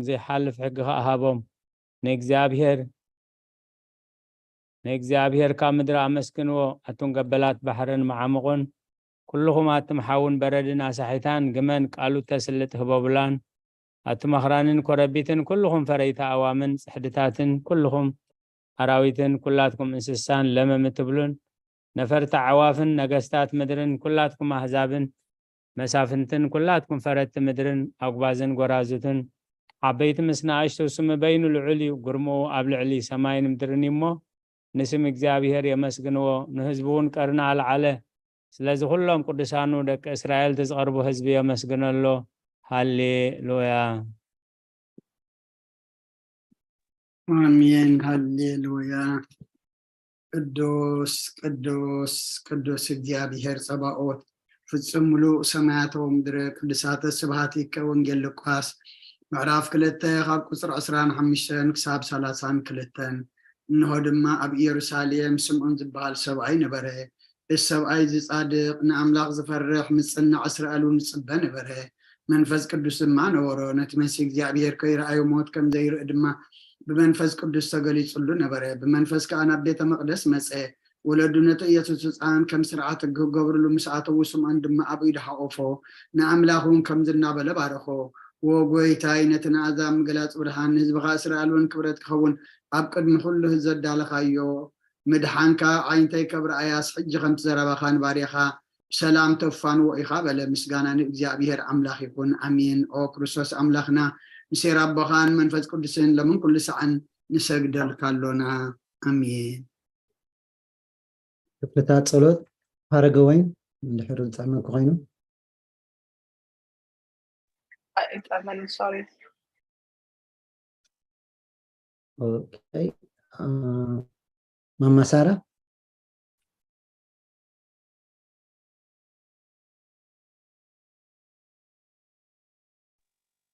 ዘይሓልፍ ሕጊ ኸኣ ሃቦም። ንእግዚኣብሔር ንእግዚኣብሔር ካብ ምድሪ ኣመስግንዎ፣ ኣቱም ገበላት ባሕርን መዓሙቕን፣ ኩልኹም ኣቱም ሓውን በረድን ኣሳሒታን፣ ግመን ቃሉ እተስልጥ ህቦብላን፣ ኣቱም ኣኽራንን ኮረቢትን፣ ኩልኹም ፈረይቲ ኣእዋምን ጽሕድታትን፣ ኩልኹም ኣራዊትን፣ ኩላትኩም እንስሳን ለመም እትብሉን፣ ነፈርቲ ኣዕዋፍን ነገስታት ምድርን፣ ኩላትኩም ኣህዛብን መሳፍንትን፣ ኩላትኩም ፈረድቲ ምድርን፣ ኣጉባዝን ጎራዙትን፣ ዓበይቲ ምስ ንኣሽቱ፣ ስሙ በይኑ ልዑል እዩ፣ ግርምኡ ኣብ ልዕሊ ሰማይን ምድርን እዩ እሞ፣ ንስም እግዚኣብሔር የመስግንዎ፣ ንህዝቡ እውን ቀርኒ ኣልዓለ። ስለዚ ኩሎም ቅዱሳኑ ደቂ እስራኤል፣ እቲ ዝቐርቡ ህዝቢ የመስግነሎ። ሃሌሉያ። ኣሜን። ሃሌሉያ። ቅዱስ፣ ቅዱስ፣ ቅዱስ እግዚኣብሔር ጸባኦት፣ ፍጹም ምሉእ ሰማያት ወምድር ቅዱሳተ ስብሐቲከ። ወንጌል ሉቃስ ምዕራፍ ክልተ ካብ ቁጽሪ ዕስራን ሓሙሽተን ክሳብ ሰላሳን ክልተን። እንሆ ድማ ኣብ ኢየሩሳሌም ስምዖን ዝበሃል ሰብኣይ ነበረ። እዚ ሰብኣይ እዚ ጻድቕ፣ ንኣምላኽ ዝፈርሕ፣ ምስ ጽናዕ እስራኤል እውን ይጽበ ነበረ። መንፈስ ቅዱስ ድማ ነበሮ። ነቲ መሲህ እግዚኣብሔር ከይረኣዮ ሞት ከም ዘይርኢ ድማ ብመንፈስ ቅዱስ ተገሊጹሉ ነበረ። ብመንፈስ ከኣ ናብ ቤተ መቕደስ መጸ። ወለዱ ነቲ ኢየሱስ ህጻን ከም ስርዓት ሕጊ ክገብርሉ ምስ ኣተዉ፣ ስምዖን ድማ ኣብ ኢዱ ሓቖፎ፣ ንኣምላኽ እውን ከምዚ እናበለ ባረኾ። "ዎ ጐይታይ፣ ነቲ ንኣሕዛብ ምግላጽ ብርሃን፣ ንህዝብኻ እስራኤል እውን ክብረት ክኸውን ኣብ ቅድሚ ኩሉ ህዝቢ ዘዳለኻዮ፣ ምድሓንካ ዓይንተይ ከብርኣያስ፣ ሕጂ ከምቲ ዘረባኻ ንባርያኻ ብሰላም ተፋንዎ ኢኻ" በለ። ምስጋና ንእግዚኣብሔር ኣምላኽ ይኹን። ኣሜን። ኦ ክርስቶስ ኣምላኽና፣ ምስ ሄር ኣቦኻን መንፈስ ቅዱስን ሎምን ኩሉ ሰዓን ንሰግደልካ ኣሎና። ኣሜን። ክፍልታት ጸሎት፣ ሃረገ ወይን፣ እንድሕር ዝጥዕመኪ ኮይኑ። ኣይጥዕመኒ፣ ሶሪ። ኦኬ። አ፣ ማማ ሳራ?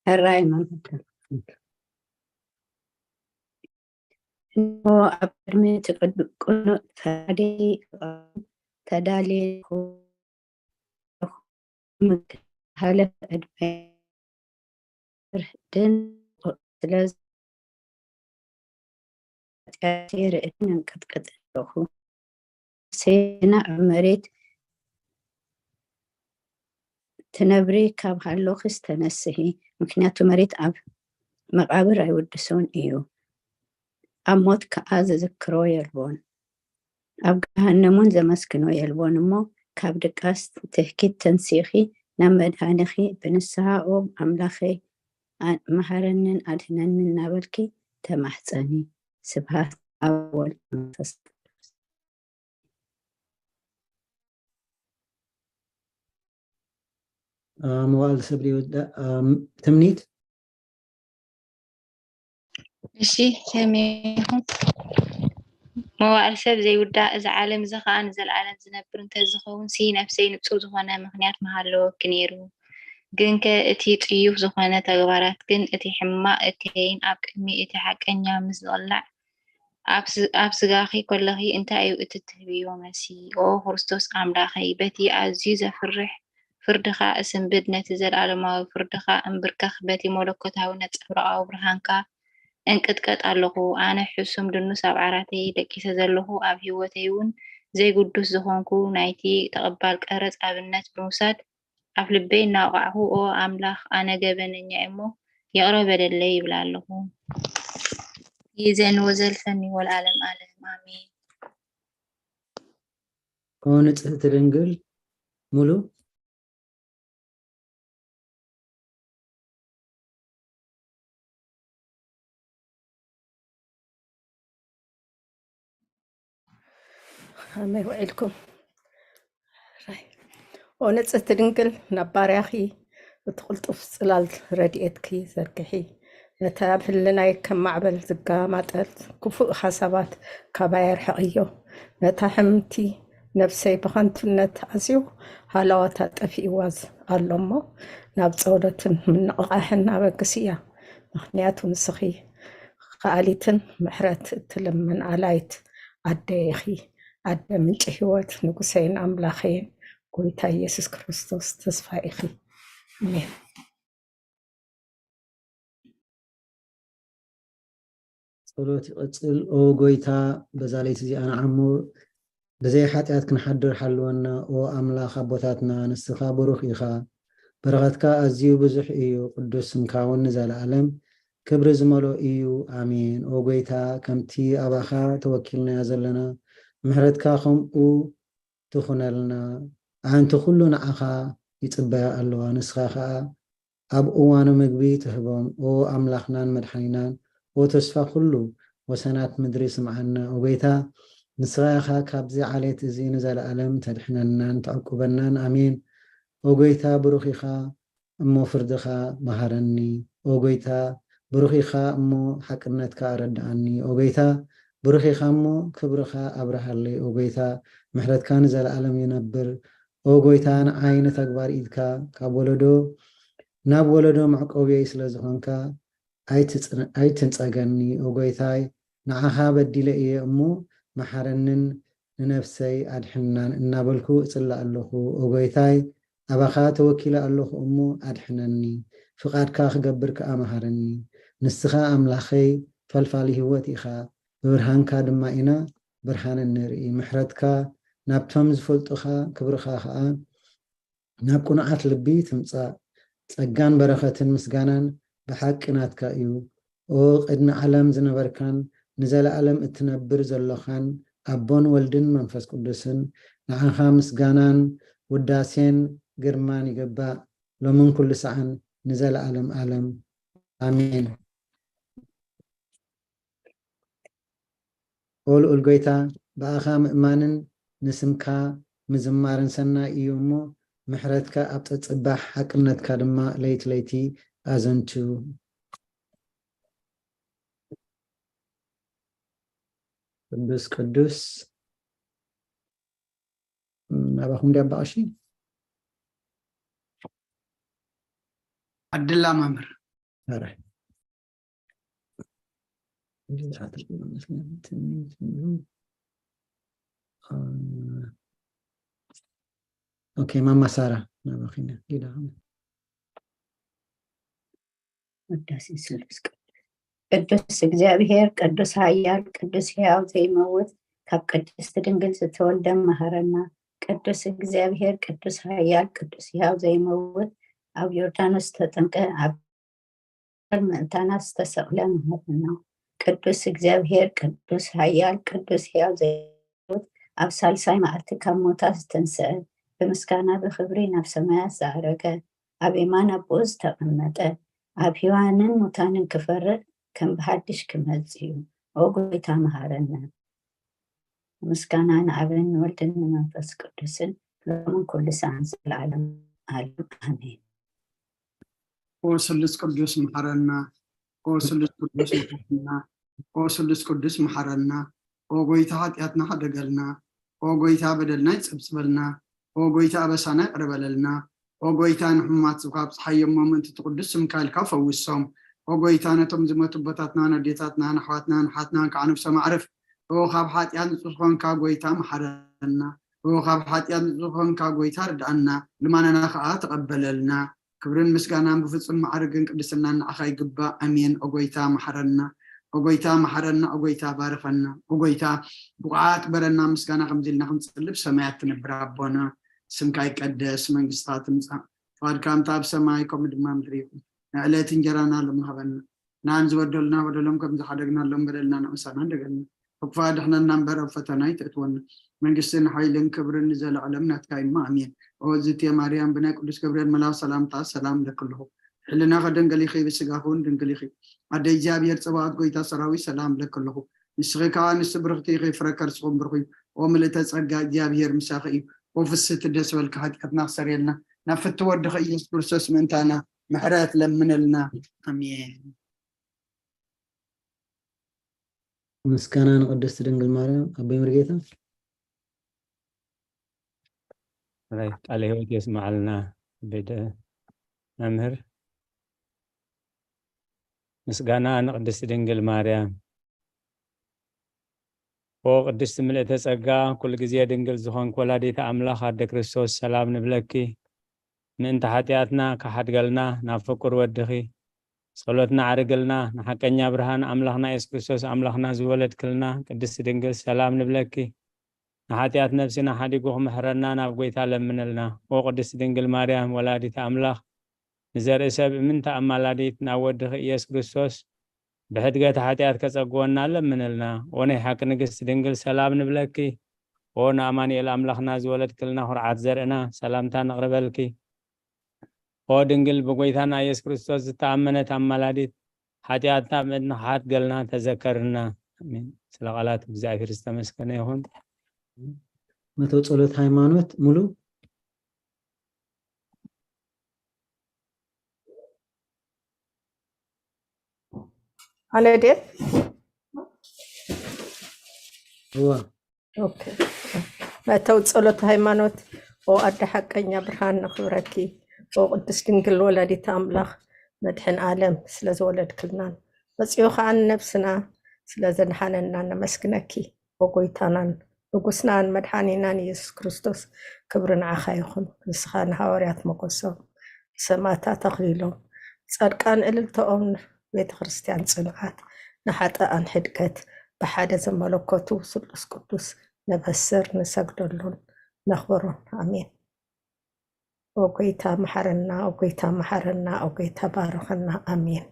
ሕራይ መምህር። እንሆ ኣብ ቅድሚ እቲ ቅዱ-፣ ቅኑዕ ፈራዲ ክቐርብ ተዳልየ ኣለኹ። ምክንያቱ ዝሓለፈ ዕድመ ፍርድን ስለ ኃጢኣተይ ርእሲ መንቀጥቀጥ ኣለኹ። ነፍሰይና ኣብ መሬት ትነብሪ ካብ ሃሎኽስ ተነስሂ፣ ምኽንያቱ መሬት ኣብ መቓብር ኣይውድሶን እዩ፣ ኣብ ሞት ከኣ ዝዝክሮ የልቦን፣ ኣብ ገሃነም እውን ዘመስግኖ የልቦን። እሞ ካብ ድቃስ ትህኪት ተንሲእኺ ናብ መድኃኒኺ ብንስሓ፣ "ኦ ኣምላኸይ፣ ኣ-፣ መሃረንን ኣድህነንን" እናበልኪ ተማሕጸኒ። ስብሐት ኣብ ወልድ መንፈስ ቅዱስ። አ፣ መዋዕል ሰብ ዘይውዳእ፣ አ፣ ትምኒት። እሺ፣ ከመይ ኢኹም? መዋዕል ሰብ ዘይውዳእ፣ እዚ ዓለም እዚ ኸኣ ንዘለኣለም ዝነብር እንተዝኸውን ሲ፣ ነፍሰይ ንጹር ዝኾነ ምኽንያት ምሃለወኪ ነይሩ። ግንከ እቲ ጽዩፍ ዝኾነ ተግባራትክን እቲ ሕማቕ እከይን ኣብ ቅድሚ እቲ ሓቀኛ ምስ ዝቕላዕ፣ ኣብ ስ-፣ ኣብ ስጋኺ ከለኺ እንታይ እዩ እቲ ትህብዮ መልሲ? ኦ ክርስቶስ ኣምላኸይ፣ በቲ ኣዝዩ ዘፍርሕ ፍርድኻ እስንብድ፣ ነቲ ዘለኣለማዊ ፍርድኻ እምብርከኽ፣ በቲ መለኮታዊ ነጸብራቓዊ ብርሃንካ እንቅጥቀጥ ኣለኹ። ኣነ ሕሱም ድኑስ ኣብ ዓራተይ ደቂሰ ዘለኹ፣ ኣብ ህይወተይ እውን ዘይግዱስ ዝኾንኩ፣ ናይቲ ተቐባል ቀረጽ ኣብነት ብምውሳድ፣ ኣብ ልበይ እናወቃዕኩ፣ "ኦ ኣምላኽ፣ ኣነ ገበነኛ እየ እሞ ይቕረ በለለይ" ይብል ኣለኹ። ይእዜኒ ወዘልፈኒ ወለዓለመ ዓለም። ኣሜን። ኦ ንጽህቲ ድንግል ሙሉ ከመይ ውዒልኩም? ራይ። ኦ ንጽህቲ ድንግል፣ ናብ ባርያኺ እቲ ቅልጡፍ ጽላል ረድኤትኪ ዘርግሒ። ነቲ ኣብ ህልናይ ከም ማዕበል ዝገማጠል ክፉእ ሓሳባት ካባይ ኣርሕቕዮ። ነታ ሕምምቲ ነፍሰይ ብኸንቱነት ኣዝዩ ሃለዋታ ጠፊእዋ ዝ-፣ ኣሎ እሞ፣ ናብ ጸሎትን ምንቕቓሕን ኣበግስያ። ምኽንያቱ ንስኺ ከኣሊትን ምሕረት እትልምን ኣላይት ኣደ ኢኺ። ኣደ ምንጪ ህይወት፣ ንጉሰይን ኣምላኸይን፣ ጎይታ ኢየሱስ ክርስቶስ ተስፋ ኢኺ። ኣሜን። ጸሎት ይቐጽል። ኦ ጎይታ፣ በዛ ለይቲ እዚኣ ንዓሞ ብዘይ ሓጢኣት ክንሓድር ሓልወና። ኦ ኣምላኽ ኣቦታትና፣ ንስኻ ብሩኽ ኢኻ። በረኸትካ ኣዝዩ ብዙሕ እዩ፣ ቅዱስ ስምካ እውን ንዘለኣለም ክብሪ ዝመልኦ እዩ። ኣሜን። ኦ ጎይታ፣ ከምቲ ኣባኻ ተወኪልናዮ ዘለና፣ ምሕረትካ ከምኡ ትኹነልና። ኣዕንቲ ኩሉ ንዓኻ ይጽበያ ኣለዋ፣ ንስኻ ኸኣ ኣብ እዋኑ ምግቢ ትህቦም። ኦ ኣምላኽናን መድሓኒናን፣ ኦ ተስፋ ኩሉ ወሰናት ምድሪ፣ ስምዓና። ኦ ጎይታ፣ ንስኻ ኢኻ ካብዚ ዓሌት እዚ ንዘለኣለም ተድሕነናን ተዕቁበናን። ኣሜን። ኦ ጎይታ፣ ብሩኽ ኢኻ እሞ ፍርድኻ መሃረኒ። ኦ ጎይታ፣ ብሩኽ ኢኻ እሞ ሓቅነትካ ኣረድኣኒ። ኦ ጎይታ፣ ብሩኽ ኢኻ እሞ ክብርኻ ኣብርሃለይ። ኦ ጎይታ፣ ምሕረትካ ንዘለኣለም ይነብር። ኦ ጎይታ፣ ንዓይ ንተግባር ኢድካ ካብ ወለዶ ናብ ወለዶ መዕቆብየይ ስለ ዝኾንካ ኣይትጽን-፣ ኣይትንጸገኒ። ኦ ጎይታይ፣ ንዓኻ በዲለ እየ እሞ መሓረንን ንነፍሰይ ኣድሕናን እናበልኩ እጽሊ ኣለኹ። ኦ ጎይታይ፣ ኣባኻ ተወኪለ ኣለኹ እሞ ኣድሕነኒ። ፍቓድካ ክገብር ከኣ መሃረኒ። ንስኻ ኣምላኸይ ፈልፋሊ ህይወት ኢኻ። ብብርሃንካ ድማ ኢና ብርሃን እንርኢ። ምሕረትካ ናብቶም ዝፈልጡኻ፣ ክብርኻ ከኣ ናብ ቅኑዓት ልቢ ትምጻእ። ጸጋን በረኸትን ምስጋናን ብሓቂ ናትካ እዩ። ኦ ቅድሚ ዓለም ዝነበርካን ንዘለኣለም እትነብር ዘሎኻን ኣቦን ወልድን መንፈስ ቅዱስን፣ ንዓኻ ምስጋናን ውዳሴን ግርማን ይግባእ፣ ሎምን ኩሉ ሰዓን ንዘለኣለም ዓለም። ኣሜን። ኦ ልኡል ጎይታ፣ ብኣኻ ምእማንን ንስምካ ምዝማርን ሰናይ እዩ እሞ፣ ምሕረትካ ኣብ ጸጽባሕ፣ ሓቅነትካ ድማ ለይቲ ለይቲ ኣዘንቱ። ቅዱስ፣ ቅዱስ፣ ናባኹም ድያ ኣባ ቀሺ? ዓድላ መምህር። ኧረ። ኦኬ፣ ማማ ሳራ፣ ናባኺ ኢና። ሊዳ፣ ቅዱስ ስሉስ ቅዱስ። ቅዱስ እግዚኣብሔር፣ ቅዱስ ኃያል፣ ቅዱስ ሕያው ዘይመውት፣ ካብ ቅድስት ድንግል ዝተወልደ መሐረና። ቅዱስ እግዚኣብሔር፣ ቅዱስ ኃያል፣ ቅዱስ ሕያው ዘይመውት፣ ኣብ ዮርዳኖስ ዝተጠምቀ፣ ኣብ ምእንታና ዝተሰቕለ መሐረና። ቅዱስ እግዚኣብሔር፣ ቅዱስ ኃያል፣ ቅዱስ ሕያው ዘይመውት፣ ኣብ ሳልሳይ መዓልቲ ካብ ሞታት ዝተንስአ፣ ብምስጋና ብኽብሪ ናብ ሰማያት ዝዓረገ፣ ኣብ የማን ኣቦኡ ዝተቐመጠ፣ ኣብ ሕያዋንን ሙታንን ክፈርድ ከም ብሓድሽ ክመጽእ እዩ። ኦ ጎይታ መሃረና። ምስጋና ንኣብን ንወልድን ንመንፈስ ቅዱስን ሎምን ኩሉ ሰዓን ዘለዓለም ዓለም። ኣሜን። ኦ ስሉስ ቅዱስ መሓረና፣ ኦ ስሉስ ቅዱስ መሓረና፣ ኦ ስሉስ ቅዱስ መሓረና። ኦ ጎይታ ሓጢኣትና ሓደገልና፣ ኦ ጎይታ በደልና ይጸብጽበልና፣ ኦ ጎይታ ኣበሳና ይቕረ በለልና። ኦ ጎይታ ንሕሙማት ስብካ ኣብጽሓዮም፣ ምእንቲ እቲ ቅዱስ ስምካ ኢልካ ፈውሶም። ኦ ጎይታ ነቶም ዝሞቱ ኣቦታትና፣ ነዴታትና፣ ንኣሕዋትና፣ ንሓትና እንካዕ ነብሶም ኣዕርፍ። ኦ ካብ ሓጢኣት ንጹህ ዝኾንካ ጎይታ መሓረና። ኦ ካብ ሓጢኣት ንጹህ ዝኾንካ ጎይታ ርድኣና፣ ልማናና ከኣ ተቐበለልና። ክብርን ምስጋናን ብፍጹም ማዕርግን ቅድስናን ንዓኻ ይግባእ። ኣሜን። ኦ ጎይታ መሓረና፣ ኦ ጎይታ መሓረና፣ ኦ ጎይታ ባርኸና፣ ኦ ጎይታ ብቑዓት ግበረና። ምስጋና ከምዚ ኢልና ክንጽልብ ሰማያት ትነብር ኣቦና፣ ስምካ ይቀደስ፣ መንግስትኻ ትምጻእ፣ ፍቓድካ ከምቲ ኣብ ሰማይ ከምኡ ድማ ምድሪ ይኹን። ንዕለት እንጀራና ሎሚ ሃበና። ንዓን ዝበደሉና በደሎም ከም ዝሓደግናሎም በደልና ንዕሳና እንደገና። ካብ ክፉእ ኣድሕነና እምበር ኣብ ፈተና ኣይተእትወና። መንግስትን ሓይልን ክብርን ንዘለዓለም ናትካ እዩ እሞ ኣሜን። ኦ እግዝእትየ ማርያም ብናይ ቅዱስ ገብርኤል መልኣኽ ሰላምታ ሰላም እብለኪ ኣለኹ። ሕልናኺ ድንግል ኢኺ፣ ብስጋኺ እውን ድንግል ኢኺ። ኣደ እግዚኣብሔር ጸባኦት ጎይታ ሰራዊት ሰላም እብለኪ ኣለኹ። ንስኺ ከኣ ኣንስቲ ብርኽቲ ኢኺ፣ ፍረ ከርስኺ እውን ብሩኽ እዩ። ኦ ምልእተ ጸጋ እግዚኣብሔር ምሳኺ እዩ። ኦ ፍስሕቲ ደስ በልኪ፣ ሓጢኣትና ክሰርየልና ናብ ፍትው ወድኺ ኢየሱስ ክርስቶስ ምእንታና ምሕረት ለምነልና። ኣሜን። ምስጋና ንቅድስቲ ድንግል ማርያም። ኣቦይ ሙሉጌታ። ራይ ቃለ ሕይወት የስምዓልና ቤደ መምህር። ምስጋና ንቅድስቲ ድንግል ማርያም። ኦ ቅድስቲ ምልእተ ጸጋ፣ ኩሉ ግዜ ድንግል ዝኾንክ ወላዲተ ኣምላኽ ኣደ ክርስቶስ፣ ሰላም ንብለኪ። ምእንቲ ሓጢኣትና ክሓድገልና ናብ ፍቁር ወድኺ ጸሎትና ኣዕርግልና። ንሓቀኛ ብርሃን ኣምላኽና የሱስ ክርስቶስ ኣምላኽና ዝወለድክልና ቅድስቲ ድንግል ሰላም ንብለኪ። ንሓጢኣት ነፍስና ሓዲጉ ክምሕረና ናብ ጐይታ ለምንልና። ኦ ቅድስቲ ድንግል ማርያም ወላዲተ ኣምላኽ፣ ንዘርኢ ሰብ እምንቲ ኣማላዲት ናብ ወድኺ ኢየሱስ ክርስቶስ ብሕድገት ሓጢኣት ከጸግወና ለምንልና። ኦ ናይ ሓቂ ንግስቲ ድንግል ሰላም ንብለኪ። ኦ ንኣማኑኤል ኣምላኽና ዝወለድክልና ኩርዓት ዘርእና ሰላምታ ነቕርበልኪ። ኦ ድንግል ብጎይታና ኢየሱስ ክርስቶስ ዝተኣመነት ኣማላዲት ሓጢኣትና ምእንቲ ንኽሓት ገልና ተዘከርና። ኣሜን። ስለ ቃላት እግዚኣብሔር ዝተመስገነ ይኹን። መተው ጸሎት ሃይማኖት ሙሉ ኣነ ድየ? እዋ ኦኬ። መእተው ጸሎት ሃይማኖት። ኦ ኣደ ሓቀኛ ብርሃን ነኽብረኪ። ኦ ቅድስት ድንግል ወላዲት ኣምላኽ መድሕን ዓለም ስለ ዝወለድክልናን መጺኡ ኸዓ ንነብስና ስለ ዘድሓነና ነመስግነኪ። ኦ ጎይታናን ንጉስናን መድሓኒናን ኢየሱስ ክርስቶስ ክብሪ ንዓኻ ይኹን። ንስኻ ንሃዋርያት ሞገሶም፣ ንሰማእታት ኣኽሊሎም፣ ጻድቃን እልልታኦም፣ ቤተ ክርስቲያን ጽንዓት፣ ንሓጥኣን ሕድገት፣ ብሓደ ዘመለኮቱ ስሉስ ቅዱስ ነበስር ንሰግደሉን ነኽብሮን። ኣሜን። ኦ ጎይታ መሓረና፣ ኦ ጎይታ መሓረና፣ ኦ ጎይታ ባርኸና። ኣሜን።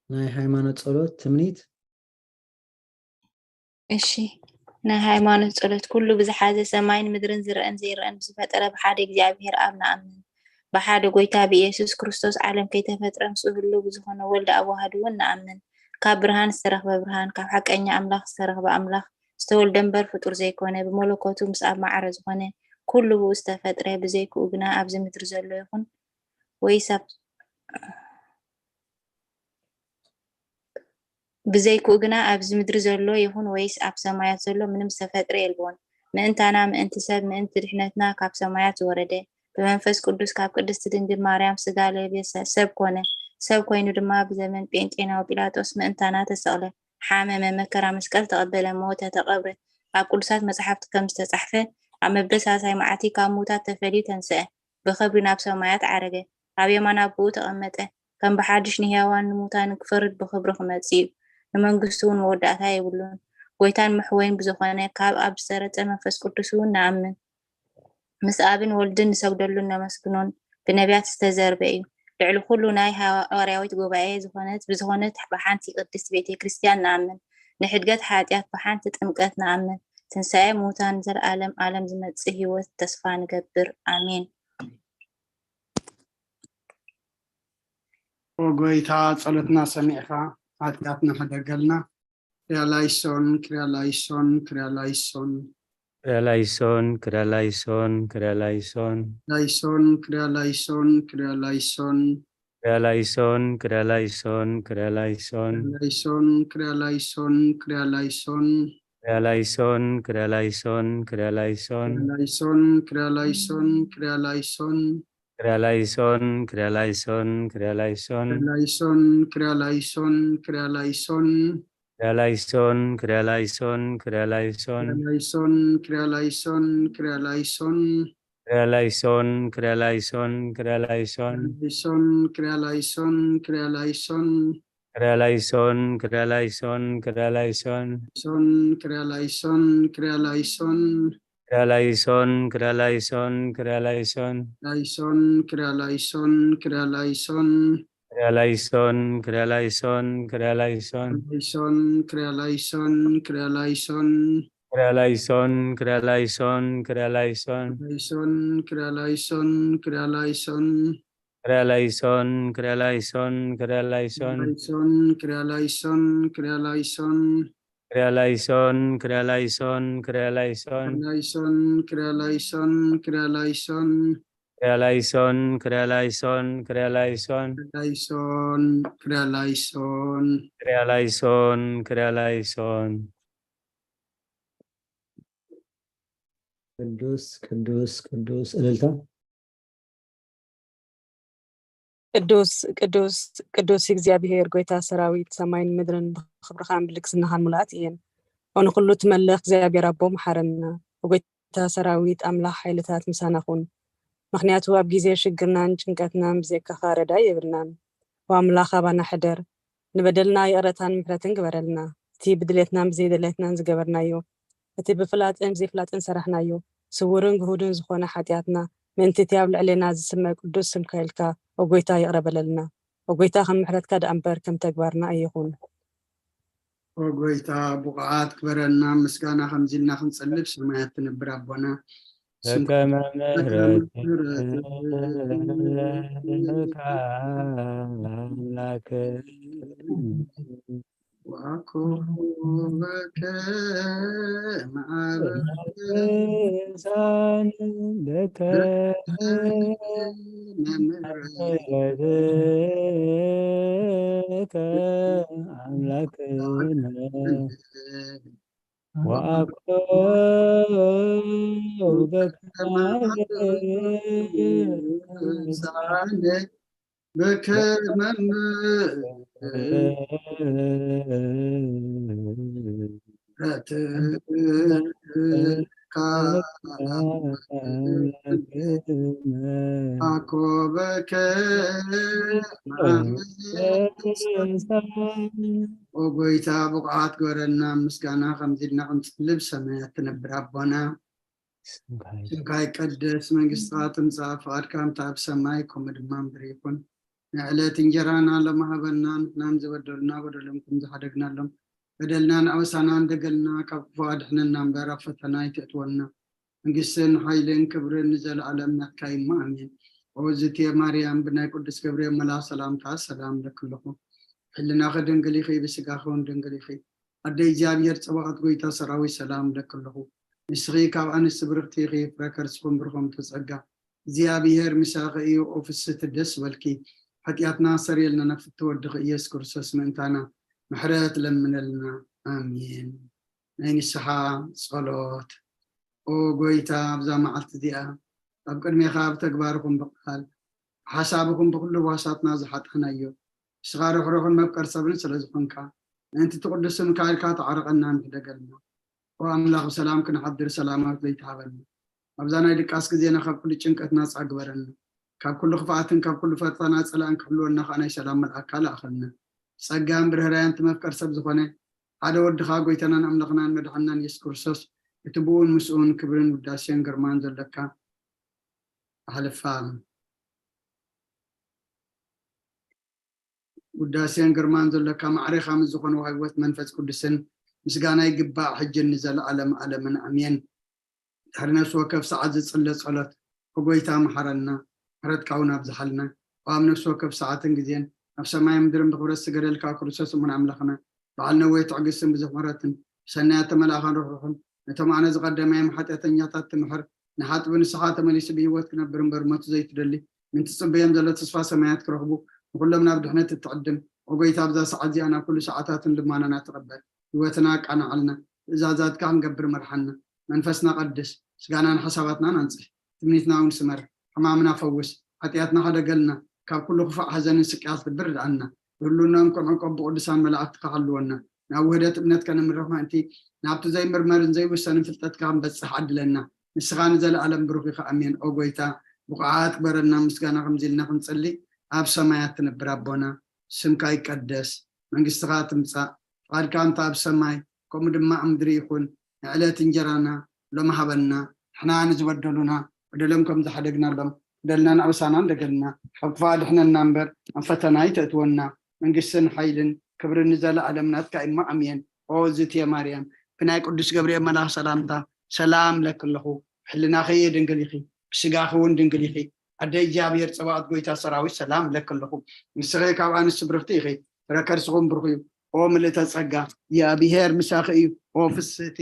ናይ ሃይማኖት ጸሎት ትምኒት እሺ ናይ ሃይማኖት ጸሎት። ኩሉ ብዝሓዘ ሰማይን ምድርን ዝረአን ዘይረአን ብዝፈጠረ ብሓደ እግዚኣብሔር ኣብ ንኣምን። ብሓደ ጎይታ ብኢየሱስ ክርስቶስ ዓለም ከይተፈጥረ ምስኡ ህልው ብዝኾነ ወልድ ኣብ ዋህድ እውን ንኣምን። ካብ ብርሃን ዝተረኽበ ብርሃን፣ ካብ ሓቀኛ ኣምላኽ ዝተረኽበ ኣምላኽ፣ ዝተወልደ እምበር ፍጡር ዘይኮነ፣ ብመለኮቱ ምስ ኣብ ማዕረ ዝኾነ ኩሉ ብኡ ዝተፈጥረ፣ ብዘይክኡ ግና ኣብዚ ምድሪ ዘሎ ይኹን ወይስ ኣብ ብዘይክኡ ግና ኣብዚ ምድሪ ዘሎ ይኹን ወይስ ኣብ ሰማያት ዘሎ ምንም ዝተፈጥረ የልቦን። ምእንታና፣ ምእንቲ ሰብ፣ ምእንቲ ድሕነትና ካብ ሰማያት ዝወረደ፣ ብመንፈስ ቅዱስ ካብ ቅድስቲ ድንግል ማርያም ስጋ ለበሰ፣ ሰብ ኮነ። ሰብ ኮይኑ ድማ ብዘመን ጴንጤናዊ ጲላጦስ ምእንታና ተሰቕለ፣ ሓመመ፣ መከራ መስቀል ተቐበለ፣ ሞተ፣ ተቐብረ። ኣብ ቅዱሳት መጻሕፍቲ ከም ዝተጻሕፈ ኣብ መበል ሳልሳይ መዓልቲ ካብ ምዉታት ተፈልዩ ተንስአ፣ ብኽብሪ ናብ ሰማያት ዓረገ፣ ኣብ የማን ኣቦኡ ተቐመጠ። ከም ብሓድሽ ንህያዋን ንሙታንን ክፈርድ ብኽብሪ ክመጽእ እዩ። ንመንግስቱ እውን መወዳእታ የብሉን። ጎይታን መሕወይን ብዝኾነ ካብ ኣብ ዝሰረጸ መንፈስ ቅዱስ እውን ንኣምን። ምስ ኣብን ወልድን ንሰግደሉን ነመስግኖን ብነቢያት ዝተዘርበ እዩ። ልዕሊ ኩሉ ናይ ሃዋርያዊት ጉባኤ ዝኾነት ብዝኾነት ብሓንቲ ቅድስት ቤተ ክርስቲያን ንኣምን። ንሕድገት ሓጢኣት ብሓንቲ ጥምቀት ንኣምን። ትንሳኤ ሙታን ዘልኣለም ኣለም ዝመጽእ ህይወት ተስፋ ንገብር። ኣሜን። ኦ ጎይታ ጸሎትና ሰሚዕካ ሓጢኣትና ሕደገልና። ክርያላይሶን ክርያላይሶን ክርያላይሶን ክርያላይሶን ክርያላይሶን ክርያላይሶን ላይሶን ክርያላይሶን ክርያላይሶን ክርያላይሶን ክርያላይሶን ክርያላይሶን ላይሶን ክርያላይሶን ክርያላይሶን ክርያላይሶን ክርያላይሶን ክርያላይሶን ላይሶን ክርያላይሶን ክርያላይሶን ክርያላይሶን ክርያላይሶን ክርያላይሶን ላይሶን ክርያላይሶን ክርያላይሶን ክርያላይሶን ክርያላይሶን ክርያላይሶን ላይሶን ክርያላይሶን ክርያላይሶን ክርያላይሶን ክርያላይሶን ክርያላይሶን ላይሶን ክርያላይሶን ክርያላይሶን ክርያላይሶን ክርያላይሶን ክርያላይሶን ሶን ክርያላይሶን ክርያላይሶን ክርያላይሶን ክርያላይሶን ክርያላይሶን ላይሶን ክርያላይሶን ክርያላይሶን ክርያላይሶን ክርያላይሶን ክርያላይሶን ላይሶን ክርያላይሶን ክርያላይሶን ክርያላይሶን ክርያላይሶን ክርያላይሶን ላይሶን ክርያላይሶን ክርያላይሶን ክርያላይሶን ክርያላይሶን ክርያላይሶን ላይሶን ክርያላይሶን ክርያላይሶን ክርያላይሶን ክርያላይሶን ክርያላይሶን ላይሶን ክርያላይሶን ክርያላይሶን ክርያላይሶን ክርያላይሶን ክርያላይሶን ላይሶን ክርያላይሶን ክርያላይሶን ክርያላይሶን ቅዱስ ቅዱስ ቅዱስ እልልታ ቅዱስ ቅዱስ ቅዱስ እግዚኣብሔር ጎይታ ሰራዊት ሰማይን ምድርን ብክብርኻን ብልግስናኻን ሙሉኣት እየን። ኦ ንኹሉ ትመልኽ እግዚኣብሔር ኣቦ መሓረና። ጎይታ ሰራዊት ኣምላኽ ሓይልታት ምሳና ኩን። ምኽንያቱ ኣብ ግዜ ሽግርናን ጭንቀትናን ብዘይካኻ ረዳኢ የብልናን። ኦ ኣምላኽ ኣባና ሕደር፣ ንበደልና ይቕረታን ምሕረትን ግበረልና። እቲ ብድሌትናን ብዘይድሌትናን ዝገበርናዮ፣ እቲ ብፍላጥን ብዘይፍላጥን ዝሰራሕናዮ፣ ስውርን ግሁድን ዝኾነ ሓጢኣትና፣ ምእንቲ እቲ ኣብ ልዕሌና ዝስመ ቅዱስ ስምካ ኢልካ፣ ኦ ጎይታ፣ ይቕረ በለልና። ኦ ጎይታ፣ ከም ምሕረትካ ደኣ እምበር ከም ተግባርና ኣይኹን። ኦ ጎይታ፣ ብቑዓት ግበረና፣ ምስጋና ከምዚ ኢልና ክንጸልብ ሰማያት ትነብር ኣቦና። ስምካ በከመ ምሕረትከ ኣምላክ ወአኮበከ ማዕበ ቅዱሳን በከ መምህር ምሕረትከ ኣምላክነ ወአኮበከ በከመ ምሕረትካ አኮበከ ኦ ጎይታ፣ ብቑዓት ግበረና፣ ምስጋና ከምዚ ኢልና ክንጽልብ ሰማያት ትነብር ኣቦና። ስምካ ይቀደስ፣ መንግስትኻ ትምጻእ፣ ፍቓድካ ከምቲ ኣብ ሰማይ ከምኡ ድማ ምድሪ ይኹን። ንዕለት እንጀራና ሎሚ ሃበና፣ ንሕናን ዝበደሉና በደሎም ከም ዝሓደግናሎም በደልናን ኣበሳናን ደገልና ካብ ክፉእ ኣድሕነና እምበር ኣብ ፈተና ኣይተእትወና። መንግስትን ሓይልን ክብርን ንዘለኣለም ናትካ እዩ እሞ ኣሜን። ኦ ዝትየ ማርያም፣ ብናይ ቅዱስ ገብርኤል መልኣኽ ሰላምታ ሰላም እለኪ ኣለኹ። ሕልናኺ ድንግል ኢኺ፣ ብስጋኺ እውን ድንግል ኢኺ። ኣደ እግዚኣብሔር ጸባኦት ጎይታ ሰራዊት ሰላም እለኪ ኣለኹ። ንስኺ ካብ ኣንስቲ ብርኽቲ ኢኺ፣ ፍረ ከርስኹም ብሩኽ እዩ ጸጋ። እግዚኣብሔር ምሳኺ እዩ፣ ኦ ፍስሕቲ ደስ በልኪ። ሓጢኣትና ሰሪየልና፣ ናብ ፍትወ ወድኺ ኢየሱስ ክርስቶስ ምእንታና ምሕረት ለምነልና። ኣሜን። ናይ ንስሓ ጸሎት። ኦ ጎይታ፣ ኣብዛ መዓልቲ እዚኣ ኣብ ቅድሜኻ ብተግባርኹም ብቃል ሓሳብኹም ብኩሉ ዋሳትና ዝሓጣናዮ፣ ንስኻ ርሕሩሕን መፍቀር ሰብን ስለ ዝኾንካ፣ ምእንቲ እቲ ቅዱስ ስምካ ኢልካ ተዓረቐና፣ ንሕደገልና። ኦ ኣምላኽ፣ ብሰላም ክንሓድር ሰላማዊት ለይቲ ሃበና። ኣብዛ ናይ ድቃስ ግዜና ካብ ኩሉ ጭንቀት ናጻ ግበረና። ካብ ኩሉ ክፍኣትን ካብ ኩሉ ፈተና ጸላእን ክሕልወና ከኣ ናይ ሰላም መልኣክካ ለኣኸልና። ጸጋን ብርህራያን እቲ መፍቀር ሰብ ዝኾነ ሓደ ወድኻ ጎይታናን ኣምላኽናን መድሓንናን የሱስ ክርስቶስ፣ እቲ ብኡን ምስኡን ክብርን ውዳሴን ግርማን ዘለካ ኣሕልፋ። ውዳሴን ግርማን ዘለካ ማዕሬኻ ምስ ዝኾነ ህይወት መንፈስ ቅዱስን ምስጋና ይግባእ፣ ሕጅን ንዘለኣለም ኣለምን ኣሜን። ድሕሪ ነፍሲ ወከፍ ሰዓት ዝጽለ ጸሎት፣ ኦ ጎይታ መሓረና፣ ምሕረትካ እውን ኣብዝሓልና። ኦ ኣብ ነፍሲ ወከፍ ሰዓትን ግዜን ኣብ ሰማይ ምድርን ብኽብረት ዝገደልካ ክርስቶስ እሙን ኣምላኽና፣ በዓል ነዊሕ ትዕግስትን ብዙሕ ምሕረትን፣ ብሰናያት ተመላእኻን ርሕሩሕን፣ ነቶም ኣነ ዝቐደማዮም ሓጢኣተኛታት ትምሕር፣ ንሓጥቢ ንስኻ ተመሊሱ ብህይወት ክነብር እምበር ሞቱ ዘይትደሊ፣ ምእንቲ ትጽበዮም ዘሎ ተስፋ ሰማያት ክረኽቡ፣ ንኹሎም ናብ ድሕነት እትዕድም። ኦ ጎይታ፣ ኣብዛ ሰዓት እዚኣ ናብ ኩሉ ሰዓታትን ልማናና ተቐበል። ህይወትና ኣቃናዓልና፣ ትእዛዛትካ ክንገብር መርሓና። መንፈስና ቀድስ፣ ስጋናን ሓሳባትናን ኣንጽህ፣ ትምኒትና እውን ስመር፣ ሕማምና ፈውስ፣ ሓጢኣትና ሓደገልና፣ ካብ ኩሉ ክፉእ ሓዘንን ስቅያት ልቢ ርድኣና። ብህልውናኦም ክንዕቆብ ብቅዱሳን መላእክትካ ሓልወና። ናብ ውህደት እምነት ከነምርሕ ምእንቲ ናብቲ ዘይምርመርን ዘይውሰንን ፍልጠትካ ክንበጽሕ ዓድለና። ንስኻ ንዘለኣለም ብሩኽ ኢኻ። ኣሜን። ኦ ጎይታ፣ ብቑዓት ግበረና ምስጋና ከምዚ ኢልና ክንጽሊ። ኣብ ሰማያት ትነብር ኣቦና፣ ስምካ ይቀደስ፣ መንግስትኻ ትምጻእ፣ ፍቓድካ እንተ ኣብ ሰማይ ከምኡ ድማ ኣብ ምድሪ ይኹን። ንዕለት እንጀራና ሎሚ ሃበና፣ ንሕና ንዝበደሉና በደሎም ከም ዝሓደግናሎም በደልና ንኣበሳና እንደገልና፣ ካብ ክፉእ ኣድሕነና እምበር ኣብ ፈተና ኣይተእትወና። መንግስትን ሓይልን ክብርን ንዘለኣለም ናትካ እዩ እሞ ኣሜን። ኦ ዝትየ ማርያም፣ ብናይ ቅዱስ ገብርኤል መልኣኽ ሰላምታ ሰላም እለኪ ኣለኹ። ሕልናኺ ድንግል ኢኺ፣ ብስጋኺ እውን ድንግል ኢኺ። ኣደ እግዚኣብሔር ጸባኦት ጎይታ ሰራዊት ሰላም እለኪ ኣለኹ። ንስኺ ካብ ኣንስቲ ብርኽቲ ኢኺ፣ ፍረ ከርስኹም ብሩኽ እዩ። ኦ ምልእተ ጸጋ፣ እግዚኣብሔር ምሳኺ እዩ። ኦ ፍስህቲ፣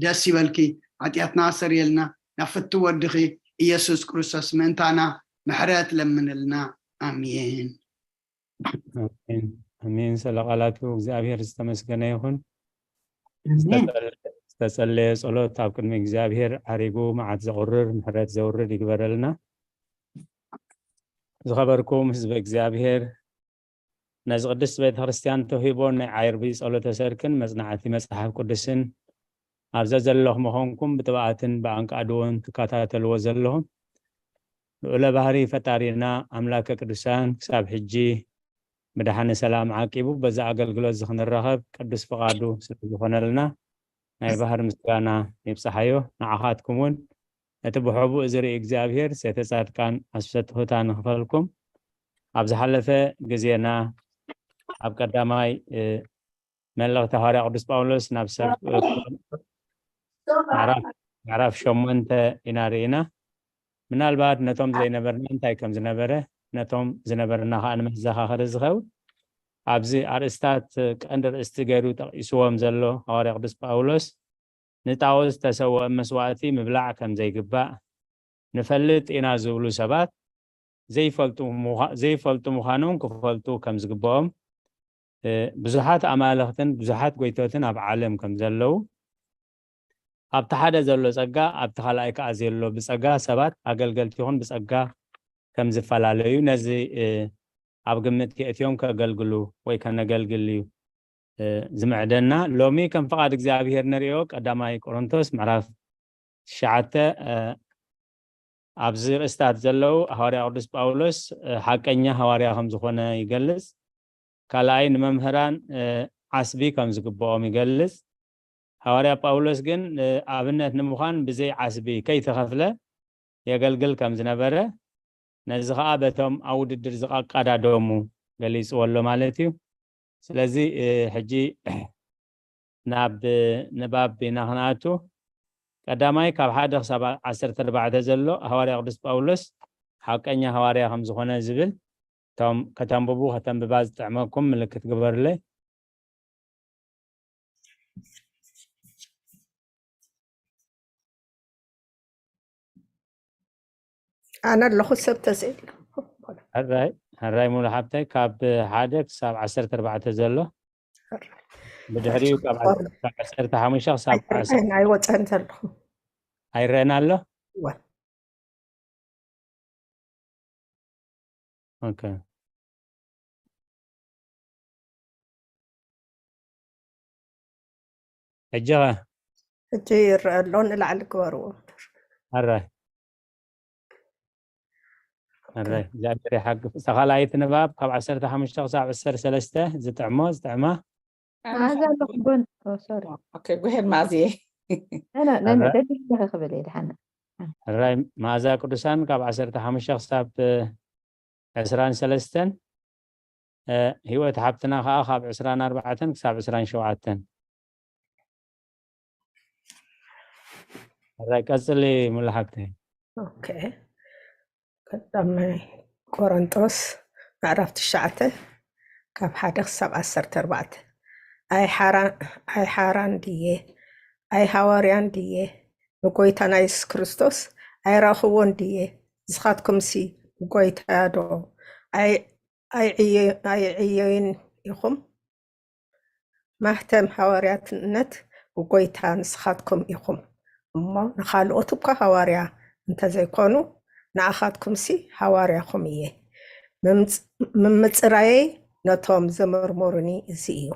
ደስ ይበልኪ። ሓጢኣትና ኣሰርየልና፣ ናብ ፍቱ ወድኺ ኢየሱስ ክርስቶስ ምእንታና ምሕረት ለምንልና። ኣሜን። ኣሜን። ኣሜን። ስለ ቃላቱ እግዚኣብሔር ዝተመስገነ ይኹን። ኣሜን። ዝተጸለ-፣ ዝተጸለየ ጸሎት ኣብ ቅድሚ እግዚኣብሔር ዓሪጉ መዓት ዘቑርር ምሕረት ዘውርድ ይግበረልና። ዝኸበርኩም ህዝበ እግዚኣብሔር፣ ነዚ ቅድስት ቤተ ክርስቲያን ተውሂቦ ናይ ዓርቢ ጸሎተ ሰርክን መጽናዕቲ መጽሓፍ ቅዱስን ኣብ ዘዘለኹም ምዃንኩም ብጥብኣትን ብኣንቃድዎን ትከታተልዎ ዘለኹም ልዑለ ባህሪ ፈጣሪና ኣምላከ ቅዱሳን ክሳብ ሕጂ ብደሓነ ሰላም ዓቂቡ በዛ ኣገልግሎት እዚ ክንራኸብ ቅዱስ ፍቓዱ ስለ ዝኾነልና ናይ ባህር ምስጋና ይብጽሓዮ። ንዓኻትኩም እውን ነቲ ብሕቡእ ዝርኢ እግዚኣብሔር ሰይተ ጻድቃን ኣስፍሰ ትሑታን ንኽፈልኩም። ኣብ ዝሓለፈ ግዜና ኣብ ቀዳማይ መልእኽቲ ሃዋርያ ቅዱስ ጳውሎስ ናብ ሰብ ምዕራፍ ሸሞንተ ኢና ርኢና። ምናልባት ነቶም ዘይነበርና እንታይ ከም ዝነበረ ነቶም ዝነበርና ከዓ ንመዘኻኸሪ ዝኸውን ኣብዚ ኣርእስታት ቀንዲ ርእስቲ ገይሩ ጠቒስዎም ዘሎ ሃዋርያ ቅዱስ ጳውሎስ ንጣዖት ዝተሰወአ መስዋእቲ ምብላዕ ከም ዘይግባእ ንፈልጥ ኢና ዝብሉ ሰባት ዘይፈልጡ ምዃኖም ክፈልጡ ከም ዝግብኦም ብዙሓት ኣማልኽትን ብዙሓት ጎይቶትን ኣብ ዓለም ከም ዘለዉ ኣብቲ ሓደ ዘሎ ጸጋ ኣብቲ ካልኣይ ከዓ ዘሎ ብጸጋ ሰባት ኣገልገልቲ ይኹን ብጸጋ ከም ዝፈላለዩ ነዚ ኣብ ግምት ከእትዮም ከገልግሉ ወይ ከነገልግል እዩ ዝምዕደና። ሎሚ ከም ፍቓድ እግዚኣብሔር ንሪኦ ቀዳማይ ቆሮንቶስ ምዕራፍ ትሽዓተ ኣብዚ ርእስታት ዘለዉ ሃዋርያ ቅዱስ ጳውሎስ ሓቀኛ ሃዋርያ ከም ዝኾነ ይገልጽ። ካልኣይ ንመምህራን ዓስቢ ከም ዝግብኦም ይገልጽ። ሃዋርያ ጳውሎስ ግን ኣብነት ንምዃን ብዘይ ዓስቢ ከይተኸፍለ የገልግል ከም ዝነበረ ነዚ ከዓ በቶም ኣብ ውድድር ዝቐዳደሙ ገሊፅዎ ኣሎ ማለት እዩ። ስለዚ ሕጂ ናብ ንባብ ኢና ክንኣቱ። ቀዳማይ ካብ ሓደ ክሳብ ዓሰርተ ኣርባዕተ ዘሎ ሃዋርያ ቅዱስ ጳውሎስ ሓቀኛ ሃዋርያ ከም ዝኾነ ዝብል እቶም ከተንብቡ ከተንብባ ዝጥዕመኩም ምልክት ግበሩለይ። ኣነ ኣለኹ ሰብ ተዘይሎ ሕራይ ሕራይ ሙሉ ሓብታይ ካብ ሓደ ክሳብ ዓሰርተ ኣርባዕተ ዘሎ ብድሕሪኡ ካብ ዓሰርተ ሓሙሽተ ክሳብ ኣይወፀን ዘለኹ ኣይረአን ኣሎ ኦኬ ሕጂ ኸ ሕጂ ይረአ ኣሎ ንላዕሊ ግበርዎ ሕራይ ሕራይ እግዚኣብሔር ይሓግፍ እታ ካልኣይቲ ንባብ ካብ ዓሰርተ ሓሙሽተ ክሳብ ዕስራ ሰለስተ ዝጥዕሞ ዝጥዕማ ማዛ ኣለኩ ጎን ሶሪ ጉሄድ ማዝየ ነነ ደሊለኸ ክብል እየ ድሓና ሕራይ መኣዛ ቅዱሳን ካብ ዓሰርተ ሓሙሽተ ክሳብ ዕስራን ሰለስተን ህይወት ሓብትና ከዓ ካብ ዕስራን ኣርባዕተን ክሳብ ዕስራን ሸውዓተን ሕራይ ቀፅሊ ሙሉ ሓብተይ ኦኬ ቀዳማይ ቆሮንጦስ ምዕራፍ ትሽዓተ ካብ ሓደ ክሳብ ዓሰርተ ኣርባዕተ ኣይ ሓራን ድየ ኣይ ሃዋርያን ድየ ንጎይታና የሱስ ክርስቶስ ኣይረኣኽዎን ድየ ንስኻትኩምሲ ንጎይታ ዶ ኣይዕየዩን ኢኹም ማህተም ሃዋርያትነት ብጎይታ ንስኻትኩም ኢኹም እሞ ንኻልኦት እኳ ሃዋርያ እንተዘይኮኑ ንኣኻትኩምሲ ሃዋርያኹም እየ ምምፅራየይ ነቶም ዘመርመሩኒ እዚ እዩ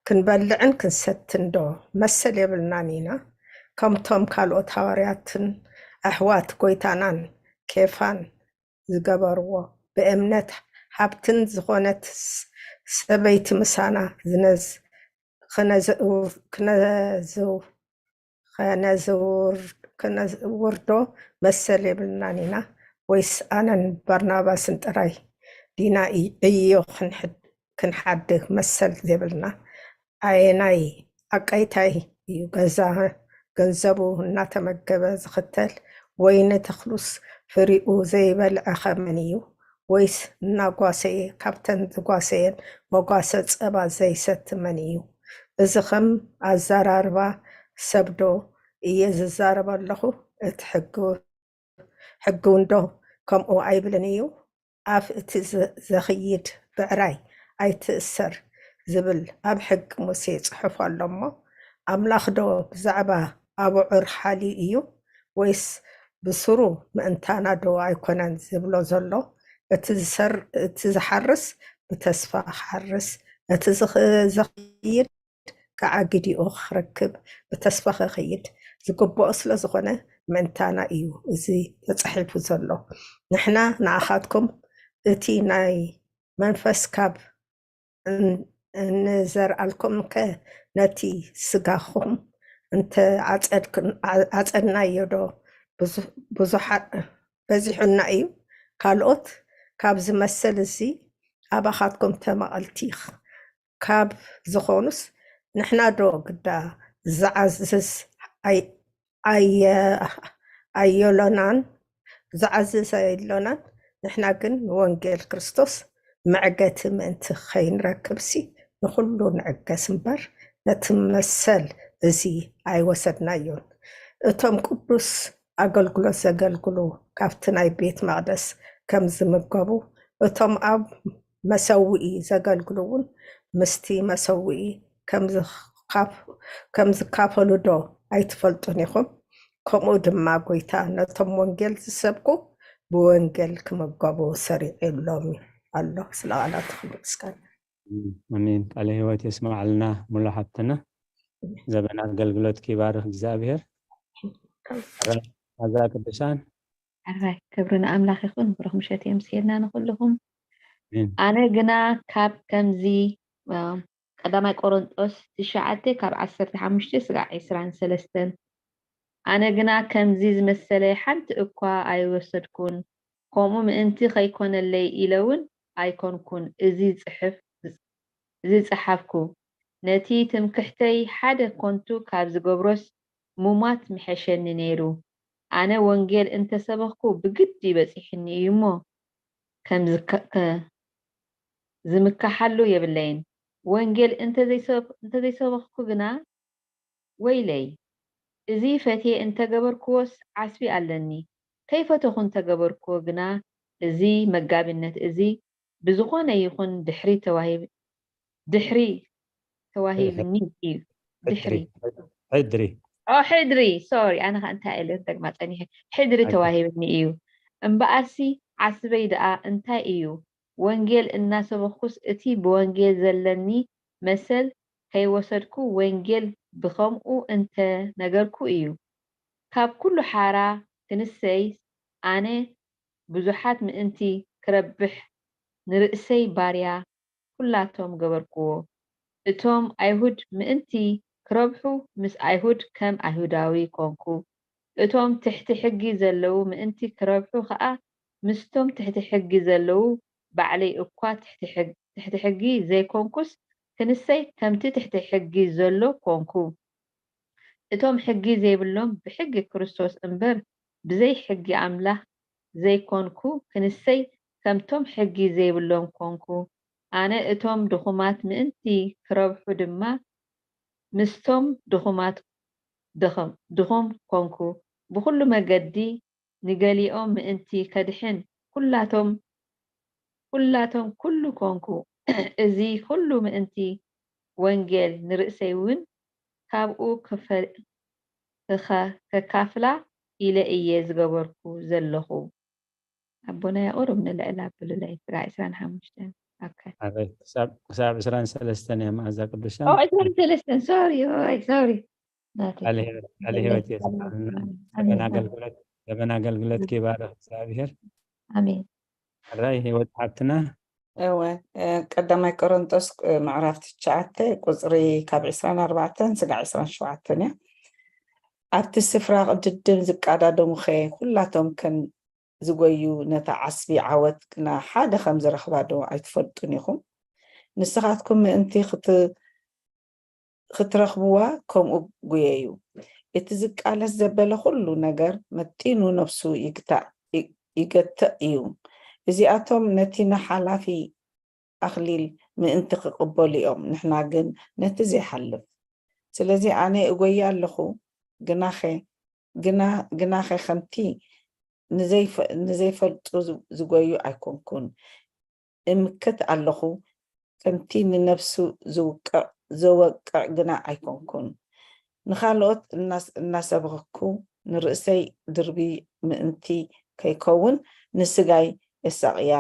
ክንበልዕን ክንሰትን ዶ መሰል የብልናን ኢና ከምቶም ካልኦት ሃዋርያትን ኣሕዋት ጎይታናን ኬፋን ዝገበርዎ ብእምነት ሃብትን ዝኾነት ሰበይቲ ምሳና ዝነዝ ክነዝውር ዶ መሰል የብልናን ኢና ወይስ ኣነን በርናባስን ጥራይ ዲና ዕዮ ክንሓድግ መሰል የብልና ኣየናይ ኣቃይታይ እዩ ገዛ ገንዘቡ እናተመገበ ዝኽተል ወይኒ ተኽሉስ ፍሪኡ ዘይበልዐኸ መን እዩ? ወይስ እናጓሰየ ካብተን ዝጓሰየን መጓሰ ጸባ ዘይሰቲ መን እዩ? እዚ ከም ኣዘራርባ ሰብዶ እየ ዝዛረብ ኣለኹ? እቲ ሕጊ ሕጊ እንዶ ከምኡ ኣይብልን እዩ? ኣፍ እቲ ዘኽይድ ብዕራይ ኣይትእሰር ዝብል ኣብ ሕጊ ሙሴ ጽሑፍ ኣሎ እሞ፣ ኣምላኽ ዶ ብዛዕባ ኣቡዑር ሓልዩ እዩ? ወይስ ብስሩ ምእንታና ዶ ኣይኮነን ዝብሎ ዘሎ? እቲ ዝሓርስ ብተስፋ ክሓርስ፣ እቲ ዘኽይድ ከዓ ግዲኡ ክረክብ ብተስፋ ክኸይድ ዝግብኦ ስለ ዝኾነ፣ ምእንታና እዩ እዚ ተጻሒፉ ዘሎ። ንሕና ንኣኻትኩም እቲ ናይ መንፈስ ካብ እን-፣ እንዘርኣልኩም ከ ነቲ ስጋኹም እንተ ዓጸድክን-፣ ዓ-፣ ዓጸድናዮ ዶ ብዙ-፣ ብዙሓ-፣ በዚሑና እዩ? ካልኦት ካብ ዝመሰል እዚ ኣባኻትኩም ተማቐልቲ ካብ ዝኾኑስ ንሕና ዶ ግዳ ዝዓዝዝ ኣይ-፣ ኣየ-፣ ኣየሎናን፣ ዝዓዝዝ ኣየሎናን? ንሕና ግን ንወንጌል ክርስቶስ መዕገቲ ምእንቲ ኸይንረክብሲ ንኹሉ ንዕገስ እምበር ነቲ መሰል እዚ ኣይወሰድናዮን። እቶም ቅዱስ ኣገልግሎት ዘገልግሉ ካብቲ ናይ ቤት መቕደስ ከም ዝምገቡ፣ እቶም ኣብ መሰውኢ ዘገልግሉ እውን ምስቲ መሰውኢ ከም ዝካፍ-፣ ከም ዝካፈሉ ዶ ኣይትፈልጡን ኢኹም? ከምኡ ድማ ጐይታ ነቶም ወንጌል ዝሰብኩ ብወንጌል ክምገቡ ሰሪዑሎም ኣሎ። ስለ ቃላትኩም ምስጋና። ኣሜን። ቃለ ህይወት የስማዕልና ሙሉ ሓብትና። ዘበን ኣገልግሎት ይባርኽ እግዚኣብሔር። ኣዛ ቅዱሳን። ኣራይ ክብሪ ንኣምላኽ ይኹን። ብሩኽ ምሸት የምስየልና ንኹልኹም። ኣሜን። ኣነ ግና ካብ ከምዚ፣ እ፣ ቀዳማይ ቆሮንጦስ ትሽዓተ ካብ ዓሰርተ ሓሙሽተ ስጋዕ ዕስራን ሰለስተን። ኣነ ግና ከምዚ ዝመሰለ ሓንቲ እኳ ኣይወሰድኩን፣ ከምኡ ምእንቲ ኸይኮነለይ ኢለ እውን ኣይኮንኩን እዚ ጽሕፍ ዝጸሓፍኩ። ነቲ ትምክሕተይ ሓደ ኮንቱ ካብ ዝገብሮስ ምሟት ምሐሸኒ ነይሩ። ኣነ ወንጌል እንተሰበኽኩ ብግዲ በጺሑኒ እዩ እሞ፣ ከም ዝከ-፣ ከ-፣ ዝምከሓሉ የብለይን። ወንጌል እንተዘይሰብ-፣ እንተዘይሰበኽኩ ግና ወይለይ፣ እዚ ፈትየ እንተገበርክዎስ ዓስቢ ኣለኒ፣ ከይፈተኹ እንተገበርክዎ ግና እዚ መጋቢነት እዚ ብዝኾነ ይኹን ድሕሪ ተዋሂብ-፣ ድሕሪ ተዋሂብኒ እዩ። ድሕሪ። ሕድሪ። ሕድሪ። ኦ፣ ሕድሪ፣ ሶሪ፣ ኣነ ኸ እንታይ ኢለ ክደግማ ጸኒሐ። ሕድሪ ኣይ። ተዋሂብኒ እዩ። እምበኣርሲ ዓስበይ ደኣ እንታይ እዩ? ወንጌል እናሰበኽኩስ እቲ ብወንጌል ዘለኒ መሰል ከይወሰድኩ ወንጌል ብኸምኡ እንተ ነገርኩ እዩ። ካብ ኩሉ ሓራ ክንሰይ ኣነ ብዙሓት ምእንቲ ክረብሕ ንርእሰይ ባርያ ኩላቶም ገበርክዎ። እቶም ኣይሁድ ምእንቲ ክረብሑ ምስ ኣይሁድ ከም ኣይሁዳዊ ኮንኩ። እቶም ትሕቲ ሕጊ ዘለዉ ምእንቲ ክረብሑ ኸኣ ምስቶም ትሕቲ ሕጊ ዘለዉ ባዕለይ እኳ ትሕቲ ሕግ-፣ ትሕቲ ሕጊ ዘይኮንኩስ ክንሰይ ከምቲ ትሕቲ ሕጊ ዘሎ ኮንኩ። እቶም ሕጊ ዘይብሎም ብሕጊ ክርስቶስ እምበር ብዘይ ሕጊ ኣምላኽ ዘይኮንኩ ክንሰይ ከምቶም ሕጊ ዘይብሎም ኮንኩ። ኣነ እቶም ድኹማት ምእንቲ ክረብሑ ድማ ምስቶም ድኹማት ድኹም፣ ድኹም ኮንኩ። ብኹሉ መገዲ ንገሊኦም ምእንቲ ከድሕን ኩላቶም፣ ኩላቶም ኩሉ ኮንኩ። እዚ ኩሉ ምእንቲ ወንጌል ንርእሰይ እውን ካብኡ ክፈ-፣ ክኸ-፣ ከካፍላ ኢለ እየ ዝገበርኩ ዘለኹ። ኣቦና ያቆርብ ንልዕል ኣብሉለይ ስጋ ዕስራን ሓሙሽተን። ኦኬ። ኣበይ? ክሳብ፣ ክሳብ ዕስራን ሰለስተን እያ መኣዛ ቅዱሳን። ኦ፣ ዕስራን ሰለስተን፣ ሶሪ፣ ኦይ፣ ሶሪ። ናተይ ቃለ ህይወት፣ ቃለ ህይወት የስማዕልና። ኣሜን። ዘበን ኣገልግሎት፣ ዘበን ኣገልግሎት ይባርኽ እግዚኣብሔር። ኣሜን። ሕራይ ህይወት ሓብትና። እወ፣ እ፣ ቀዳማይ ቆሮንጦስ፣ እ፣ ምዕራፍ ትሽዓተ ቁጽሪ ካብ ዕስራን ኣርባዕተን ስጋዕ ዕስራን ሸውዓተን እያ። ኣብቲ ስፍራ ቅድድም ዝቃዳደሙኸ ኩላቶም ከም ዝጎዩ ነታ ዓስቢ ዓወት ግና ሓደ ከም ዝረኽባ ዶ ኣይትፈልጡን ኢኹም? ንስኻትኩም ምእንቲ ክት-፣ ክትረኽብዋ ከምኡ ጉየዩ። እቲ ዝቃለስ ዘበለ ኩሉ ነገር መጢኑ ነፍሱ ይግታእ፣ ይ-፣ ይገትእ እዩ። እዚኣቶም ነቲ ንሓላፊ ኣኽሊል ምእንቲ ክቕበሉ እዮም፣ ንሕና ግን ነቲ ዘይሓልፍ። ስለዚ ኣነ እጎይ ኣለኹ፣ ግናኸ፣ ግና፣ ግናኸ ከምቲ ንዘይፈ-፣ ንዘይፈልጡ ዝ-፣ ዝጎዩ ኣይኮንኩን። እምክት ኣለኹ፣ ከምቲ ንነፍሱ ዝውቅዕ፣ ዘወቅዕ ግና ኣይኮንኩን። ንኻልኦት እናስ-፣ እናሰበኽኩ ንርእሰይ ድርቢ ምእንቲ ከይከውን ንስጋይ የሳቕያ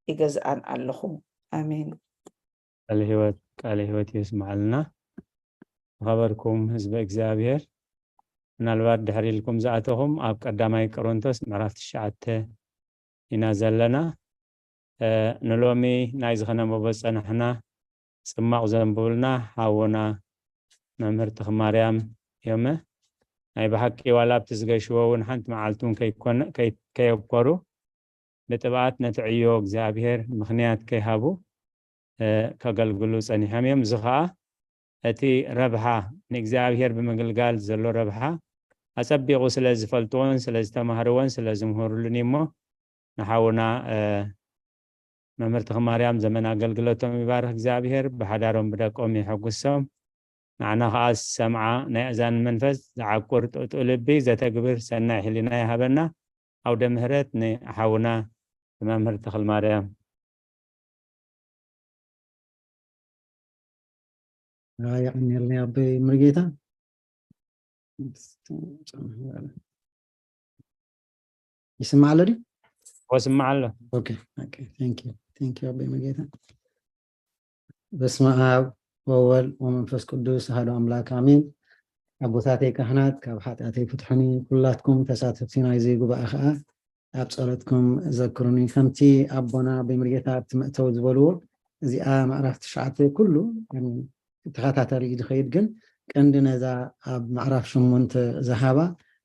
ይገዝኣን ኣለኹ። ኣሜን። ቃለ ህይወት፣ ቃለ ህይወት የስምዓልና። ዝኸበርኩም ህዝበ እግዚኣብሔር፣ ምናልባት ድሕሪ ኢልኩም ዝኣተኹም ኣብ ቀዳማይ ቆሮንቶስ ምዕራፍ ትሽዓተ ኢና ዘለና። ንሎሚ ናይ ዝኸነ መቦ ዝጸናሕና ጽማቕ ዘንብቡልና ሓውና መምህር ተኽማርያም እዮም። ናይ ብሓቂ ዋላ ኣብቲ ዝገሽዎ እውን ሓንቲ መዓልቲ እውን ከይኮነ- ከይ- ከየብኮሩ ብጥብኣት ነቲ ዕዮ እግዚኣብሔር ምኽንያት ከይሃቡ ከገልግሉ ጸኒሖም እዮም። እዚ ኸኣ እቲ ረብሓ ንእግዚኣብሔር ብምግልጋል ዘሎ ረብሓ ኣጸቢቑ ስለ ዝፈልጥዎን ስለ ዝተማህርዎን ስለ ዝምህሩሉን እዩ እሞ ንሓውና መምህር ተኽማርያም ዘመን ኣገልግሎቶም ይባርኽ እግዚኣብሔር። ብሓዳሮም ብደቆም የሐጉሶም። ንዓና ኸኣ ዝሰምዓ ናይ ኣእዛን መንፈስ ዝዓቁር ጥጡእ ልቢ ዘተግብር ሰናይ ሕሊና ይሃበና። ኣውደ ምህረት ንሓውና መምህር ተኽልማርያም። የቐንየልና ኣቦይ ምርጌታ። ይስማዕ ኣሎ ድዩ? ወስማዕ ኣሎ። ኦኬ፣ ኦኬ፣ thank you፣ thank you ኣቦይ ምርጌታ። በስመ ኣብ ወወልድ ወመንፈስ ቅዱስ ኣሐዱ ኣምላክ ኣሜን። ኣቦታተይ ካህናት ካብ ሓጢኣተይ ፍትሑኒ፣ ኩላትኩም ተሳተፍቲ ናይዚ ጉባኤ ከዓ ኣብ ጸሎትኩም ዘክሩኒ። ከምቲ ኣቦና ብምርጌታ ኣብቲ መእተዊ ዝበልዎ እዚኣ ምዕራፍ ትሽዓተ ኩሉ ተኸታታሊ እዩ ዝኸይድ፣ ግን ቀንዲ ነዛ ኣብ ምዕራፍ ሸሞንተ ዝሃባ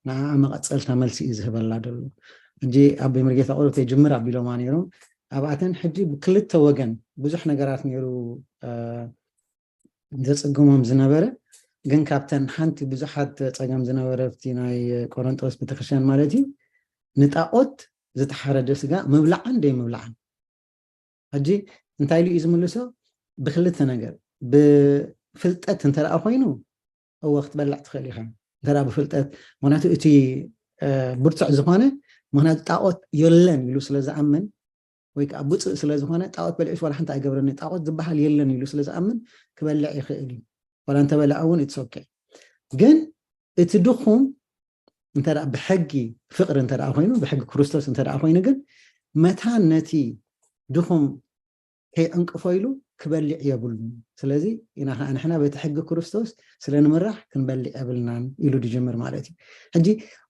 ንዓኣ መቐጸልታ መልሲ እዩ ዝህበላ ዘሎ። ሕጂ ኣብ ብምርጌታ ቁሩብ ተጅምር ኣቢሎማ ነይሮም። ኣብኣተን ሕጂ ብክልተ ወገን ብዙሕ ነገራት ነይሩ ዘጽግሞም ዝነበረ፣ ግን ካብተን ሓንቲ ብዙሓት ጸገም ዝነበረ ኣብቲ ናይ ቆሮንጦስ ቤተክርስትያን ማለት እዩ፣ ንጣዖት ዝተሓረደ ስጋ ምብላዕን ደይምብላዕን። ሕጂ እንታይ ኢሉ እዩ ዝምልሶ? ብክልተ ነገር። ብፍልጠት እንተ ደኣ ኮይኑ እወ ክትበልዕ ትኽእል ኢኻ። እንተ ደኣ ብፍልጠት፣ ምክንያቱ እቲ ብርቱዕ ዝኾነ፣ ምክንያቱ ጣዖት የለን ኢሉ ስለ ዝኣምን ወይ ከዓ ብፁዕ ስለ ዝኾነ ጣዖት በሊዑስ ዋላ ሓንቲ ኣይገብረኒ፣ ጣዖት ዝበሃል የለን ኢሉ ስለ ዝኣምን ክበልዕ ይኽእል እዩ። ዋላ እንተበልዐ እውን it's okay። ግን እቲ ድኹም እንተ ደኣ ብሕጊ ፍቕሪ እንተ ደኣ ኮይኑ፣ ብሕጊ ክርስቶስ እንተ ደኣ ኮይኑ ግን መታን ነቲ ድኹም ከይዕንቅፎ ኢሉ ክበልዕ የብሉን። ስለዚ ኢና ከዓ ንሕና በቲ ሕጊ ክርስቶስ ስለ ንምራሕ ክንበልዕ የብልናን ኢሉ ድጅምር ማለት እዩ። ሕጂ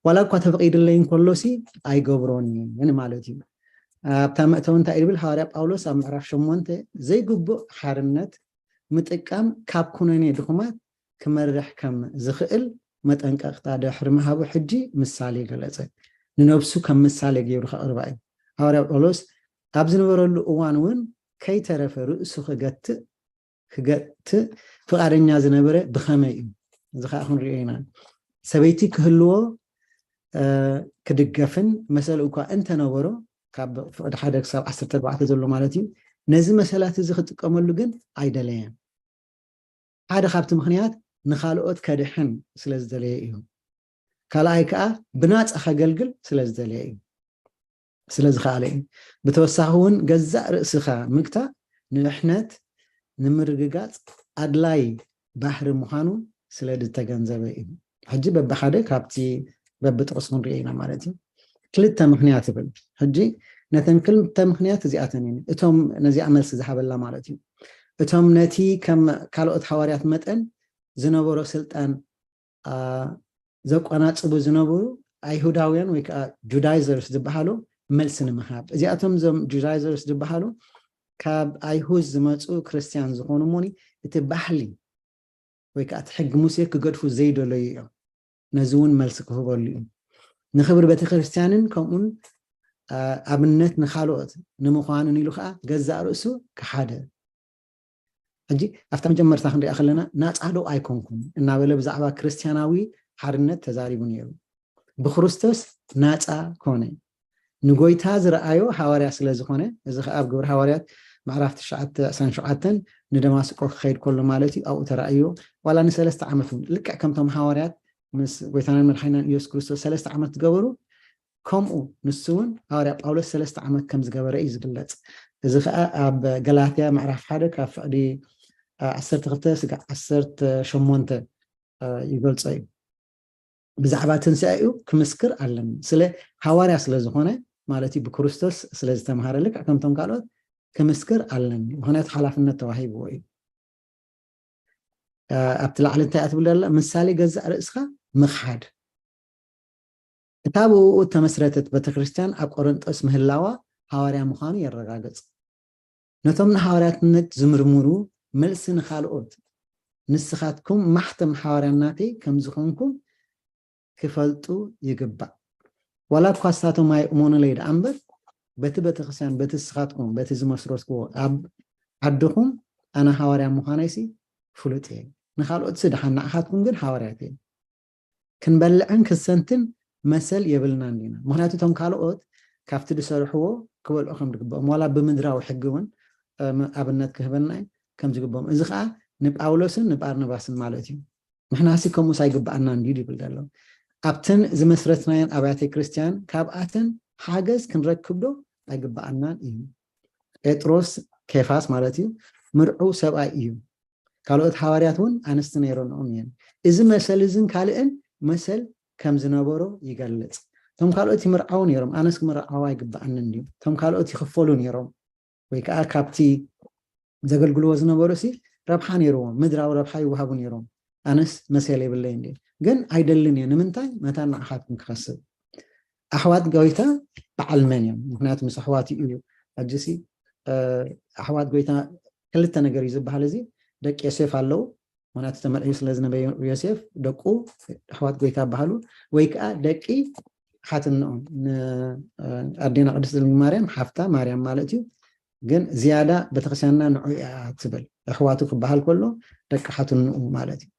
ዋላ እኳ ተፈቒድለይ እንከሎሲ ኣይገብሮን እየን ማለት እዩ። ኣብታ መእተዊ እንታይ ይብል ሃዋርያ ጳውሎስ ኣብ ምዕራፍ ሸሞንተ ዘይግቡእ ሓርነት ምጥቃም ካብ ኩነኔ ድኹማት ክመርሕ ከም ዝኽእል መጠንቀቕታ ድሕሪ ምሃቡ ሕጂ ምሳሌ ገለጸ። ንነብሱ ከም ምሳሌ ገይሩ ከቕርባ እዩ። ሃዋርያ ጳውሎስ ኣብ ዝነበረሉ እዋን እውን ከይተረፈ ርእሱ ክገትእ ክገትእ ፍቓደኛ ዝነበረ ብኸመይ እዩ? እዚ ከዓ ክንሪኦ ኢና። ሰበይቲ ክህልዎ ክድገፍን መሰል እኳ እንተነበሮ ካብ ፍቕዲ ሓደ ክሳብ ዓሰርተ ኣርባዕተ ዘሎ ማለት እዩ። ነዚ መሰላት እዚ ክጥቀመሉ ግን ኣይደለየን። ሓደ ካብቲ ምኽንያት ንኻልኦት ከድሕን ስለ ዝደለየ እዩ። ካልኣይ ከዓ ብናፃ ከገልግል ስለ ዝደለየ እዩ፣ ስለ ዝኸኣለ እዩ። ብተወሳኺ እውን ገዛእ ርእስኻ ምግታእ ንድሕነት ንምርግጋፅ ኣድላይ ባህሪ ምዃኑ ስለ ዝተገንዘበ እዩ። ሕጂ በብሓደ ካብቲ በብጥቕሱ ክንሪኦ ኢና ማለት እዩ። ክልተ ምኽንያት ይብል። ሕጂ ነተን ክልተ ምኽንያት እዚኣተን እየን እቶም ነዚኣ መልሲ ዝሃበላ ማለት እዩ። እቶም ነቲ ከም ካልኦት ሃዋርያት መጠን ዝነበሮ ስልጣን ዘቋናጽቡ ዝነበሩ ኣይሁዳውያን ወይ ከዓ ጁዳይዘርስ ዝበሃሉ መልሲ ንምሃብ፣ እዚኣቶም እዞም ጁዳይዘርስ ዝበሃሉ ካብ ኣይሁድ ዝመፁ ክርስትያን ዝኾኑ እሞኒ እቲ ባህሊ ወይ ከዓ እቲ ሕጊ ሙሴ ክገድፉ ዘይደለዩ እዮም። ነዚ እውን መልሲ ክህበሉ እዩ። ንክብሪ ቤተክርስትያንን ከምኡን ኣብነት ንካልኦት ንምዃንን ኢሉ ከዓ ገዛእ ርእሱ ክሓደ። ሕጂ ኣብታ መጀመርታ ክንሪኣ ከለና ናፃ ዶ ኣይኮንኩን እናበለ ብዛዕባ ክርስትያናዊ ሓርነት ተዛሪቡ ነይሩ። ብክርስቶስ ናፃ ኮነ። ንጎይታ ዝረኣዮ ሃዋርያ ስለ ዝኾነ፣ እዚ ከዓ ኣብ ግብሪ ሃዋርያት ምዕራፍ ትሽዓተ ዕስራን ሸውዓተን ንደማስቆ ክኸይድ ከሎ ማለት እዩ። ኣብኡ ተራእዮ ዋላ ንሰለስተ ዓመት እውን ልክዕ ከምቶም ሃዋርያት ምስ ጎይታናን መድሓኒናን ኢየሱስ ክርስቶስ ሰለስተ ዓመት ዝገበሩ ከምኡ ንሱ እውን ሃዋርያ ጳውሎስ ሰለስተ ዓመት ከም ዝገበረ እዩ ዝግለጽ። እዚ ከዓ ኣብ ገላትያ ምዕራፍ ሓደ ካብ ፍቕዲ ዓሰርተ ክልተ ስጋዕ ዓሰርተ ሸሞንተ ይገልጾ እዩ። ብዛዕባ ትንሳኤኡ ክምስክር ኣለኒ። ስለ ሃዋርያ ስለ ዝኾነ ማለት እዩ፣ ብክርስቶስ ስለ ዝተምሃረ ልክዕ ከምቶም ካልኦት ክምስክር ኣለኒ። ምኽንያቱ ሓላፍነት ተዋሂብዎ እዩ። ኣብቲ ላዕሊ እንታይ እያ ትብል ዘላ? ምሳሌ ገዛእ ርእስኻ ምኽሓድ። እታ ብኡ እተመስረተት ቤተክርስትያን ኣብ ቆሮንጦስ ምህላዋ ሃዋርያ ምዃኑ የረጋግጽ። ነቶም ንሃዋርያትነት ዝምርምሩ፣ መልሲ ንኻልኦት፣ ንስኻትኩም ማሕተም ሓዋርያናተይ ከም ዝኾንኩም ክፈልጡ ይግባእ። ዋላ እኳ ንሳቶም ኣይእመኑለይ ደኣ እምበር፣ በቲ ቤተክርስትያን፣ በቲ ንስኻትኩም፣ በቲ ዝመስረትክዎ ኣብ ዓድኹም ኣነ ሃዋርያ ምዃነይሲ ፍሉጥ እየ። ንኻልኦትሲ ደሓን፣ ንዓኻትኩም ግን ሃዋርያት እዮም። ክንበልዕን ክንሰንትን መሰል የብልናን ዲና። ምኽንያቱ እቶም ካልኦት ካብቲ ዝሰርሕዎ ክበልዑ ከም ዝግብኦም፣ ዋላ ብምድራዊ ሕጊ እውን፣ እ፣ ም-፣ ኣብነት ክህበና እዩ፣ ከም ዝግብኦም። እዚ ከዓ ንጳውሎስን ንባርናባስን ማለት እዩ። ንሕናሲ ከምኡስ ኣይግብኣናን ድዩ ይብል ዘሎ። ኣብተን ዝመስረትናየን ኣብያተ ክርስቲያን ካብኣተን ሓገዝ ክንረክብ ዶ ኣይግብኣናን እዩ? ጴጥሮስ፣ ኬፋስ ማለት እዩ፣ ምርዑው ሰብኣይ እዩ። ካልኦት ሃዋርያት እውን ኣንስቲ ነይረንኦም እየን። እዚ መሰል እዝን ካልእን መሰል ከም ዝነበሮ ይገልጽ። እቶም ካልኦት ይምርዓው ነይሮም፣ ኣነስ ክምርዓው ኣይግብኣንን ድዩ? እቶም ካልኦት ይኽፈሉ ነይሮም፣ ወይ ከዓ ካብቲ ዘገልግልዎ ዝነበሩ ሲ ረብሓ ነይርዎም፣ ምድራዊ ረብሓ ይወሃቡ ነይሮም። ኣነስ መሰል የብለይን ድዩ? ግን ኣይደልን እየ። ንምንታይ? መታን ንዓኻትኩም ክኸስብ። ኣሕዋት ጎይታ በዓል መን እዮም? ምኽንያቱ ምስ ኣሕዋት እዩ። ሕጂ ሲ፣ እ፣ ኣሕዋት ጎይታ ክልተ ነገር እዩ ዝበሃል። እዚ ደቂ ዮሴፍ ኣለዉ፣ ምኽንያቱ ተመርዕዩ ስለ ዝነበረ ዮሴፍ፣ ደቁ ኣሕዋት ጎይታ ይበሃሉ፣ ወይ ከዓ ደቂ ሓትንኦም፣ ን-፣ እ፣ ኣዴና ቅድስት ድንግል ማርያም ሓፍታ ማርያም ማለት እዩ። ግን ዝያዳ ቤተክርስትያንና ንዑ እያ ትብል። ኣሕዋቱ ክበሃል ከሎ ደቂ ሓትንኡ ማለት እዩ።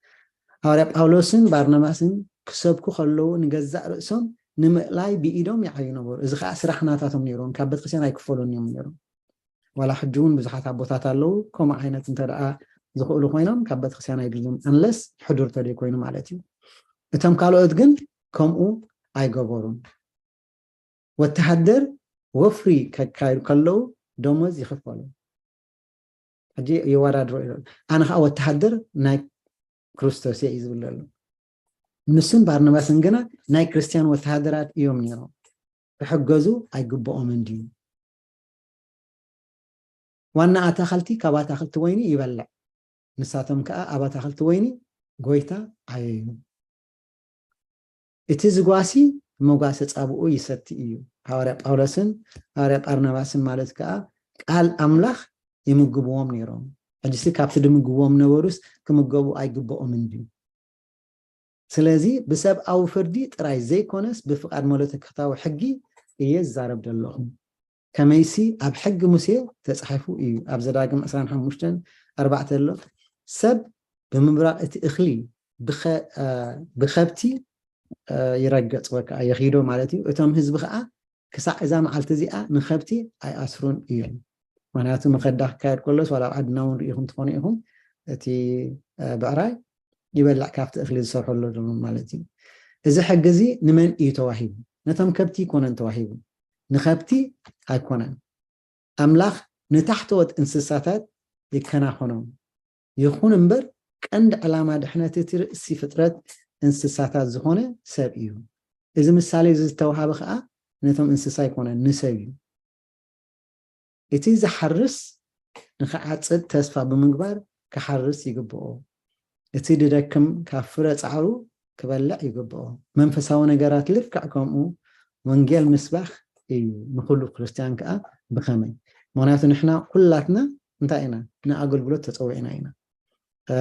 ሃዋርያ ጳውሎስን ባርናባስን ክሰብኩ ከለዉ ንገዛእ ርእሶም ንምእላይ ብኢዶም ይዓዩ ነበሩ። እዚ ከዓ ስራሕ ናታቶም ነይሮም፣ ካብ ቤተክርስትያን ኣይክፈሉን እዮም ነይሮም። ዋላ ሕጂ እውን ብዙሓት ኣቦታት ኣለዉ፣ ከምኡ ዓይነት እንተ ደኣ ዝኽእሉ ኮይኖም ካብ ቤተክርስትያን ኣይድልዩን፣ ኣንለስ ሕዱር ተደይ ኮይኑ ማለት እዩ። እቶም ካልኦት ግን ከምኡ ኣይገበሩን። ወተሃደር ወፍሪ ከካይዱ ከለዉ ደሞዝ ይኽፈሉ። ሕጂ የወዳድሮ ኢሉ፣ ኣነ ከዓ ወተሃደር ናይ ክርስቶስ እየ እዩ ዝብል ዘሎ። ንሱን ባርናባስን ግና ናይ ክርስትያን ወተሃደራት እዮም ነይሮም። ክሕገዙ ኣይግብኦምን ድዩ? ዋና ኣታኸልቲ ካብ ኣታኸልቲ ወይኒ ይበልዕ፣ ንሳቶም ከዓ ኣብ ኣታኸልቲ ወይኒ ጎይታ ዓየዩ። እቲ ዝጓሲ መጓሰ ጻብኡ ይሰቲ እዩ። ሃዋርያ ጳውሎስን ሃዋርያ ጳርናባስን ማለት ከዓ ቃል ኣምላኽ ይምግብዎም ነይሮም። ሕጂሲ ካብቲ ድምግብዎም ነበሩስ ክምገቡ ኣይግብኦምን ድዩ? ስለዚ ብሰብኣዊ ፍርዲ ጥራይ ዘይኮነስ ብፍቓድ መለኮታዊ ሕጊ እየ ዝዛረብ ዘለኹ። ከመይሲ ኣብ ሕጊ ሙሴ ተጻሒፉ እዩ። ኣብ ዘዳግም ዕስራን ሓሙሽተን ኣርባዕተ ኣሎ፣ ሰብ ብምብራቕ እቲ እኽሊ ብኸ-፣ እ፣ ብኸብቲ፣ እ፣ ይረገጽ ወይ ከዓ የኺዶ ማለት እዩ። እቶም ህዝቢ ከዓ ክሳዕ እዛ መዓልቲ እዚኣ ንኸብቲ ኣይኣስሩን እዮም። ምኽንያቱ መኸዳ ክካየድ ከሎስ ዋላ ኣብ ዓድና እውን ርኢኹም ትኾኑ ኢኹም፣ እቲ፣ እ፣ ብዕራይ ይበልዕ ካብቲ እኽሊ ዝሰርሖ ኣሎ ማለት እዩ። እዚ ሕጊ እዚ ንመን እዩ ተዋሂቡ? ነቶም ከብቲ ኣይኮነን ተዋሂቡ፣ ንኸብቲ ኣይኮነን። ኣምላኽ ንታሕተዎት እንስሳታት ይከናኸኖም። ይኹን እምበር ቀንዲ ዕላማ ድሕነት እቲ ርእሲ ፍጥረት እንስሳታት ዝኾነ ሰብ እዩ። እዚ ምሳሌ እዚ ዝተዋሃበ ከዓ ነቶም እንስሳ ኣይኮነን፣ ንሰብ እዩ። እቲ ዝሓርስ ንኽዓጽድ ተስፋ ብምግባር ክሓርስ ይግብኦ። እቲ ድደክም ካብ ፍረ ጻዕሩ ክበልዕ ይግብኦ። መንፈሳዊ ነገራት ልክዕ ከምኡ ወንጌል ምስባኽ እዩ፣ ንኹሉ ክርስትያን ከኣ ብኸመይ? ምኽንያቱ ንሕና ኩላትና እንታይ ኢና? ንኣገልግሎት ተጸዊዕና ኢና። እ፣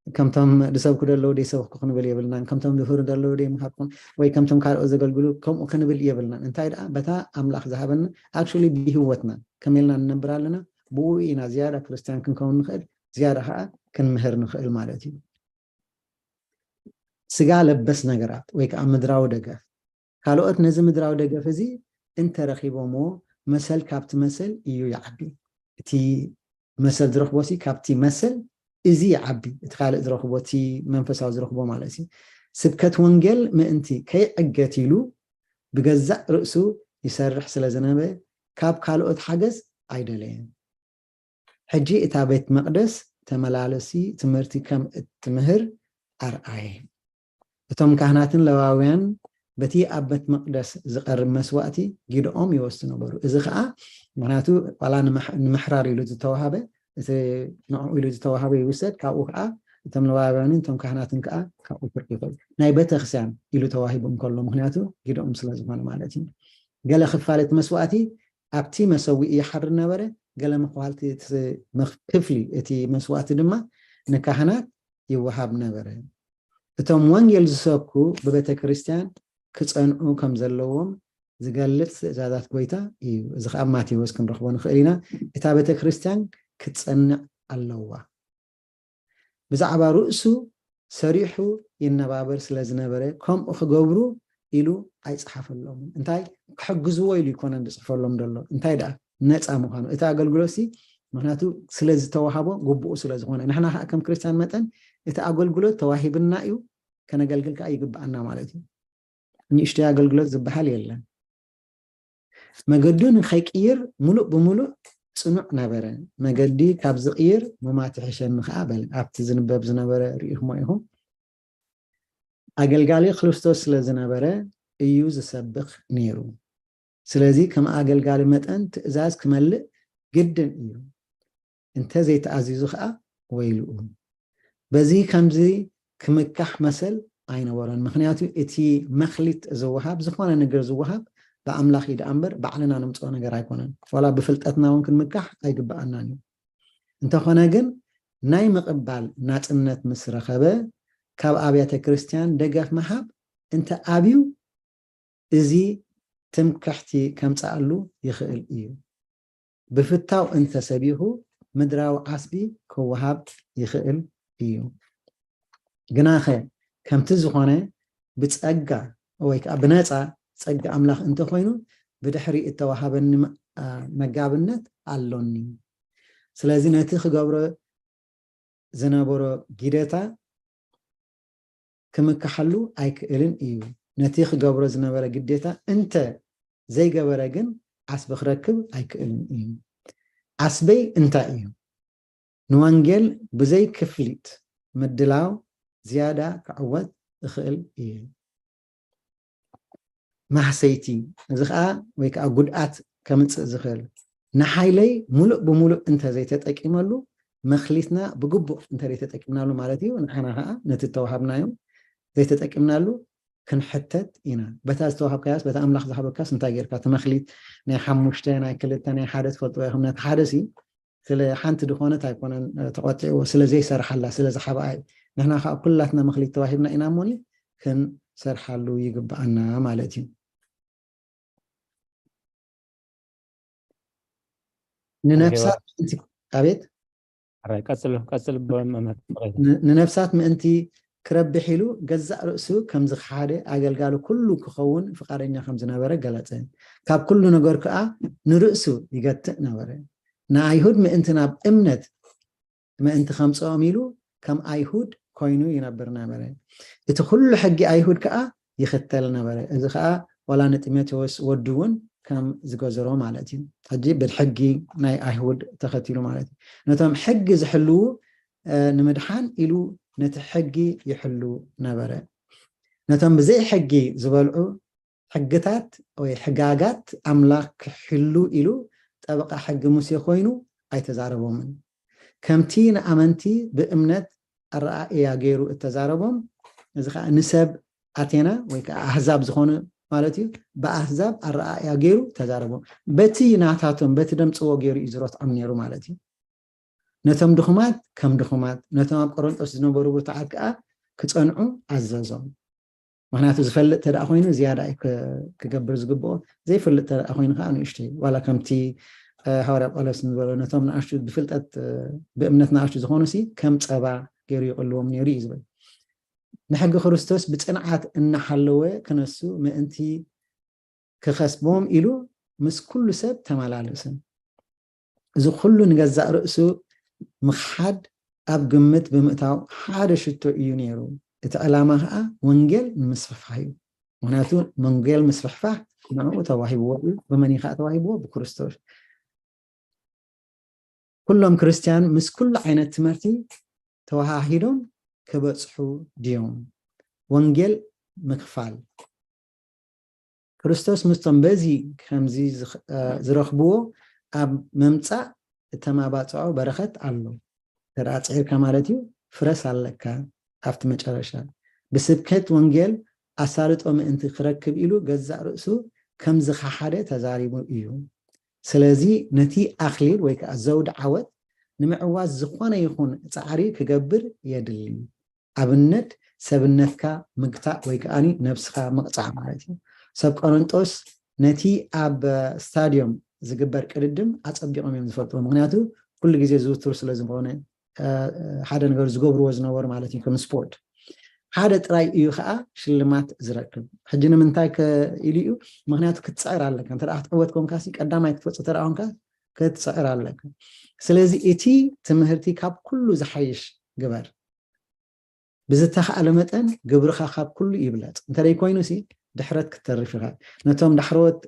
ከምቶም ዝሰብኩ ዘለዉ ዘይሰበኽኩ ክንብል የብልናን፣ ከምቶም ዝምህሩ ዘለዉ ዘይምሃርኩን፣ ወይ ከምቶም ካልኦት ዘገልግሉ ከምኡ ክንብል የብልናን። እንታይ ደኣ በታ ኣምላኽ ዝሃበና፣ actually ብህይወትና ከመይ ኢልና ንነብር ኣለና፣ ብኡ ኢና ዝያዳ ክርስትያን ክንከውን ንኽእል፣ ዝያዳ ኸኣ ክንምህር ንኽእል ማለት እዩ። ስጋ ለበስ ነገራት ወይ ከዓ ምድራዊ ደገፍ፣ ካልኦት ነዚ ምድራዊ ደገፍ እዚ እንተረኺቦምዎ መሰል ካብቲ መሰል እዩ ይዓቢ። እቲ መሰል ዝረኽቦ ሲ ካብቲ መሰል እዚ ይዓቢ፣ እቲ ካልእ ዝረኽቦ፣ እቲ መንፈሳዊ ዝረኽቦ ማለት እዩ። ስብከት ወንጌል ምእንቲ ከይዕገት ኢሉ ብገዛእ ርእሱ ይሰርሕ ስለ ዝነበረ ካብ ካልኦት ሓገዝ ኣይደለየን። ሕጂ እታ ቤት መቕደስ ተመላለሲ ትምህርቲ ከም እትምህር ኣርኣየ። እቶም ካህናትን ለዋውያን በቲ ኣብ ቤት መቕደስ ዝቐርብ መስዋእቲ ጊደኦም ይወስዱ ነበሩ። እዚ ኸኣ ምኽንያቱ ዋላ ንምሕ-፣ ንምሕራር ኢሉ ዝተዋሃበ፣ እቲ ንዕኡ ኢሉ ዝተዋሃበ ይውሰድ፣ ካብኡ ኸኣ እቶም ለዋውያንን እቶም ካህናትን ከዓ ካብኡ ፍርቂ ይኸዱ። ናይ ቤተክርስትያን ኢሉ ተዋሂቡ እንከሎ፣ ምክንያቱ ግደኦም ስለ ዝኾነ ማለት እዩ። ገለ ክፋል እቲ መስዋእቲ ኣብቲ መሰዊኢ ይሓድር ነበረ፣ ገለ መኽፋልቲ እቲ መኽ-፣ ክፍሊ እቲ መስዋእቲ ድማ ንካህናት ይወሃብ ነበረ። እቶም ወንጌል ዝሰብኩ ብቤተ ክርስቲያን ክጸንዑ ከም ዘለዎም ዝገልጽ ትእዛዛት ጎይታ እዩ። እዚ ከኣ ኣብ ማቴዎስ ክንረኽቦ ንኽእል ኢና። እታ ቤተ ክርስቲያን ክትጸንዕ ኣለዋ። ብዛዕባ ርእሱ ሰሪሑ ይነባበር ስለ ዝነበረ፣ ከምኡ ክገብሩ ኢሉ ኣይጸሓፈሎምን። እንታይ ክሕግዝዎ ኢሉ ይኮነን ዝጽሕፈሎም ዘሎ። እንታይ ደኣ ነጻ ምዃኑ። እቲ ኣገልግሎት ሲ ምክንያቱ ስለ ዝተዋሃቦ ግቡኡ ስለ ዝኾነ። ንሕና ከኣ ከም ክርስቲያን መጠን እቲ ኣገልግሎት ተዋሂብና እዩ፣ ከነገልግል ከኣ ይግብኣና ማለት እዩ። ንእሽተይ ኣገልግሎት ዝበሃል የለን። መገዱ ንኸይቅይር ምሉእ ብምሉእ ጽኑዕ ነበረ። መገዲ ካብ ዝቕይር ምማት ይሕሸኒ ከኣ በለ። ኣብቲ ዝንበብ ዝነበረ ርኢኹሞ ኢኹም። ኣገልጋሊ ክርስቶስ ስለ ዝነበረ እዩ ዝሰብኽ ነይሩ። ስለዚ ከም ኣገልጋሊ መጠን ትእዛዝ ክመልእ ግድን እዩ። እንተ ዘይተኣዚዙ ከኣ ወይልኡ። በዚ ከምዚ ክምካሕ መሰል ኣይነበሮን። ምክንያቱ እቲ መክሊት ዝወሃብ፣ ዝኾነ ነገር ዝወሃብ ብኣምላኽ እዩ ደኣ እምበር ባዕልና ነምጽኦ ነገር ኣይኮነን። ዋላ ብፍልጠትና እውን ክንምካሕ ኣይግብኣናን እዩ። እንተኾነ ግን ናይ ምቕባል ናጽነት ምስ ረኸበ ካብ ኣብያተ ክርስቲያን ደገፍ ምሃብ እንተ ኣብዩ እዚ ትምክሕቲ ከምጽኣሉ ይኽእል እዩ። ብፍታው እንተ ሰቢኹ ምድራዊ ዓስቢ ክወሃብ ይኽእል እዩ። ግናኸ ከምቲ ዝኾነ ብጸጋ ወይ ከዓ ብነጻ ጸጋ ኣምላኽ እንተኾይኑ ብድሕሪ እተዋሃበኒ መ-፣ ኣ፣ መጋብነት ኣሎኒ። ስለዚ ነቲ ክገብሮ ዝነበሮ ግዴታ ክምክሓሉ ኣይክእልን እዩ። ነቲ ክገብሮ ዝነበረ ግዴታ እንተ ዘይገበረ ግን ዓስቢ ክረክብ ኣይክእልን እዩ። ዓስበይ እንታይ እዩ? ንወንጌል ብዘይ ክፍሊት ምድላው ዝያዳ ክዕወት እኽእል እየ። ማህሰይቲ፣ እዚ ኸዓ ወይ ከዓ ጉድኣት ከምፅእ ዝኽእል፣ ንሓይለይ ሙሉእ ብሙሉእ እንተ ዘይተጠቂመሉ፣ መኽሊትና ብግቡእ እንተ ዘይተጠቂምናሉ ማለት እዩ፣ ንዓና ኸዓ ነቲ እተዋሃብናዮ ዘይተጠቂምናሉ ክንሕተት ኢና። በታ ዝተዋሃብካያስ፣ በታ ኣምላኽ ዝሃበካስ እንታይ ጌርካ? እቲ መኽሊት ናይ ሓሙሽተ፣ ናይ ክልተ፣ ናይ ሓደ ትፈልጥዎ ኢኹም። ነቲ ሓደ ሲ ስለ ሓንቲ ድኾነት ኣይኮነን፣ እ፣ ተቖጢዕዎ፣ ስለ ዘይሰርሓላ፣ ስለ ዝሓብኣ እዩ። ንሕና ኸዓ ኩላትና መኽሊት ተዋሂብና ኢና እሞኒ ክንሰርሓሉ ይግብኣና ማለት እዩ። ንነፍሳት ምእንቲ፣ ኣቤት? ሕራይ፣ ቀጽል፣ ቀጽል፣ ብ-፣ መምህር። ን-፣ ንነፍሳት ምእንቲ ክረብሕ ኢሉ ገዛእ ርእሱ ከም ዝኸሓደ ኣገልጋሊ ኩሉ ክኸውን ፍቓደኛ ከም ዝነበረ ገለጸ። ካብ ኩሉ ነገር ከኣ ንርእሱ ይገትእ ነበረ። ንኣይሁድ ምእንቲ ናብ እምነት ምእንቲ ከምጽኦም ኢሉ ከም ኣይሁድ ኮይኑ ይነብር ነበረ። እቲ ኩሉ ሕጊ ኣይሁድ ከኣ ይኽተል ነበረ። እዚ ከኣ ዋላ ንጢሞቴዎስ ወዱ እውን ከም ዝገዘሮ ማለት እዩ። ሕጂ ብሕጊ ናይ ኣይሁድ ተኸቲሉ ማለት እዩ። ነቶም ሕጊ ዝሕልዉ፣ እ፣ ንምድሓን ኢሉ ነቲ ሕጊ ይሕሉ ነበረ። ነቶም ብዘይ ሕጊ ዝበልዑ ሕግታት ወይ ሕጋጋት ኣምላኽ ክሕሉ ኢሉ ጠበቓ ሕጊ ሙሴ ኮይኑ ኣይተዛረቦምን። ከምቲ ንኣመንቲ ብእምነት ኣረኣእያ ገይሩ እተዛረቦም፣ እዚ ኸዓ ንሰብ ኣቴና ወይ ከዓ ኣህዛብ ዝኾኑ ማለት እዩ፣ ብኣህዛብ ኣረኣእያ ገይሩ ተዛረቦም። በቲ ናታቶም፣ በቲ ደምፅዎ ገይሩ እዩ ዝረትዖም ነይሩ ማለት እዩ። ነቶም ድኹማት ከም ድኹማት፣ ነቶም ኣብ ቆሮንጦስ ዝነበሩ ብርቱዓት ከኣ ክጸንዑ ኣዘዞም። ምኽንያቱ ዝፈልጥ ተደኣ ኮይኑ ዝያዳ እዩ ክ-፣ ክገብር ዝግብኦ፣ ዘይፈልጥ ተደኣ ኮይኑ ከኣ ንእሽተይ። ዋላ ከምቲ፣ እ፣ ሃዋርያ ጳውሎስ ዝበሎ፣ ነቶም ንኣሽቱ ብፍልጠት፣ እ፣ ብእምነት ንኣሽቱ ዝኾኑሲ ከም ጸባ ገይሩ ይቕልዎም ነይሩ እዩ ዝብል። ንሕጊ ክርስቶስ ብጽንዓት እናሓለወ ክነሱ ምእንቲ ክኸስቦም ኢሉ ምስ ኩሉ ሰብ ተመላለሰ። እዚ ኩሉ ንገዛእ ርእሱ ምኽሓድ ኣብ ግምት ብምእታው ሓደ ሽቶ እዩ ነይሩ። እቲ ዕላማ ኸዓ ወንጌል ንምስፍፋሕ እዩ። ምኽንያቱ ወንጌል ምስፍሕፋሕ ንዕኡ ተዋሂብዎ እዩ። ብመን እዩ ኸዓ ተዋሂብዎ? ብክርስቶስ። ኩሎም ክርስትያን ምስ ኩሉ ዓይነት ትምህርቲ ተወሃሂዶም ክበጽሑ ድዮም? ወንጌል ምክፋል። ክርስቶስ ምስቶም በዚ ከምዚ ዝኽ-፣ እ፣ ዝረኽብዎ ኣብ ምምጻእ እተማባጽዖ በረኸት ኣሎ። እንተ ደኣ ጽዒርካ ማለት እዩ፣ ፍረስ ኣለካ ኣብቲ መጨረሻ። ብስብከት ወንጌል ኣሳልጦ ምእንቲ ክረክብ ኢሉ ገዛእ ርእሱ ከም ዝኸሓደ ተዛሪቡ እዩ። ስለዚ ነቲ ኣኽሊል ወይ ከዓ ዘውዲ ዓወት ንምዕዋት ዝኾነ ይኹን ጻዕሪ ክገብር የድሊ። ኣብነት ሰብነትካ ምግታእ ወይ ከዓኒ ነብስኻ ምቕጻዕ ማለት እዩ። ሰብ ቆሮንጦስ ነቲ ኣብ ስታድዮም ዝግበር ቅድድም ኣጸቢቖም እዮም ዝፈልጥዎ። ምክንያቱ ኩሉ ግዜ ዝውትሩ ስለ ዝኾነ፣ ሓደ ነገር ዝገብርዎ ዝነበሩ ማለት እዩ። ከም ስፖርት ሓደ ጥራይ እዩ ከዓ ሽልማት ዝረክብ። ሕጂ ንምንታይ ኢሉ እዩ? ምክንያቱ ክትፅዕር ኣለካ። እንተ ክትዕወት ኮንካሲ ቀዳማይ ክትወፅእ ተደኣ ኮንካ ክትፅዕር ኣለካ። ስለዚ እቲ ትምህርቲ ካብ ኩሉ ዝሓይሽ ግበር። ብዝተኻእለ መጠን ግብርኻ ካብ ኩሉ ይብለፅ። እንተደይ ኮይኑ ሲ ድሕረት ክትተርፍ ኢኻ። ነቶም ዳሕረዎት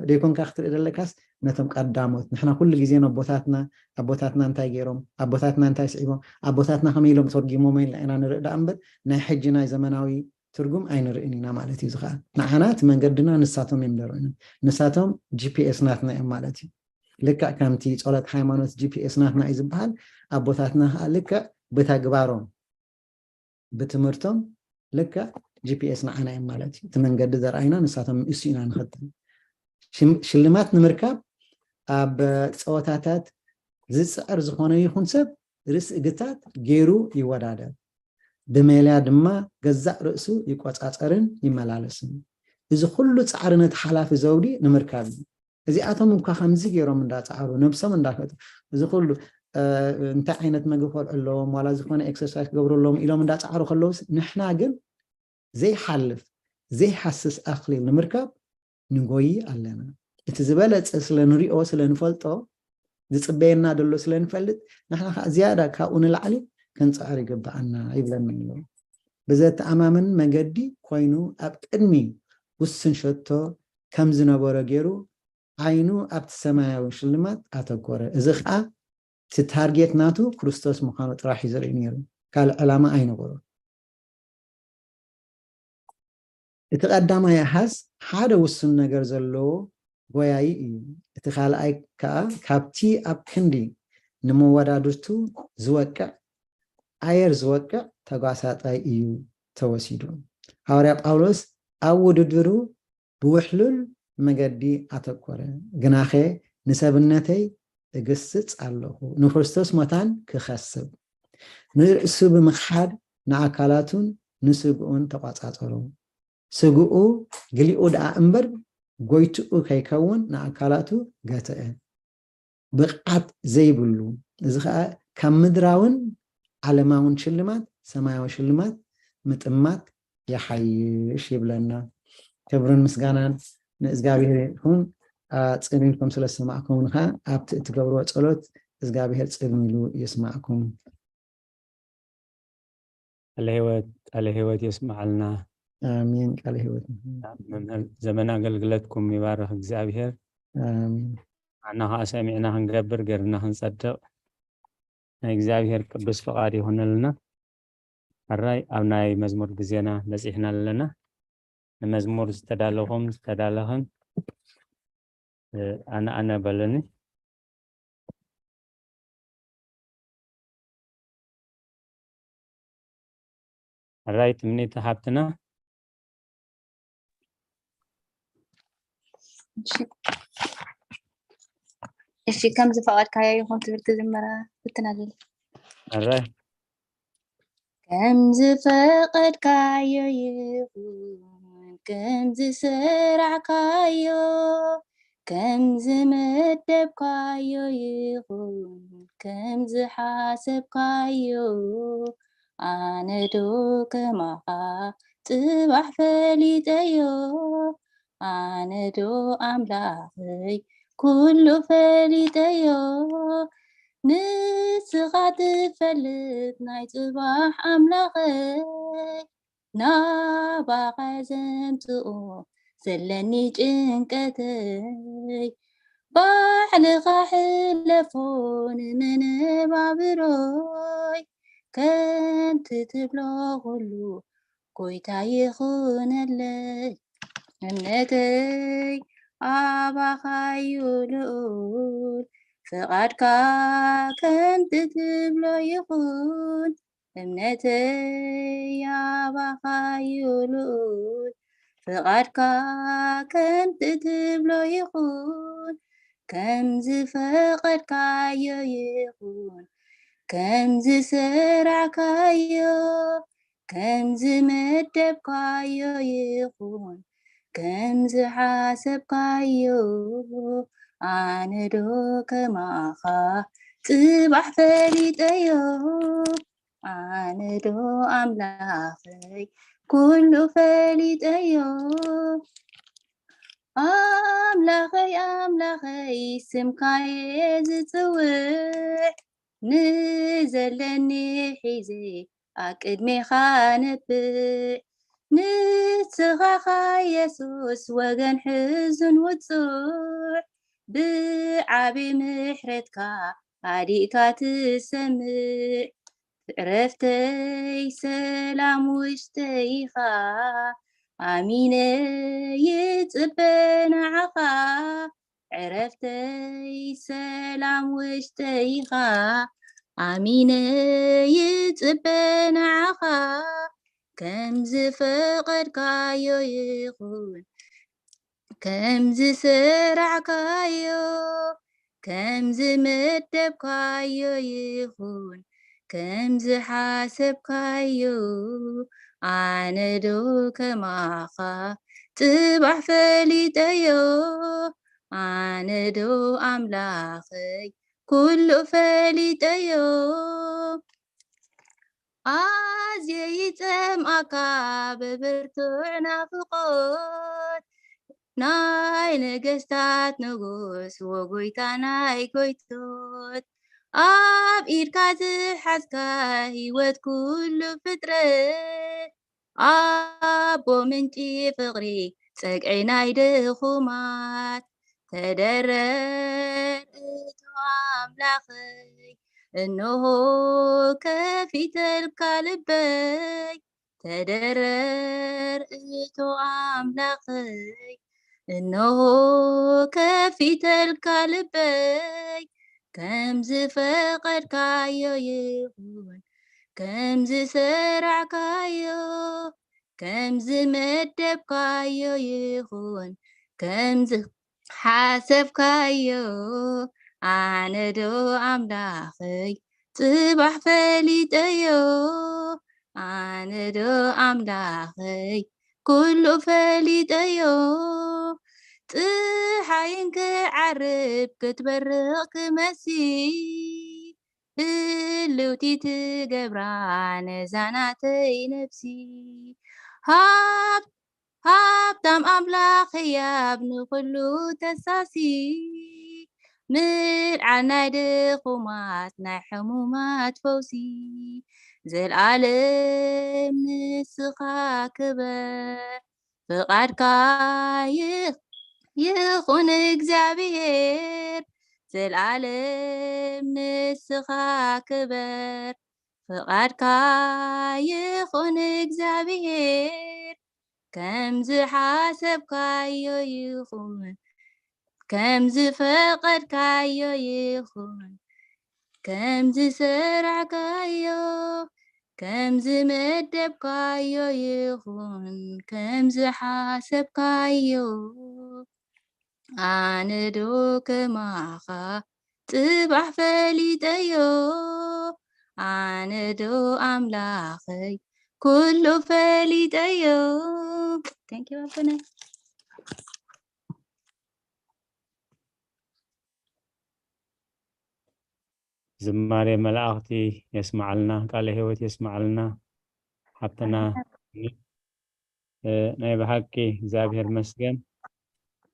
ደይኮንካ ክትርኢ ዘለካስ ነቶም ቀዳሞት። ንሕና ኩሉ ግዜ ኣቦታትና ኣቦታትና እንታይ ገይሮም፣ ኣቦታትና እንታይ ስዒቦም፣ ኣቦታትና ከመይ ኢሎም ተርጊሞም ኢልና ኢና ንርኢ ደኣ እምበር ናይ ሕጂ ናይ ዘመናዊ ትርጉም ኣይንርእን ኢና ማለት እዩ። ዝኸዓ ንዓና እቲ መንገድና ንሳቶም እዮም ደርእኑ። ንሳቶም ጂፒኤስ ናትና እዮም ማለት እዩ። ልክዕ ከምቲ ጸሎት ሃይማኖት ጂፒኤስ ናትና እዩ ዝበሃል፣ ኣቦታትና ከዓ ልክዕ ብተግባሮም ብትምህርቶም ልክዕ ጂፒኤስ ንዓና እዮም ማለት እዩ። እቲ መንገዲ ዘርኣይና ንሳቶም እሱ ኢና ንኸተል። ሽልማት ንምርካብ ኣብ ፀወታታት ዝፅዕር ዝኾነ ይኹን ሰብ ርእሲ እግታት ገይሩ ይወዳደር። ብሜልያ ድማ ገዛእ ርእሱ ይቆፃፀርን ይመላለስን። እዚ ኩሉ ፃዕሪ ነቲ ሓላፊ ዘውዲ ንምርካብ እዩ። እዚኣቶም እኳ ከምዚ ገይሮም እንዳፃዕሩ ነብሶም እንዳፈጡ እዚ ኩሉ እንታይ ዓይነት መግቢ ከልዑ ኣለዎም ዋላ ዝኾነ ኤክሰርሳይዝ ክገብሩ ኣለዎም ኢሎም እንዳፃዕሩ ከለውስ ንሕና ግን ዘይሓልፍ ዘይሓስስ ኣክሊል ንምርካብ ንጎይ ኣለና። እቲ ዝበለፀ ስለ ንሪኦ ስለ ንፈልጦ ዝፅበየና ደሎ ስለ ንፈልጥ ንሕና ከዓ ዝያዳ ካብኡ ንላዕሊ ክንፅዕር ይግብኣና ይብለና ኣሎ። ብዘተኣማምን መገዲ ኮይኑ ኣብ ቅድሚ ውስን ሸቶ ከም ዝነበሮ ገይሩ ዓይኑ ኣብቲ ሰማያዊ ሽልማት ኣተኮረ። እዚ ከዓ እቲ ታርጌት ናቱ ክርስቶስ ምዃኑ ጥራሕ እዩ ዘርኢ ነይሩ። ካልእ ዕላማ ኣይነበሮ። እቲ ቀዳማይ ኣሃዝ ሓደ ውሱን ነገር ዘለዎ ጎያዪ እዩ። እቲ ካልኣይ ከዓ ካብቲ ኣብ ክንዲ ንመወዳድርቱ ዝወቅዕ ኣየር ዝወቅዕ ተጓሳጣይ እዩ ተወሲዱ። ሃዋርያ ጳውሎስ ኣብ ውድድሩ ብውሕሉል መገዲ ኣተኮረ። ግናኸ ንሰብነተይ እግስጽ ኣለኹ፣ ንክርስቶስ መታን ክኸስብ። ንርእሱ ብምኽሓድ ንኣካላቱን ንስግኡን ተቋጻጸሩ። ስግኡ ግሊኡ ደኣ እምበር ጎይትኡ ከይከውን ንኣካላቱ ገትአ። ብቕዓት ዘይብሉ፣ እዚ ኸኣ ካብ ምድራውን ዓለማውን ሽልማት ሰማያዊ ሽልማት ምጥማት ይሓይሽ ይብለና። ክብርን ምስጋናን ንእግዚኣብሔር ይኹን። ኣጽን ኢልኩም ስለ ዝሰማዕኩምኒ ኸኣ ኣብቲ እትገብርዎ ጸሎት እግዚኣብሔር ጽን ኢሉ ይስማዕኩም። ቃለ ህይወት ቃለ ህይወት የስምዓልና። ኣሜን። ቃለ ህይወት መምህር ዘመን ኣገልግለትኩም ይባርኽ እግዚኣብሔር። ኣሜን። ኣና ከዓ ሰሚዕና ክንገብር ገርና ክንጸድቕ ናይ እግዚኣብሔር ቅዱስ ፍቓድ ይኹነልና። ሕራይ ኣብ ናይ መዝሙር ግዜና በጺሕና ኣለና። ንመዝሙር ዝተዳለኹም ዝተዳለኽን ኣነ ኣነ በሉኒ። ሕራይ ትምኒት ሃብትና። እሺ ከም ዝፈቐድካዮ ይኹን ትብል ክዝምራ ፍትን ኣለና። ሕራይ ከም ዝፈቐድካዮ ይኹን ከም ዝሰራዕካዮ ከም ዝመደብካዮ ይኹን ከም ዝሓሰብካዮ ኣነ ዶ ከማኻ ጽባሕ ፈሊጠዮ ኣነ ዶ ኣምላኸይ ኩሉ ፈሊጠዮ ንስኻ ትፈልጥ ናይ ጽባሕ ኣምላኸይ ናባኻ ዘምጽኦ ዘለኒ ጭንቀተይ ባዕልኻ ሕለፎ ንመነባብሮይ ከምቲ ትብሎ ኩሉ ጎይታ ይኹነለይ እምነተይ ኣባኻዩ ልኡል ፍቓድካ ከምቲ ትብሎ ይኹን እምነተይ ኣባኻ'ዩ ልኡል፣ ፍቓድካ ከምቲ ትብሎ ይኹን። ከም ዝፈቐድካዮ ይኹን፣ ከም ዝሰራዕካዮ፣ ከም ዝመደብካዮ ይኹን፣ ከም ዝሓሰብካዮ። ኣነ ዶ ከማኻ ጽባሕ ፈሊጠዮ? ኣነ ዶ ኣምላኸይ ኩሉ ፈሊጠዮ? ኣምላኸይ፣ ኣምላኸይ፣ ስምካ'የ ዝጽውዕ፣ ንዘለኒ ሒዘ ኣብ ቅድሜኻ ነብዕ። ንስኻ ኢኻ የሱስ፣ ወገን ሕዙን ውጹዕ፣ ብዓቢ ምሕረትካ ሃዲእካ ትሰምዕ። ዕረፍተይ ሰላም ውሽጠይ ኢኻ፣ ኣሚነ ይጽበ ንዓኻ። ዕረፍተይ ሰላም ውሽጠይ ኢኻ፣ ኣሚነ ይጽበ ንዓኻ። ከም ዝፈቐድካዮ ይኹን፣ ከም ዝሰራዕካዮ፣ ከም ዝመደብካዮ ይኹን፣ ከም ዝሓሰብካዮ። ኣነ ዶ ከማኻ ጽባሕ ፈሊጠዮ? ኣነ ዶ ኣምላኸይ ኩሉ ፈሊጠዮ? ኣዝየ ይጸምኣካ ብብርቱዕ ናፍቖት፣ ናይ ነገስታት ንጉስ ወጎይታ ናይ ጎይቶት፣ ኣብ ኢድካ ዝሓዝካ ህይወት ኩሉ ፍጥረት፣ ኣቦ ምንጪ ፍቕሪ፣ ጸግዒ ናይ ድኹማት፣ ተደረር እቶ ኣምላኸይ፣ እንሆ ከፊተልካ ልበይ፣ ተደረር እቶ ኣምላኸይ፣ እንሆ ከፊተልካ ልበይ፣ ከም ዝፈቐድካዮ ይኹን፣ ከም ዝሰራዕካዮ፣ ከም ዝመደብካዮ ይኹን፣ ከም ዝሓሰብካዮ። ኣነ ዶ ኣምላኸይ ጽባሕ ፈሊጠዮ? ኣነ ዶ ኣምላኸይ ኩሉ ፈሊጠዮ? ጽሓይን ክዓርብ ክትበርቕ ክመሲ፣ ህልውቲ ትገብራ ነዛ ናተይ ነብሲ። ሃብ-፣ ሃብታም ኣምላኽ ህያብ ንኹሉ ተሳሲ፣ ምልዓል ናይ ድኹማት ናይ ሕሙማት ፈውሲ። ዘልኣለም ንስኻ ክበር፣ ፍቓድካ ይኽ-፣ ይኹን እግዚኣብሔር፣ ዘልኣለም ንስኻ ክበር። ፍቓድካ ይኹን እግዚኣብሔር፣ ከም ዝሓሰብካዮ ይኹን፣ ከም ዝፈቐድካዮ ይኹን፣ ከም ዝሰራዕካዮ፣ ከም ዝመደብካዮ ይኹን፣ ከም ዝሓሰብካዮ። ኣነ ዶ ከማኻ ጽባሕ ፈሊጠዮ? ኣነ ዶ ኣምላኸይ ኩሉ ፈሊጠዮ? Thank you ኣቦና። ዝማሬ መላእኽቲ የስማዓልና፣ ቃለ ህይወት የስማዓልና። ሓብትና፣ እ፣ ናይ ብሓቂ እግዚኣብሔር መስገን።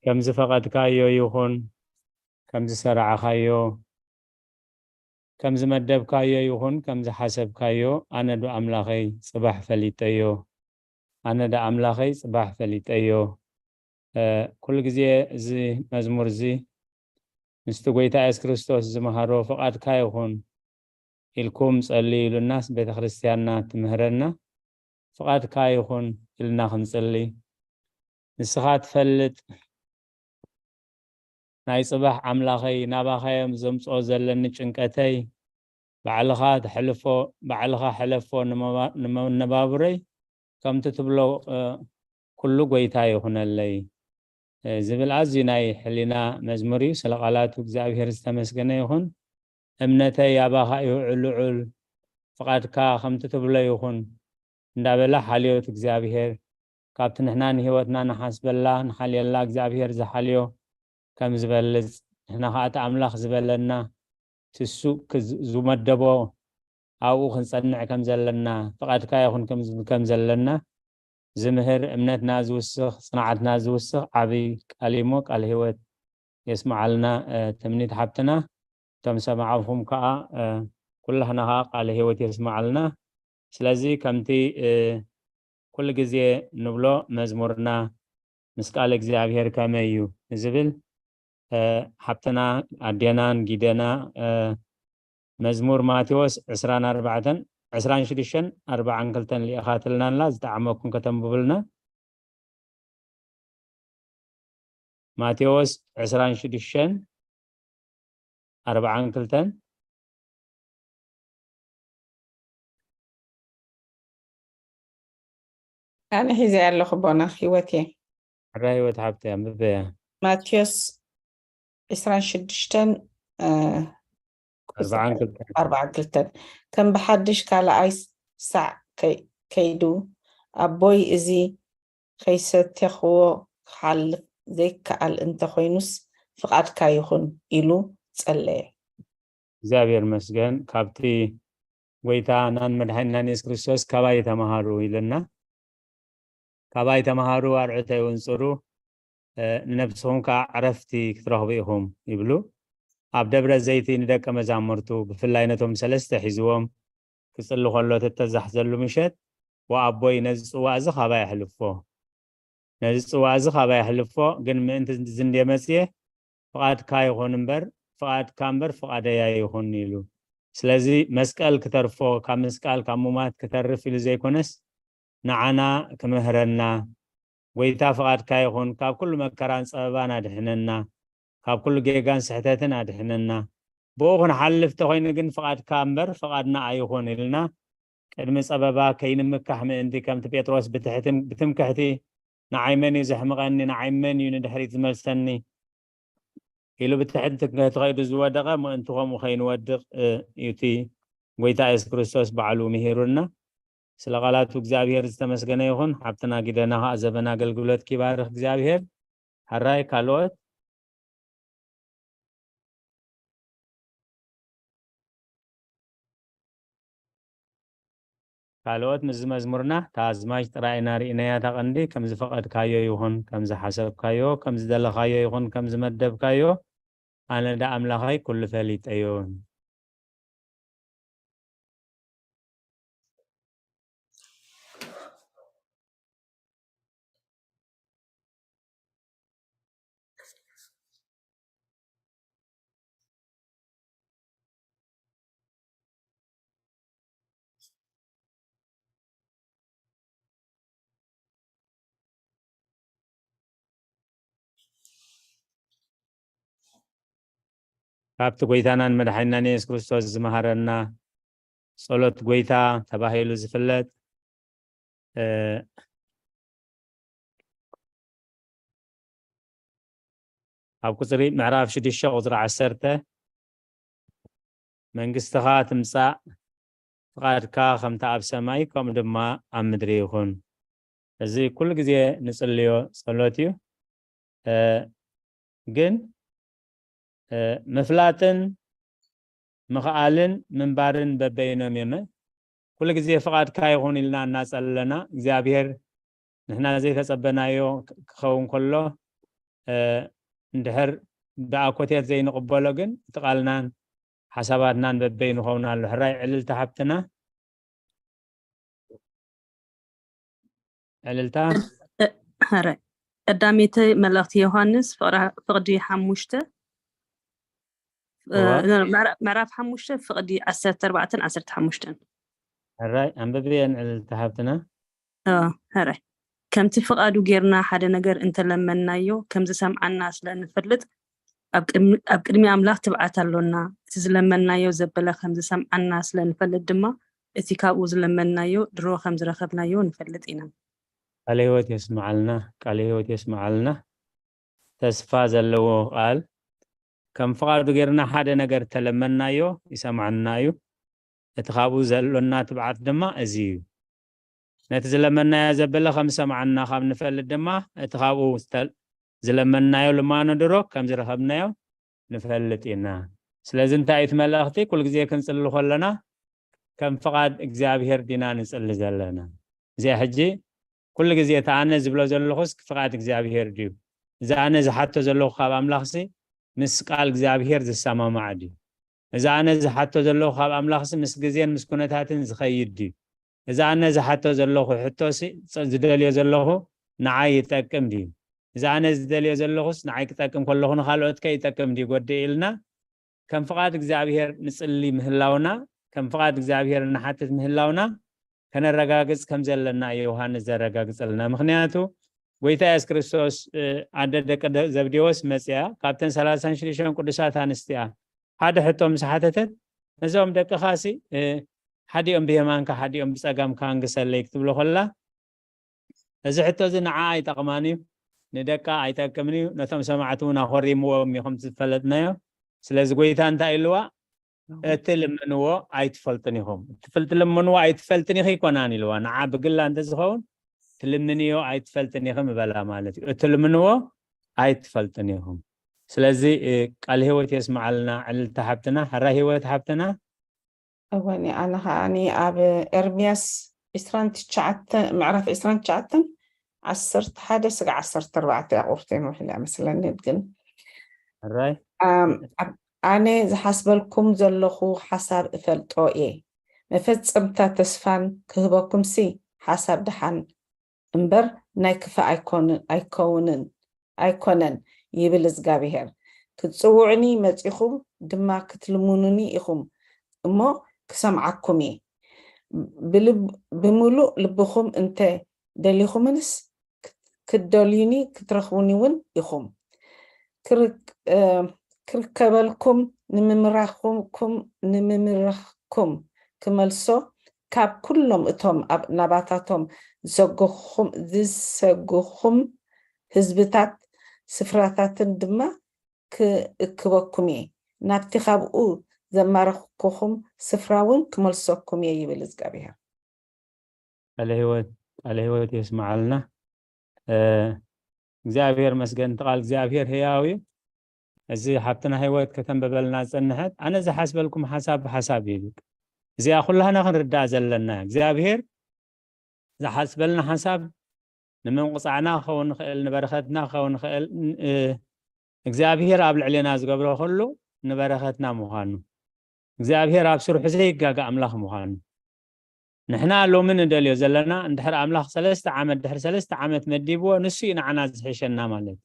ከም ዝፈቐድካዮ ይኹን፣ ከም ዝሰራዕኻዮ፣ ከም ዝመደብካዮ ይኹን፣ ከም ዝሓሰብካዮ፣ ኣነ ዶ ኣምላኸይ ጽባሕ ፈሊጠዮ? ኣነ ዶ ኣምላኸይ ጽባሕ ፈሊጠዮ? እ፣ ኩሉ ግዜ እዚ መዝሙር እዚ ምስቲ ጎይታ የሱስ ክርስቶስ ዝመሃሮ፣ "ፍቓድካ ይኹን ኢልኩም ጸልዩ" ኢሉናስ ቤተ ክርስቲያንና ትምህረና። "ፍቓድካ ይኹን" ኢልና ክንጽሊ። ንስኻ ትፈልጥ፣ ናይ ጽባሕ ኣምላኸይ፣ ናባኻ እዮም ዘምጽኦ ዘለኒ ጭንቀተይ፣ ባዕልኻ ተሕልፎ፣ ባዕልኻ ሕለፎ ንመባ-፣ ንመነባብሮይ ከምቲ ትብሎ፣ እ፣ ኩሉ ጎይታ ይኹነለይ፣ እ፣ ዝብል ኣዝዩ ናይ ሕሊና መዝሙር እዩ። ስለ ቃላቱ እግዚኣብሔር ዝተመስገነ ይኹን። እምነተይ ኣባኻ እዩ ልዑል፣ ፍቓድካ ከምቲ ትብሎ ይኹን እንዳበለ ሓልዮት እግዚኣብሔር ካብቲ ንሕና ንህይወትና ንሓስበላ ንሓልየላ እግዚኣብሔር ዝሓልዮ ከም ዝበልጽ፣ ንሕና ኸኣ እቲ ኣምላኽ ዝበለና ትሱ ክዝ-፣ ዝመደቦ ኣብኡ ክንጸንዕ ከም ዘለና፣ ፍቓድካ ይኹን ከም ዝብል ከም ዘለና ዝምህር፣ እምነትና ዝውስኽ፣ ጽንዓትና ዝውስኽ ዓቢ ቃል እዩ እሞ፣ ቃል ህይወት የስምዓልና፣ እ፣ ትምኒት ሓብትና። እቶም ሰማዕኹም ከኣ፣ እ፣ ኩላህና ከኣ ቃል ህይወት የስምዓልና። ስለዚ ከምቲ፣ እ፣ ኩሉ ግዜ ንብሎ መዝሙርና ምስ ቃል እግዚኣብሔር ከመይ እዩ ዝብል፣ እ፣ ሓብትና ኣዴናን ጊደና፣ እ፣ መዝሙር ማቴዎስ ዕስራን ኣርባዕተን፣ ዕስራን ሽዱሽተን ኣርባዓን ክልተን ልኢኻትልና ኣላ፣ ዝጠዓመኩም ከተንብቡልና። ማቴዎስ ዕስራን ሽዱሽተን ኣርባዓን ክልተን። ኣነ ሒዘ ኣለኹ ቦና ህይወት እየ። ሕራ ህይወት ሓብተይ ኣንብበያ። ማቴዎስ ዕስራን ሽዱሽተን፣ እ፣ ኣርባዓን ክልተን። ኣርባዓን ክልተን። ከም ብሓድሽ ካልኣይ ሳዕ ከይ-፣ ከይዱ፣ ኣቦይ፣ እዚ ከይሰተኽዎ ክሓልፍ ዘይከኣል እንተኾይኑስ ፍቓድካ ይኹን ኢሉ ጸለየ። እግዚኣብሔር መስገን፣ ካብቲ ጎይታናን መድሓኒናን የሱስ ክርስቶስ ካባይ ተማሃሩ ኢለና። ካባይ ተማሃሩ፣ ኣርዑተይ ውንጽሩ፣ እ፣ ንነብስኹም ከኣ ዕረፍቲ ክትረኽቡ ኢኹም ይብሉ። ኣብ ደብረ ዘይቲ ንደቀ መዛሙርቱ፣ ብፍላይ ነቶም ሰለስተ ሒዝዎም ክጽሊ ከሎ ተተዛሕዘሉ ምሸት፣ "ወኣቦይ፣ ነዚ ጽዋእ እዚ ካባይ ኣሕልፎ፣ ነዚ ጽዋእ እዚ ካባይ ኣሕልፎ፣ ግን ምእንቲ እዚ እንድየ መጽየ፣ ፍቓድካ ይኹን እምበር፣ ፍቓድካ እምበር ፍቓደይ ኣይኹን" ኢሉ። ስለዚ መስቀል ክተርፎ፣ ካብ ምስቃል፣ ካብ ሙማት ክተርፍ ኢሉ ዘይኮነስ፣ ንዓና ክምህረና፣ "ጎይታ ፍቓድካ ይኹን፣ ካብ ኩሉ መከራን ጸበባን ኣድሕነና፣ ካብ ኩሉ ጌጋን ስሕተትን ኣድሕነና፣ ብኡ ክንሓልፍ ተኾይኑ ግን ፍቓድካ እምበር ፍቓድና ኣይኹን" ኢልና ቅድሚ ጸበባ ከይንምካሕ ምእንቲ፣ ከምቲ ጴጥሮስ ብትሕትን-፣ ብትምክሕቲ፣ "ንዓይ መን እዩ ዘሕምቐኒ? ንዓይ መን እዩ ንድሕሪት ዝመልሰኒ?" ኢሉ ብትሕቲ ትምክሕቲ ከይዱ ዝወደቐ፣ ምእንቲ ከምኡ ከይንወድቕ፣ እ፣ እዩ እቲ ጎይታ የሱስ ክርስቶስ ባዕሉ ምሂሩና። ስለ ቃላቱ እግዚኣብሔር ዝተመስገነ ይኹን። ሓብትና ጊደና ኸኣ ዘበን ኣገልግሎት ኪባርኽ እግዚኣብሔር። ሕራይ ካልኦት? ካልኦት ምስዚ መዝሙርና፣ እታ ኣዝማች ጥራይ ኢና ርኢናያ፣ እታ ቀንዲ፣ "ከም ዝፈቐድካዮ ይኹን፣ ከም ዝሓሰብካዮ፣ ከም ዝደለኻዮ ይኹን፣ ከም ዝመደብካዮ፣ ኣነ ደኣ ኣምላኸይ ኩሉ ፈሊጠዮ።" ካብቲ ጎይታናን መድሓኒናን የሱስ ክርስቶስ ዝመሃረና ጸሎት ጎይታ ተባሂሉ ዝፍለጥ፣ እ፣ ኣብ ቁጽሪ፣ ምዕራፍ ሽዱሽተ ቁጽሪ ዓሰርተ፣ "መንግስትኻ ትምጻእ፣ ፍቓድካ ከምቲ ኣብ ሰማይ ከምኡ ድማ ኣብ ምድሪ ይኹን።" እዚ ኩሉ ግዜ ንጽልዮ ጸሎት እዩ። እ፣ ግን፣ እ፣ ምፍላጥን ምኽኣልን ምንባርን በበይኖም እዮም። ኩሉ ግዜ ፍቓድካ ይኹን ኢልና እናጸለና፣ እግዚኣብሔር ንሕና ዘይተጸበናዮ ክኸውን ከሎ፣ እ፣ እንድሕር ብኣኮቴት ዘይንቕበሎ ግን፣ እቲ ቃልናን ሓሳባትናን በበይኑ ይኸውን ኣሎ። ሕራይ ዕልልታ ሓብትና። ዕልልታ። እ-፣ እ-፣ ሕራይ። ቀዳመይቲ መልእኽቲ ዮሃንስ ፍቕራ-፣ ፍቕዲ ሓሙሽተ፣ እ፣ እዋ። ምዕራ-፣ ምዕራፍ ሓሙሽተ ፍቕዲ ዓሰርተ ኣርባዕተን ዓሰርተ ሓሙሽተን። ሕራይ፣ ኣንብብየን ዕልልታ ሓብትና። እዎ፣ ሕራይ። "ከምቲ ፍቓዱ ጌርና ሓደ ነገር እንተለመንናዮ፣ ከም ዝሰምዓና ስለ እንፈልጥ፣ ኣብ ቅድሚ ኣምላኽ ትብዓት ኣሎና። እቲ ዝለመንናዮ ዘበለ ከም ዝሰምዓና ስለ ንፈልጥ ድማ፣ እቲ ካብኡ ዝለመንናዮ ድሮ ከም ዝረኸብናዮ ንፈልጥ ኢና። ቃለ ህይወት የስምዓልና፣ ቃለ ህይወት የስምዓልና። ተስፋ ዘለዎ ቃል። ከም ፍቓዱ ጌርና ሓደ ነገር ተለመንናዮ ይሰምዓና እዩ። እቲ ካብኡ ዘሎና ትብዓት ድማ እዚ እዩ። ነቲ ዝለመንናዮ ዘበለ ከም ዝሰምዓና ካብ ንፈልጥ ድማ፣ እቲ ካብኡ ዝለመንናዮ ልማኖ ድሮ ከም ዝረኸብናዮ ንፈልጥ ኢና። ስለዚ እንታይ እዩ እቲ መልእኽቲ? ኩሉ ግዜ ክንጽሊ ከለና ከም ፍቓድ እግዚኣብሄር ዲና ንጽሊ ዘለና? እዚኣ ሕጂ ኩሉ ግዜ እቲ ኣነ ዝብሎ ዘለኹስ ፍቓድ እግዚኣብሄር ድዩ? እዚ ኣነ ዝሓቶ ዘለኹ ካብ ኣምላኽሲ ምስ ቃል እግዚኣብሄር ዝሰማማዕ ድዩ? እዚ ኣነ ዝሓቶ ዘለኹ ካብ ኣምላኽሲ ምስ ግዜን ምስ ኩነታትን ዝኸይድ ድዩ? እዚ ኣነ ዝሓቶ ዘለኹ ሕቶሲ፣ ዝደልዮ ዘለኹ ንዓይ ይጠቅም ድዩ? እዚ ኣነ ዝደልዮ ዘለኹስ ንዓይ ክጠቅም ከለኹ ንኻልኦት ከ ይጠቅም ድዩ ጎድእ ኢልና ከም ፍቓድ እግዚኣብሄር ንጽሊ ምህላውና፣ ከም ፍቓድ እግዚኣብሄር ንሓትት ምህላውና ከነረጋግጽ ከም ዘለና እዩ ዮሃንስ ዘረጋግጸልና። ምኽንያቱ ጎይታ የሱስ ክርስቶስ ኣደ ደቂ ዘብዴዎስ መጽያ ካብተን ሰላሳን ሽዱሽተን ቅዱሳት ኣንስትያ ሓደ ሕቶ ምስ ሓተተት፣ ነዞም ደቅኻሲ ሓዲኦም ብየማንካ ሓዲኦም ብጸጋምካ ኣንግሰለይ ክትብሎ ከላ፣ እዚ ሕቶ እዚ ንዓ ኣይጠቕማን እዩ፣ ንደቃ ኣይጠቅምን እዩ፣ ነቶም ሰማዕቲ እውን ኣኾሪምዎም እዩ ከም ዝፈለጥናዮ። ስለዚ ጎይታ እንታይ ኢልዋ? እቲ ልምንዎ ኣይትፈልጥን ኢኹም። እቲ ፍልጥ ልምንዎ ኣይትፈልጥን ኢኺ ይኮናን ኢልዋ። ንዓ ብግላ እንተዝኸውን ትልምንዮ ኣይትፈልጥን ኢኺ ምበላ ማለት እዩ። እቲ ልምንዎ ኣይትፈልጥን ኢኹም። ስለዚ ቃል ህይወት የስምዓልና ዕልልቲ ሓብትና፣ ሕራይ ህይወት ሓብትና። እወኒ ኣነ ከዓኒ ኣብ ኤርምያስ ዕስራን ትሽዓተ ምዕራፍ ዕስራን ትሽዓተን ዓሰርተ ሓደ ስጋ ዓሰርተ ኣርባዕተ ያቑርተ ይመስለኒ ግን ሕራይ ኣነ ዝሓስበልኩም ዘለኹ ሓሳብ እፈልጦ እየ፣ መፈጸምታ ተስፋን ክህበኩምሲ ሓሳብ ደሓን እምበር ናይ ክፋእ ኣይኮንን ኣይኮውንን ኣይኮነን ይብል እዝጋብሄር። ክትጽውዑኒ መጺኹም ድማ ክትልምኑኒ ኢኹም እሞ ክሰምዓኩም እየ። ብምሉእ ልብኹም እንተ ደሊኹምንስ ክትደልዩኒ ክትረኽቡኒ እውን ኢኹም። ክርከበልኩም ንምምራኽኩም ንምምራኽኩም ክመልሶ ካብ ኩሎም እቶም ናባታቶም ዝሰጉኹም ህዝብታት ስፍራታትን ድማ ክእክበኩም እየ፣ ናብቲ ካብኡ ዘማረኽኩኹም ስፍራ እውን ክመልሰኩም እየ ይብል እግዚኣብሔር። ቃለ ህይወት ቃለ ህይወት የስምዓልና። እግዚኣብሔር መስገን፣ እቲ ቃል እግዚኣብሔር ህያው እዩ። እዚ ሓብትና ህይወት ከተንበበልና ዝጸንሐት ኣነ ዝሓስበልኩም ሓሳብ ሓሳብ እዩ። እዚኣ ኩላህና ክንርዳእ ዘለና እግዚኣብሔር ዝሓስበልና ሓሳብ ንምንቁጻዕና ክኸውን ንኽእል፣ ንበረኸትና ክኸውን ንኽእል። እግዚኣብሔር ኣብ ልዕሌና ዝገብሮ ኩሉ ንበረኸትና ምዃኑ፣ እግዚኣብሔር ኣብ ስርሑ ዘይጋገ ኣምላኽ ምዃኑ፣ ንሕና ሎሚ ንደልዮ ዘለና እንድሕር ኣምላኽ ሰለስተ ዓመት ድሕሪ ሰለስተ ዓመት መዲብዎ ንሱ እዩ ንዓና ዝሕሸና ማለት።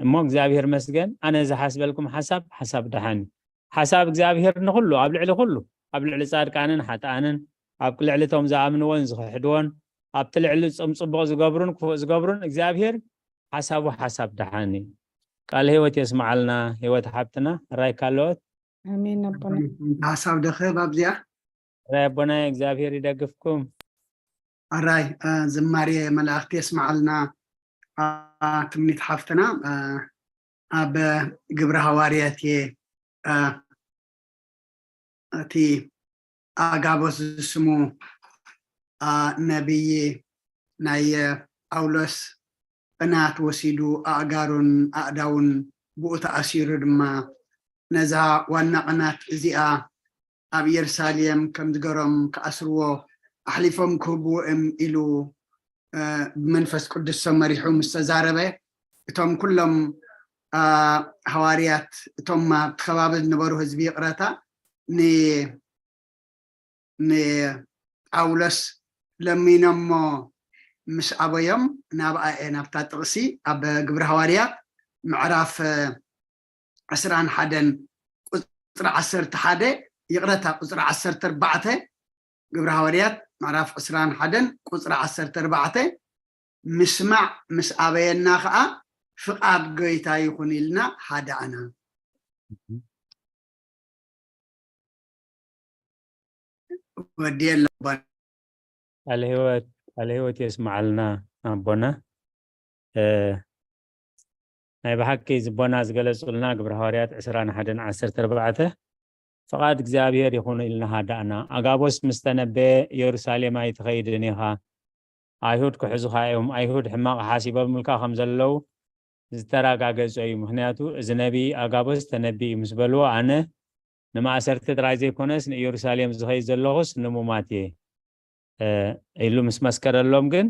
እሞ እግዚኣብሔር መስገን፣ ኣነ ዝሓስበልኩም ሓሳብ ሓሳብ ደሓን እዩ። ሓሳብ እግዚኣብሔር ንኹሉ ኣብ ልዕሊ ኩሉ ኣብ ልዕሊ ጻድቃንን ሓጥኣንን ኣብ ልዕሊ ቶም ዝኣምንዎን ዝኽሕድዎን ኣብቲ ልዕሊ ጾም ጽቡቕ ዝገብሩን ክፉእ ዝገብሩን እግዚኣብሔር ሓሳቡ ሓሳብ ደሓን እዩ። ቃል ህይወት የስምዓልና። ህይወት ሓብትና ራይ ካለኦት ኣሜን ኣቦና። ሓሳብ ደኸብ ኣብዚኣ ራይ ኣቦናይ እግዚኣብሔር ይደግፍኩም። ኣራይ ዝማሬ መላእክቲ የስምዓልና። ትምኒት ሓፍትና ኣብ ግብረ ሃዋርያት እየ እቲ ኣጋቦስ ዝስሙ ነቢይ ናይ ጳውሎስ ቅናት ወሲዱ ኣእጋሩን ኣእዳውን ብኡ ተኣሲሩ ድማ ነዛ ዋና ቅናት እዚኣ ኣብ ኢየሩሳሌም ከም ዝገሮም ክኣስርዎ ኣሕሊፎም ክህብዎ እዮም ኢሉ ብመንፈስ ቅዱስ ተመሪሑ ምስ ተዛረበ እቶም ኩሎም ሃዋርያት እቶም ኣብቲ ከባቢ ዝነበሩ ህዝቢ ይቕረታ ንጳውሎስ ለሚኖሞ ምስ ኣበዮም ናብኣ እየ ናብታ ጥቕሲ ኣብ ግብሪ ሃዋርያት ምዕራፍ ዕስራን ሓደን ቁፅሪ ዓሰርተ ሓደ ይቕረታ ቁፅሪ ዓሰርተ ኣርባዕተ ግብሪ ሃዋርያት ምዕራፍ ዕስራን ሓደን ቁፅሪ ዓሰርተ ኣርባዕተ ምስማዕ ምስ ኣበየና ከዓ ፍቓድ ጎይታ ይኹን ኢልና ሃዳእና። ወዲ የለባን። ቃለ ህይወት ቃለ ህይወት የስምዓልና ኣቦና። እ፣ ናይ ብሓቂ ዝቦና ዝገለጹልና ግብረ ሃዋርያት ዕስራን ሓደን ዓሰርተ ኣርባዕተ፣ ፍቓድ እግዚኣብሔር ይኹን ኢልና ሃዳእና። ኣጋቦስ ምስ ተነበየ፣ ኢየሩሳሌም ኣይትኸይድን ኢኻ፣ ኣይሁድ ክሕዙኻ እዮም፣ ኣይሁድ ሕማቕ ሓሲቦምልካ ከም ዘለዉ ዝተረጋገጸ እዩ። ምኽንያቱ፣ እዚ ነቢይ ኣጋቦስ ተነቢዩ ምስ በልዎ፣ ኣነ ንማእሰርቲ ጥራይ ዘይኮነስ ንኢየሩሳሌም ዝኸይድ ዘለኹስ ንሙማት እየ፣ እ፣ ኢሉ ምስ መስከረሎም ግን፣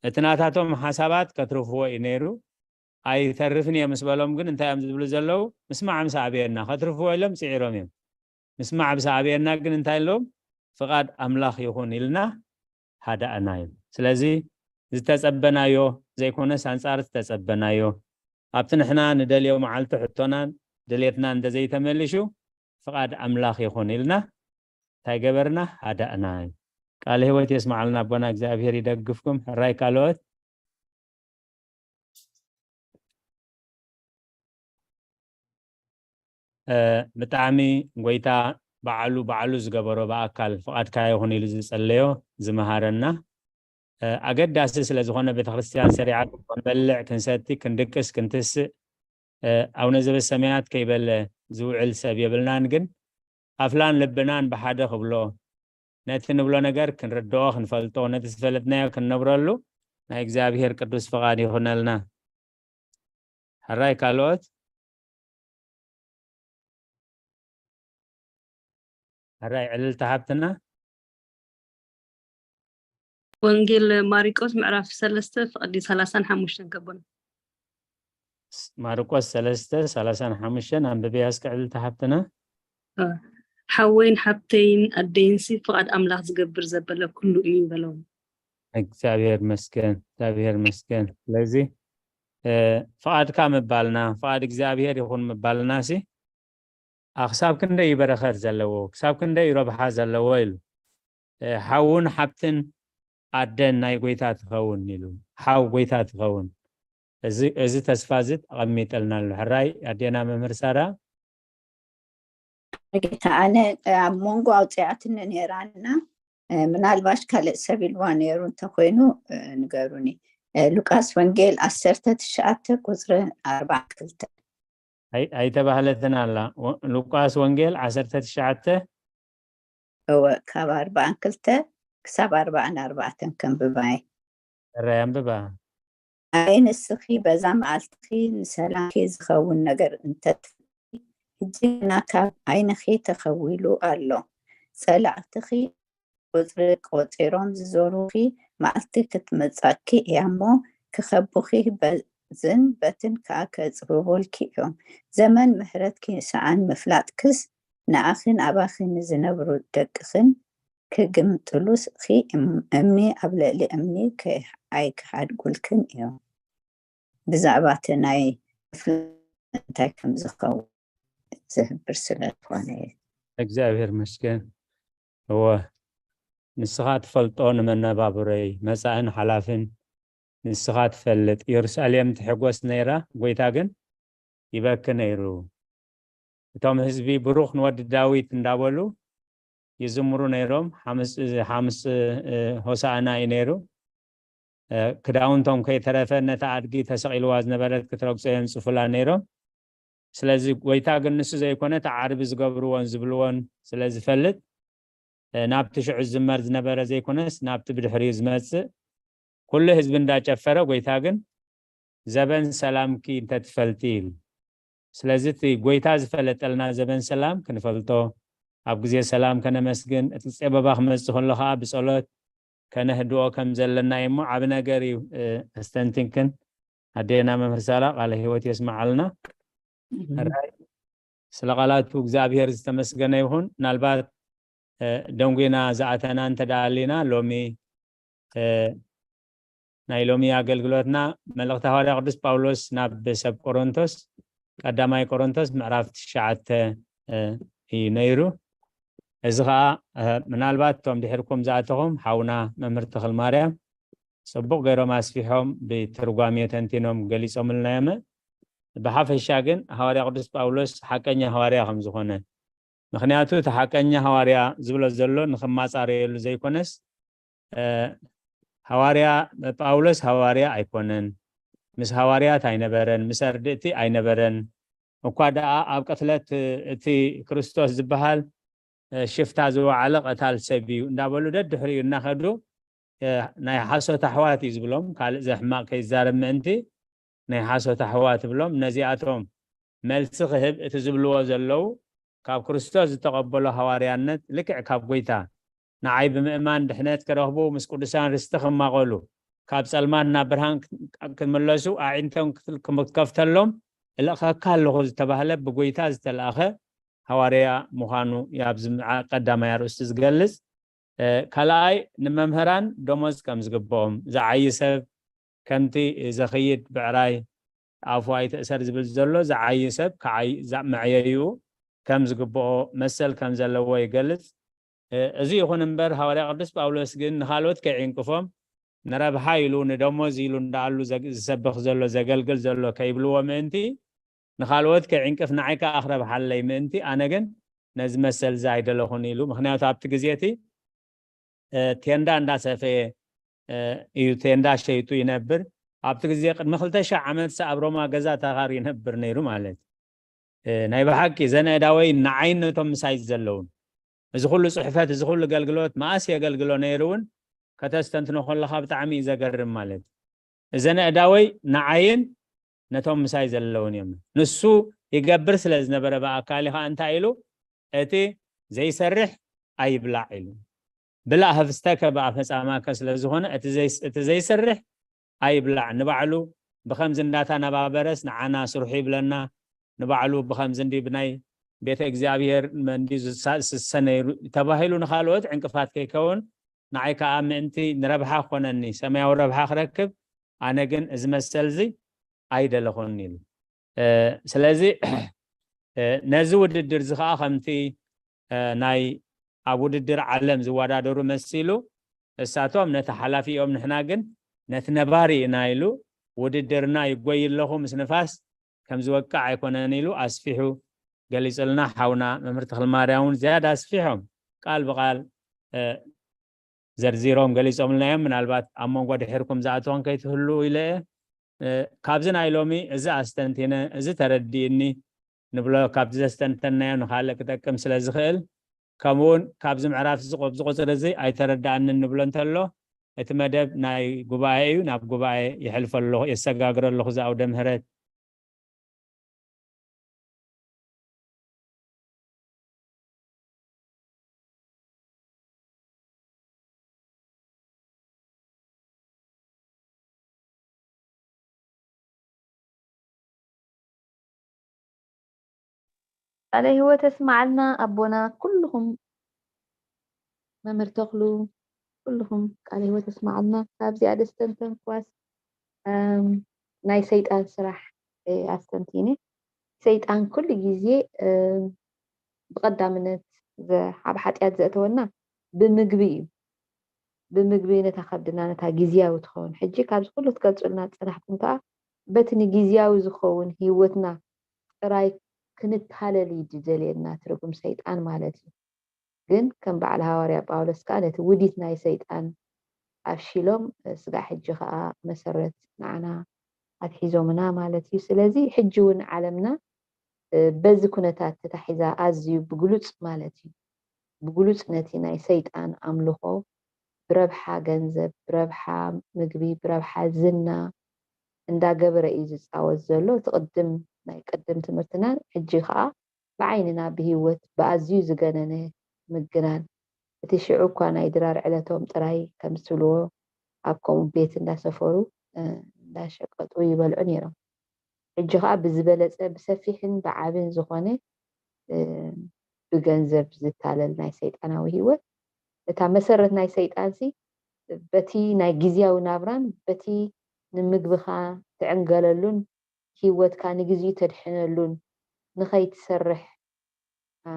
እቲ ናታቶም ሓሳባት ከትርፍዎ እዩ ነይሩ። ኣይተርፍን እየ ምስ በሎም ግን እንታይ እዮም ዝብሉ ዘለዉ? ምስማዕ ምስ ኣበየና፣ ከትርፍዎ ኢሎም ጽዒሮም እዮም። ምስማዕ ምስ ኣበየና ግን እንታይ ኣለዎም? ፍቓድ ኣምላኽ ይኹን ኢልና ሃዳእና እዩ። ስለዚ ዝተጸበናዮ ዘይኮነስ ኣንጻር ዝተጸበናዮ፣ ኣብቲ ንሕና ንደልዮ መዓልቲ ሕቶናን ድሌትናን እንተዘይተመሊሹ፣ ፍቓድ ኣምላኽ ይኹን ኢልና እንታይ ገበርና? ሃዳእና እዩ። ቃለ ህይወት የስምዓልና ኣቦና፣ እግዚኣብሔር ይደግፍኩም። ሕራይ ካልኦት። እ፣ ብጣዕሚ ጎይታ ባዕሉ ባዕሉ ዝገበሮ ብኣካል ፍቓድካ ይኹን ኢሉ ዝጸለዮ ዝመሃረና፣ እ፣ ኣገዳሲ ስለ ዝኾነ ቤተክርስትያን ሰሪዓ ክንበልዕ፣ ክንሰቲ፣ ክንድቅስ፣ ክንትስእ፣ እ፣ ኣቡነ ዘበሰማያት ከይበለ ዝውዕል ሰብ የብልናን። ግን ኣፍላን ልብናን ብሓደ ክብሎ፣ ነቲ ንብሎ ነገር ክንርድኦ፣ ክንፈልጦ፣ ነቲ ዝፈለጥናዮ ክንነብረሉ ናይ እግዚኣብሔር ቅዱስ ፍቓድ ይኹነልና። ሕራይ ካልኦት? ሕራይ ዕልልቲ ሓብትና? ወንጌል ማሪቆስ ምዕራፍ ሰለስተ ፍቕዲ ሰላሳን ሓሙሽተን ከቦና። ማርቆስ ሰለስተ ሰላሳን ሓሙሽተን ኣንብብያ እስከ ዕልልቲ ሓብትና። እ፣ ሓወይን ሓብተይን ኣደይንሲ ፍቓድ ኣምላኽ ዝገብር ዘበለ ኩሉ እዩ በሎም። እግዚኣብሔር መስገን፣ እግዚኣብሔር መስገን። ስለዚ፣ እ፣ ፍቓድካ ምባልና፣ ፍቓድ እግዚኣብሔር ይኹን ምባልና ሲ፣ ኣ፣ ክሳብ ክንደይ እዩ በረኸት ዘለዎ፣ ክሳብ ክንደይ እዩ ረብሓ ዘለዎ ኢሉ። እ፣ ሓውን ሓብትን ኣደን ናይ ጎይታ ትኸውን ኢሉ። ሓው ጎይታ ትኸውን። እዚ፣ እዚ ተስፋ እዚ ተቐሚጠልና ኣሎ። ሕራይ ኣዴና መምህር ሳራ። ጌታ ኣነ ኣብ መንጎ ኣውፅኣትኒ ነይራና፣ እ፣ ምናልባሽ ካልእ ሰብ ኢልዋ ነይሩ እንተኮይኑ፣ እ፣ ንገሩኒ። እ፣ ሉቃስ ወንጌል ዓሰርተ ትሽዓተ ቁፅሪ ኣርባዓ ክልተ። ኣይ-፣ ኣይተባህለትን ኣላ። ወ-፣ ሉቃስ ወንጌል ዓሰርተ ትሽዓተ። እወ፣ ካብ ኣርባዓን ክልተ ክሳብ ኣርባዓን ኣርባዕተን ከንብባይ። ሕራይ ኣንብባ። ኣይ ንስኺ በዛ መዓልትኺ ንሰላምኪ ዝኸውን ነገር እንተትፈልጢ፣ ሕጂ ግና ካብ ዓይንኺ ተኸዊሉ ኣሎ። ጸላእትኺ ቁጽሪ ቆጺሮም ዝዞሩኺ መዓልቲ ክትመጻኪ እያ እሞ፣ ክኸቡኺ በዝን በትን ከኣ ከጽብቡልኪ እዮም። ዘመን ምሕረትኪ ሰኣን ምፍላጥክስ፣ ንኣኺን ኣባኺ ንዝነብሩ ደቅኽን ክግምጥሉኺ እም-፣ እምኒ ኣብ ልዕሊ እምኒ ከ-፣ ኣይክሓድጉልክን እዮም። ብዛዕባ እቲ ናይ ምፍላጥ እንታይ ከም ዝኸውን ዝህብር ስለ ዝኾነ እዩ። እግዚኣብሔር መስገን። እወ፣ ንስኻ ትፈልጦ ንመነባብሮይ፣ መጻእን ሓላፍን ንስኻ ትፈልጥ። ኢየሩሳሌም ትሕጎስ ነይራ፣ ጎይታ ግን ይበኪ ነይሩ። እቶም ህዝቢ ብሩኽ ንወዲ ዳዊት እንዳበሉ ይዝምሩ ነይሮም። ሓምስ፣ ሓምስ፣ እ፣ ሆሳዕና እዩ ነይሩ። እ፣ ክዳውንቶም ከይተረፈ ነታ ኣድጊ ተሰቒልዋ ዝነበረት ክትረግጾ የንጽፉላ ነይሮም። ስለዚ ጎይታ ግን ንሱ ዘይኮነ እቲ ዓርቢ ዝገብርዎን ዝብልዎን ስለ ዝፈልጥ፣ እ፣ ናብቲ ሽዑ ዝዝመር ዝነበረ ዘይኮነስ ናብቲ ብድሕሪኡ ዝመጽእ ኩሉ ህዝቢ እንዳጨፈረ፣ ጎይታ ግን "ዘበን ሰላምኪ እንተትፈልጢ" ኢሉ። ስለዚ እቲ ጎይታ ዝፈለጠልና ዘበን ሰላም ክንፈልጦ፣ ኣብ ግዜ ሰላም ከነመስግን፣ እቲ ጸበባ ክመጽእ ከሎ ከኣ ብጸሎት ከነህድኦ ከም ዘለና እዩ እሞ ዓቢ ነገር እዩ። እ፣ ኣስተንቲንክን ኣዴና መምህር ሳራ ቃለ ህይወት የስምዓልና። ሕራይ ስለ ቃላቱ እግዚኣብሔር ዝተመስገነ ይኹን። ምናልባት፣ እ፣ ደንጒና ዝኣተና እንተ ደኣ ኣሊና ሎሚ፣ እ፣ ናይ ሎሚ ኣገልግሎትና መልእኽቲ ሃዋርያ ቅዱስ ጳውሎስ ናብ ሰብ ቆሮንቶስ፣ ቀዳማይ ቆሮንቶስ ምዕራፍ ትሽዓተ፣ እ፣ እዩ ነይሩ። እዚ ኸኣ፣ እ፣ ምናልባት እቶም ድሕርኩም ዝኣተኹም ሓውና መምህር ተኽልማርያም ጽቡቕ ገይሮም ኣስፊሖም ብትርጓሜ ተንቲኖም ገሊጾምልና እዮም። ብሓፈሻ ግን ሃዋርያ ቅዱስ ጳውሎስ ሓቀኛ ሃዋርያ ከም ዝኾነ፣ ምኽንያቱ እቲ ሓቀኛ ሃዋርያ ዝብሎ ዘሎ ንኽማጻረየሉ ዘይኮነስ፣ እ፣ ሃዋርያ ጳውሎስ ሃዋርያ ኣይኮነን፣ ምስ ሃዋርያት ኣይነበረን፣ ምስ ኣርድእቲ ኣይነበረን። እኳ ደኣ ኣብ ቅትለት እቲ ክርስቶስ ዝበሃል፣ እ፣ ሽፍታ ዝወዓለ ቀታል ሰብ እዩ እንዳበሉ ደድሕሪኡ እናኸዱ፣ እ፣ ናይ ሓሶት ኣሕዋት እዩ ዝብሎም። ካልእ ዘሕማቕ ከይዛረብ ምእንቲ ናይ ሓሶት ኣሕዋት እብሎም። ነዚኣቶም መልሲ ክህብ እቲ ዝብልዎ ዘለዉ ካብ ክርስቶስ ዝተቐበሎ ሃዋርያነት ልክዕ ካብ ጐይታ ንዓይ ብምእማን ድሕነት ክረኽቡ ምስ ቅዱሳን ርስቲ ክማቐሉ ካብ ጸልማት ናብ ብርሃን ክምለሱ ኣዒንቶም ክፍል-፣ ክም-፣ ክከፍተሎም እልእኸካ ኣለኹ ዝተባህለ ብጐይታ ዝተላእኸ ሃዋርያ ምዃኑ እዩ ኣብዚ ምዓ-፣ ቀዳማይ ኣርእስቲ ዝገልጽ። እ፣ ካልኣይ ንመምህራን ደሞዝ ከም ዝግብኦም፣ ዝዓዪ ሰብ ከምቲ ዘኽይድ ብዕራይ ኣፉ ኣይትእሰር ዝብል ዘሎ፣ ዝዓዪ ሰብ ክዓይ-፣ ዛ-፣ መዕየይኡ ከም ዝግብኦ መሰል ከም ዘለዎ ይገልጽ። እ፣ እዚ ይኹን እምበር ሃዋርያ ቅዱስ ጳውሎስ ግን ንኻልኦት ከይዕንቅፎም ንረብሓ ኢሉ ንደሞዝ ኢሉ እንዳኣሉ ዘግ-፣ ዝሰብኽ ዘሎ ዘገልግል ዘሎ ከይብልዎ ምእንቲ ንኻልኦት ከይዕንቅፍ ንዓይ ከኣ ክረብሓለይ ምእንቲ ኣነ ግን ነዚ መሰል እዚ ኣይደለኹን ኢሉ። ምኽንያቱ ኣብቲ ግዜ እቲ፣ እ፣ ቴንዳ እንዳሰፈየ፣ እ፣ እዩ ቴንዳ ሸይጡ ይነብር። ኣብቲ ግዜ ቅድሚ ክልተ ሺሕ ዓመት ኣብ ሮማ ገዛ ተኻር ይነብር ነይሩ ማለት እዩ። እ፣ ናይ ብሓቂ ዘነ እዳወይ ንዓይን ነቶም ምሳይ ዘለውን እዚ ኩሉ ጽሕፈት፣ እዚ ኩሉ ገልግሎት መኣስ የገልግሎ ነይሩ እውን ከተስተንትኖ ከለኻ ብጣዕሚ እዩ ዘገርም ማለት እዩ። እዘነ እዳወይ ንዓይን ነቶም ምሳይ ዘለውን እዮም። ንሱ ይገብር ስለ ዝነበረ ብኣካል ኢኻ እንታይ ኢሉ፣ "እቲ ዘይሰርሕ ኣይብላዕ" ኢሉ። "ብላዕ ህፍስተከ ብኣፈ ጻማከ" ስለ ዝኾነ እቲ ዘይስ-፣ እቲ ዘይሰርሕ ኣይብላዕ። ንባዕሉ ብኸምዚ እንዳተነባበረስ ንዓና ስርሑ ይብለና። ንባዕሉ ብኸምዚ እንዲ ብናይ ቤተ እግዚኣብሔር መንዲ ዝሳ-፣ ዝሰነ ይሩ-፣ ተባሂሉ ንኻልኦት ዕንቅፋት ከይከውን ንዓይ ከኣ ምእንቲ ንረብሓ ክኾነኒ፣ ሰማያዊ ረብሓ ክረክብ፣ ኣነ ግን እዚ መሰል እዚ ኣይደለኹን ኢሉ። እ፣ ስለዚ፣ እ፣ ነዚ ውድድር እዚ ከኣ ከምቲ፣ እ፣ ናይ ኣብ ውድድር ዓለም ዝወዳደሩ መሲሉ፣ እሳቶም ነቲ ሓላፊኦም፣ ንሕና ግን ነቲ ነባሪ ኢና ኢሉ፣ ውድድርና ይጎይ ኣለኹ ምስ ንፋስ ከም ዝወቅዕ ኣይኮነን ኢሉ ኣስፊሑ ገሊጹልና። ሓውና መምህር ተኽለማርያም እውን ዝያዳ ኣስፊሖም ቃል ብቓል፣ እ፣ ዘርዚሮም ገሊጾምልና እዮም። ምናልባት ኣብ መንጎ ድሒርኩም ዝኣተኹም ከይትህልዉ ኢለ እየ። እ፣ ካብዚ ናይ ሎሚ እዚ ኣስተንቲነ፣ እዚ ተረዲእኒ ንብሎ፣ ካብቲ ዘስተንተናዮ ንኻልእ ክጠቅም ስለ ዝኽእል፣ ከምኡ እውን ካብዚ ምዕራፍ እዚ ቆ-፣ እዚ ቁጽሪ እዚ ኣይተረዳእንን ንብሎ እንተሎ፣ እቲ መደብ ናይ ጉባኤ እዩ፣ ናብ ጉባኤ የሕልፎ ኣለኹ፣ የሰጋግሮ ኣለኹ እዚ ኣውደ ምህረት። ቃለ ህይወት የስማዓልና ኣቦና፣ ኩልኹም መምህር ተኽሉ፣ ኩልኹም ቃለ ህይወት የስማዓልና። ካብዚኣ ደስተንተንክዋስ፣ እም፣ ናይ ሰይጣን ስራሕ፣ እ፣ ኣስተንቲነ። ሰይጣን ኩሉ ግዜ፣ እም፣ ብቐዳምነት ዘ-፣ ኣብ ሓጢኣት ዘእተወና ብምግቢ እዩ። ብምግቢ ነታ ከብድና፣ ነታ ግዝያዊ ትኸውን። ሕጂ ካብዚ ኩሉ ትገልጹልና ዝጸናሕኩም ከኣ በቲ ንግዝያዊ ዝኸውን ህይወትና ጥራይ ክንታለል እዩ ዝደልየና ትርጉም ሰይጣን ማለት እዩ። ግን ከም በዓል ሃዋርያ ጳውሎስ ከኣ ነቲ ውዲት ናይ ሰይጣን ኣፍሺሎም፣ ስጋዕ ሕጂ ከኣ መሰረት ንዓና ኣትሒዞምና ማለት እዩ። ስለዚ ሕጂ እውን ዓለምና፣ እ፣ በዚ ኩነታት ተታሒዛ ኣዝዩ ብግሉጽ ማለት እዩ። ብግሉጽ ነቲ ናይ ሰይጣን ኣምልኾ ብረብሓ ገንዘብ፣ ብረብሓ ምግቢ፣ ብረብሓ ዝና እንዳገበረ እዩ ዝጻወት ዘሎ። እቲ ቅድም ናይ ቅድም ትምህርትናን ሕጂ ከኣ ብዓይንና ብህይወት ብኣዝዩ ዝገነነ ምግናን፣ እቲ ሽዑ እኳ ናይ ድራር ዕለቶም ጥራይ ከም ዝብልዎ ኣብ ከምኡ ቤት እንዳሰፈሩ፣ እ፣ እንዳሸቀጡ ይበልዑ ነይሮም። ሕጂ ከኣ ብዝበለጸ ብሰፊሕን ብዓብን ዝኾነ፣ እ፣ ብገንዘብ ዝታለል ናይ ሰይጣናዊ ህይወት፣ እታ መሰረት ናይ ሰይጣንሲ በቲ ናይ ግዝያዊ ናብራን በቲ ንምግብኻ ትዕንገለሉን ህይወትካ ንግዜኡ ተድሕነሉን ንኸይትሰርሕ፣ አ፣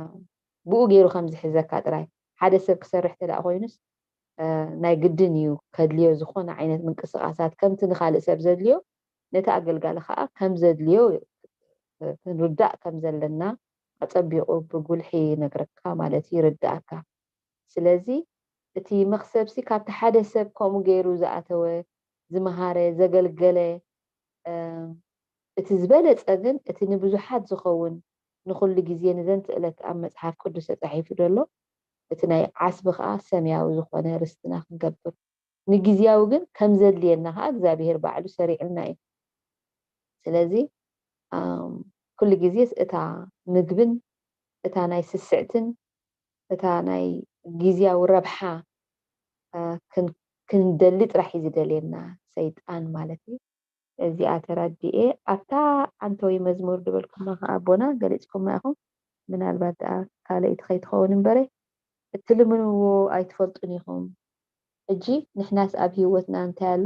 ብኡ ገይሩ ከም ዝሕዘካ ጥራይ። ሓደ ሰብ ክሰርሕ ተደኣ ኮይኑስ፣ ናይ ግድን እዩ ከድልዮ ዝኾነ ዓይነት ምንቅስቃሳት ከምቲ ንኻልእ ሰብ ዘድልዮ ነቲ ኣገልጋሊ ከዓ ከም ዘድልዮ ክንርዳእ ከም ዘለና ኣጸቢቑ ብጉልሒ ይነግረካ ማለት ይርዳእካ። ስለዚ እቲ መኽሰብሲ ካብቲ ሓደ ሰብ ከምኡ ገይሩ ዝኣተወ ዝመሃረ ዘገልገለ እቲ ዝበለጸ ግን እቲ ንብዙሓት ዝኸውን ንኹሉ ግዜ ንዘንትእለት ኣብ መጽሓፍ ቅዱስ ተጻሒፉ ዘሎ እቲ ናይ ዓስቢ ከዓ ሰማያዊ ዝኾነ ርስትና ክንገብር ንግዝያዊ ግን ከም ዘድልየና ከዓ እግዚኣብሔር ባዕሉ ሰሪዕልና እዩ። ስለዚ ኩሉ ግዜስ እታ ምግብን እታ ናይ ስስዕትን እታ ናይ ግዝያዊ ረብሓ ክንደሊ ጥራሕ እዩ ዝደልየና ሰይጣን ማለት እዩ። እዚኣ ተረዲኤ ኣብታ ኣንተወይ መዝሙር ዝበልኩማ ከዓ ኣቦና ገሊፅኩማ ኢኹም። ምናልባት ደኣ ካልኣይቲ ከይትኸውን እምበረ እትልምንዎ ኣይትፈልጡን ኢኹም። ሕጂ ንሕናስ ኣብ ህይወትና እንታይ ኣሎ?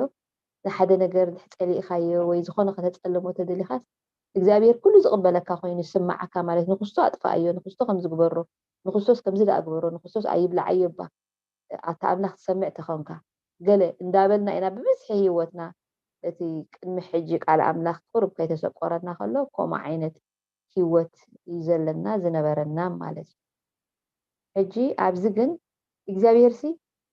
ንሓደ ነገር እንድሕ ጸሊእኻዮ ወይ ዝኾነ ከተጸልሞ ተደሊኻስ እግዚኣብሔር ኩሉ ዝቕበለካ ኮይኑ ዝስማዓካ ማለት ንክስቶ ኣጥፋኣዮ ንክስቶ ከም ዝግበሮ ንክስቶስ ከምዚ ደኣ ግበሮ ንክስቶስ ኣይብላዓዮ እባ ኣታ ኣምላኽ ትሰምዕ ተኾንካ ገለ እንዳበልና ኢና ብብዝሒ ህይወትና እቲ ቅድሚ ሕጂ ቃል ኣምላኽ ቁሩብ ከይተሰቆረና ከሎ ከምኡ ዓይነት ህይወት እዩ ዘለና ዝነበረና ማለት እዩ። ሕጂ ኣብዚ ግን እግዚኣብሔር ሲ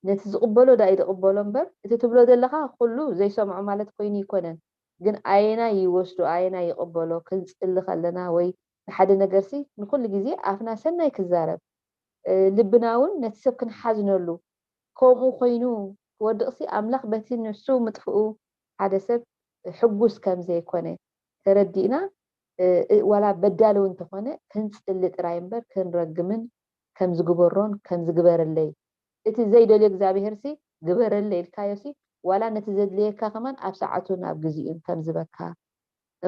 ነቲ ዝቕበሎ ዳኣ ይድቕበሎ እምበር እቲ ትብሎ ዘለኻ ኩሉ ዘይሰምዖ ማለት ኮይኑ ይኮነን። ግን ኣየናይ ይወስዶ ኣየናይ ይቕበሎ ክንጽሊ ከለና ወይ ንሓደ ነገር ሲ ንኩሉ ግዜ ኣፍና ሰናይ ክዛረብ ልብና እውን ነቲ ሰብ ክንሓዝነሉ ከምኡ ኮይኑ ክወድቕሲ ኣምላኽ በቲ ንሱ ምጥፍኡ ሓደ ሰብ ሕጉስ ከም ዘይኮነ ተረዲእና ዋላ በዳሊ እውን እንተኾነ ክንፅሊ ጥራይ እምበር ክንረግምን ከም ዝግበሮን ከም ዝግበረለይ እቲ ዘይደልዮ እግዚኣብሔር ሲ ግበረለይ ኢልካዮ ሲ ዋላ ነቲ ዘድልየካ ከማን ኣብ ሰዓቱን ኣብ ግዜኡን ከም ዝበካ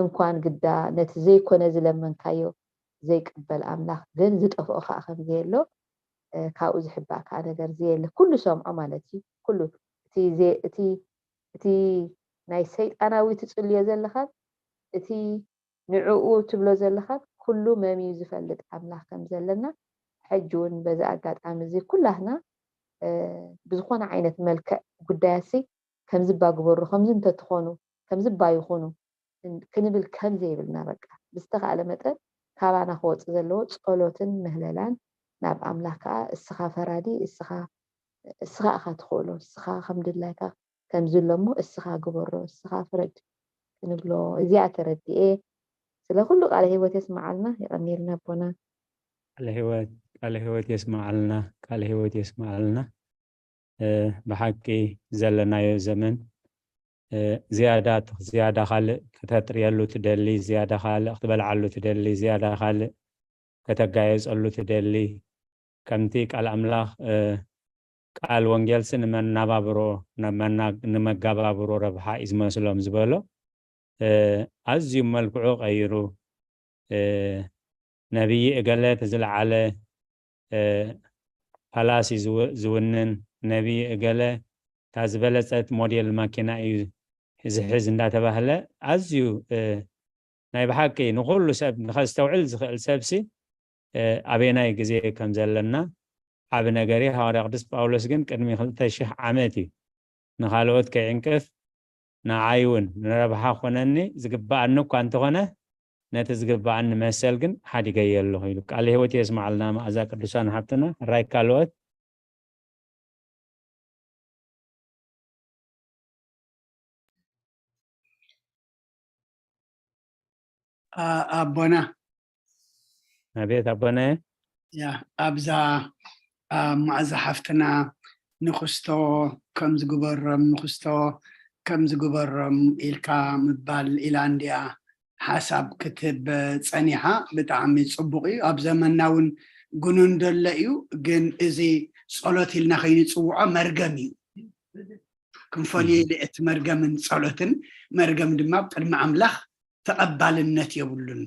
እንኳን ግዳ ነቲ ዘይኮነ ዝለመንካዮ ዘይቅበል ኣምላኽ ግን ዝጠፍኦ ከዓ ከም ዘየሎ ካብኡ ዝሕባእ ከዓ ነገር ዘየለ ኩሉ ሰምዖ ማለት እዩ ኩሉ እቲ ናይ ሰይጣናዊ ትፅልዮ ዘለኻን እቲ ንዕኡ ትብሎ ዘለኻን ኩሉ መምዩ ዝፈልጥ ኣምላኽ ከም ዘለና ሕጂ እውን በዚ ኣጋጣሚ እዚ ኩላህና ብዝኾነ ዓይነት መልክዕ ጉዳያሲ ከምዚ እባ ግበሩ ከምዚ እንተትኾኑ ከምዚ እባ ይኹኑ ክንብል ከም ዘይብልና በቃ ብዝተኻእለ መጠን ካባና ክወፅእ ዘለዎ ፀሎትን ምህለላን ናብ ኣምላኽ ከዓ እስኻ ፈራዲ እስኻ እስኻ እኻ ትኽእሎ እስኻ ከም ድላይካ ከምዚ ኣሎ እሞ እስኻ ግበሮ እስኻ ፍረድ ክንብሎ እዚኣ ተረዲኤ ስለ ኩሉ ቃለ ህይወት የስመዓልና የቐንየልና ኣቦና ቃለ ህይወት የስመዓልና ቃለ ህይወት የስመዓልና ብሓቂ ዘለናዮ ዘመን ዝያዳ ዝያዳ ካልእ ከተጥርየሉ ትደሊ ዝያዳ ካልእ ክትበልዓሉ ትደሊ ዝያዳ ካልእ ከተጋየፀሉ ትደሊ ከምቲ ቃል ኣምላኽ ቃል ወንጌልሲ ንመናባብሮ ንመጋባብሮ ረብሓ እዩ ዝመስሎም ዝበሎ ኣዝዩ መልክዑ ቀይሩ ነብዪ እገለ እቲ ዝለዓለ ፓላሲ ዝውንን ነብዪ እገለ እታ ዝበለፀት ሞዴል ማኪና እዩ ዝሕዝ እንዳተባህለ ኣዝዩ ናይ ብሓቂ ንኩሉ ሰብ ንኸስተውዕል ዝኽእል ሰብሲ ኣበናይ ግዜ ከም ዘለና ዓቢ ነገር እዩ። ሃዋርያ ቅዱስ ጳውሎስ ግን ቅድሚ ክልተ ሽሕ ዓመት እዩ ንኻልኦት ከይዕንቅፍ ንዓይ እውን ንረብሓ ኮነኒ ዝግበኣኒ እኳ እንተኾነ ነቲ ዝግበኣኒ መሰል ግን ሓዲገዮ ኣለኹ ኢሉ ቃል ህይወት የስማዓልና መኣዛ ቅዱሳን ሓብትና ራይ ካልኦት ኣቦና ኣቤት ኣቦነ ያ ኣብዛ መኣዛ ሓፍትና ንክስቶ ከም ዝግበሮም ንክስቶ ከም ዝግበሮም ኢልካ ምባል ኢላ እንድያ ሓሳብ ክትህብ ፀኒሓ ብጣዕሚ ፅቡቅ እዩ ኣብ ዘመንና እውን ግኑን ደሎ እዩ ግን እዚ ፀሎት ኢልና ከይንፅውዖ መርገም እዩ ክንፈልዮ ኢለ እቲ መርገምን ጸሎትን መርገም ድማ ኣብ ቅድሚ ኣምላኽ ተቐባልነት የብሉን።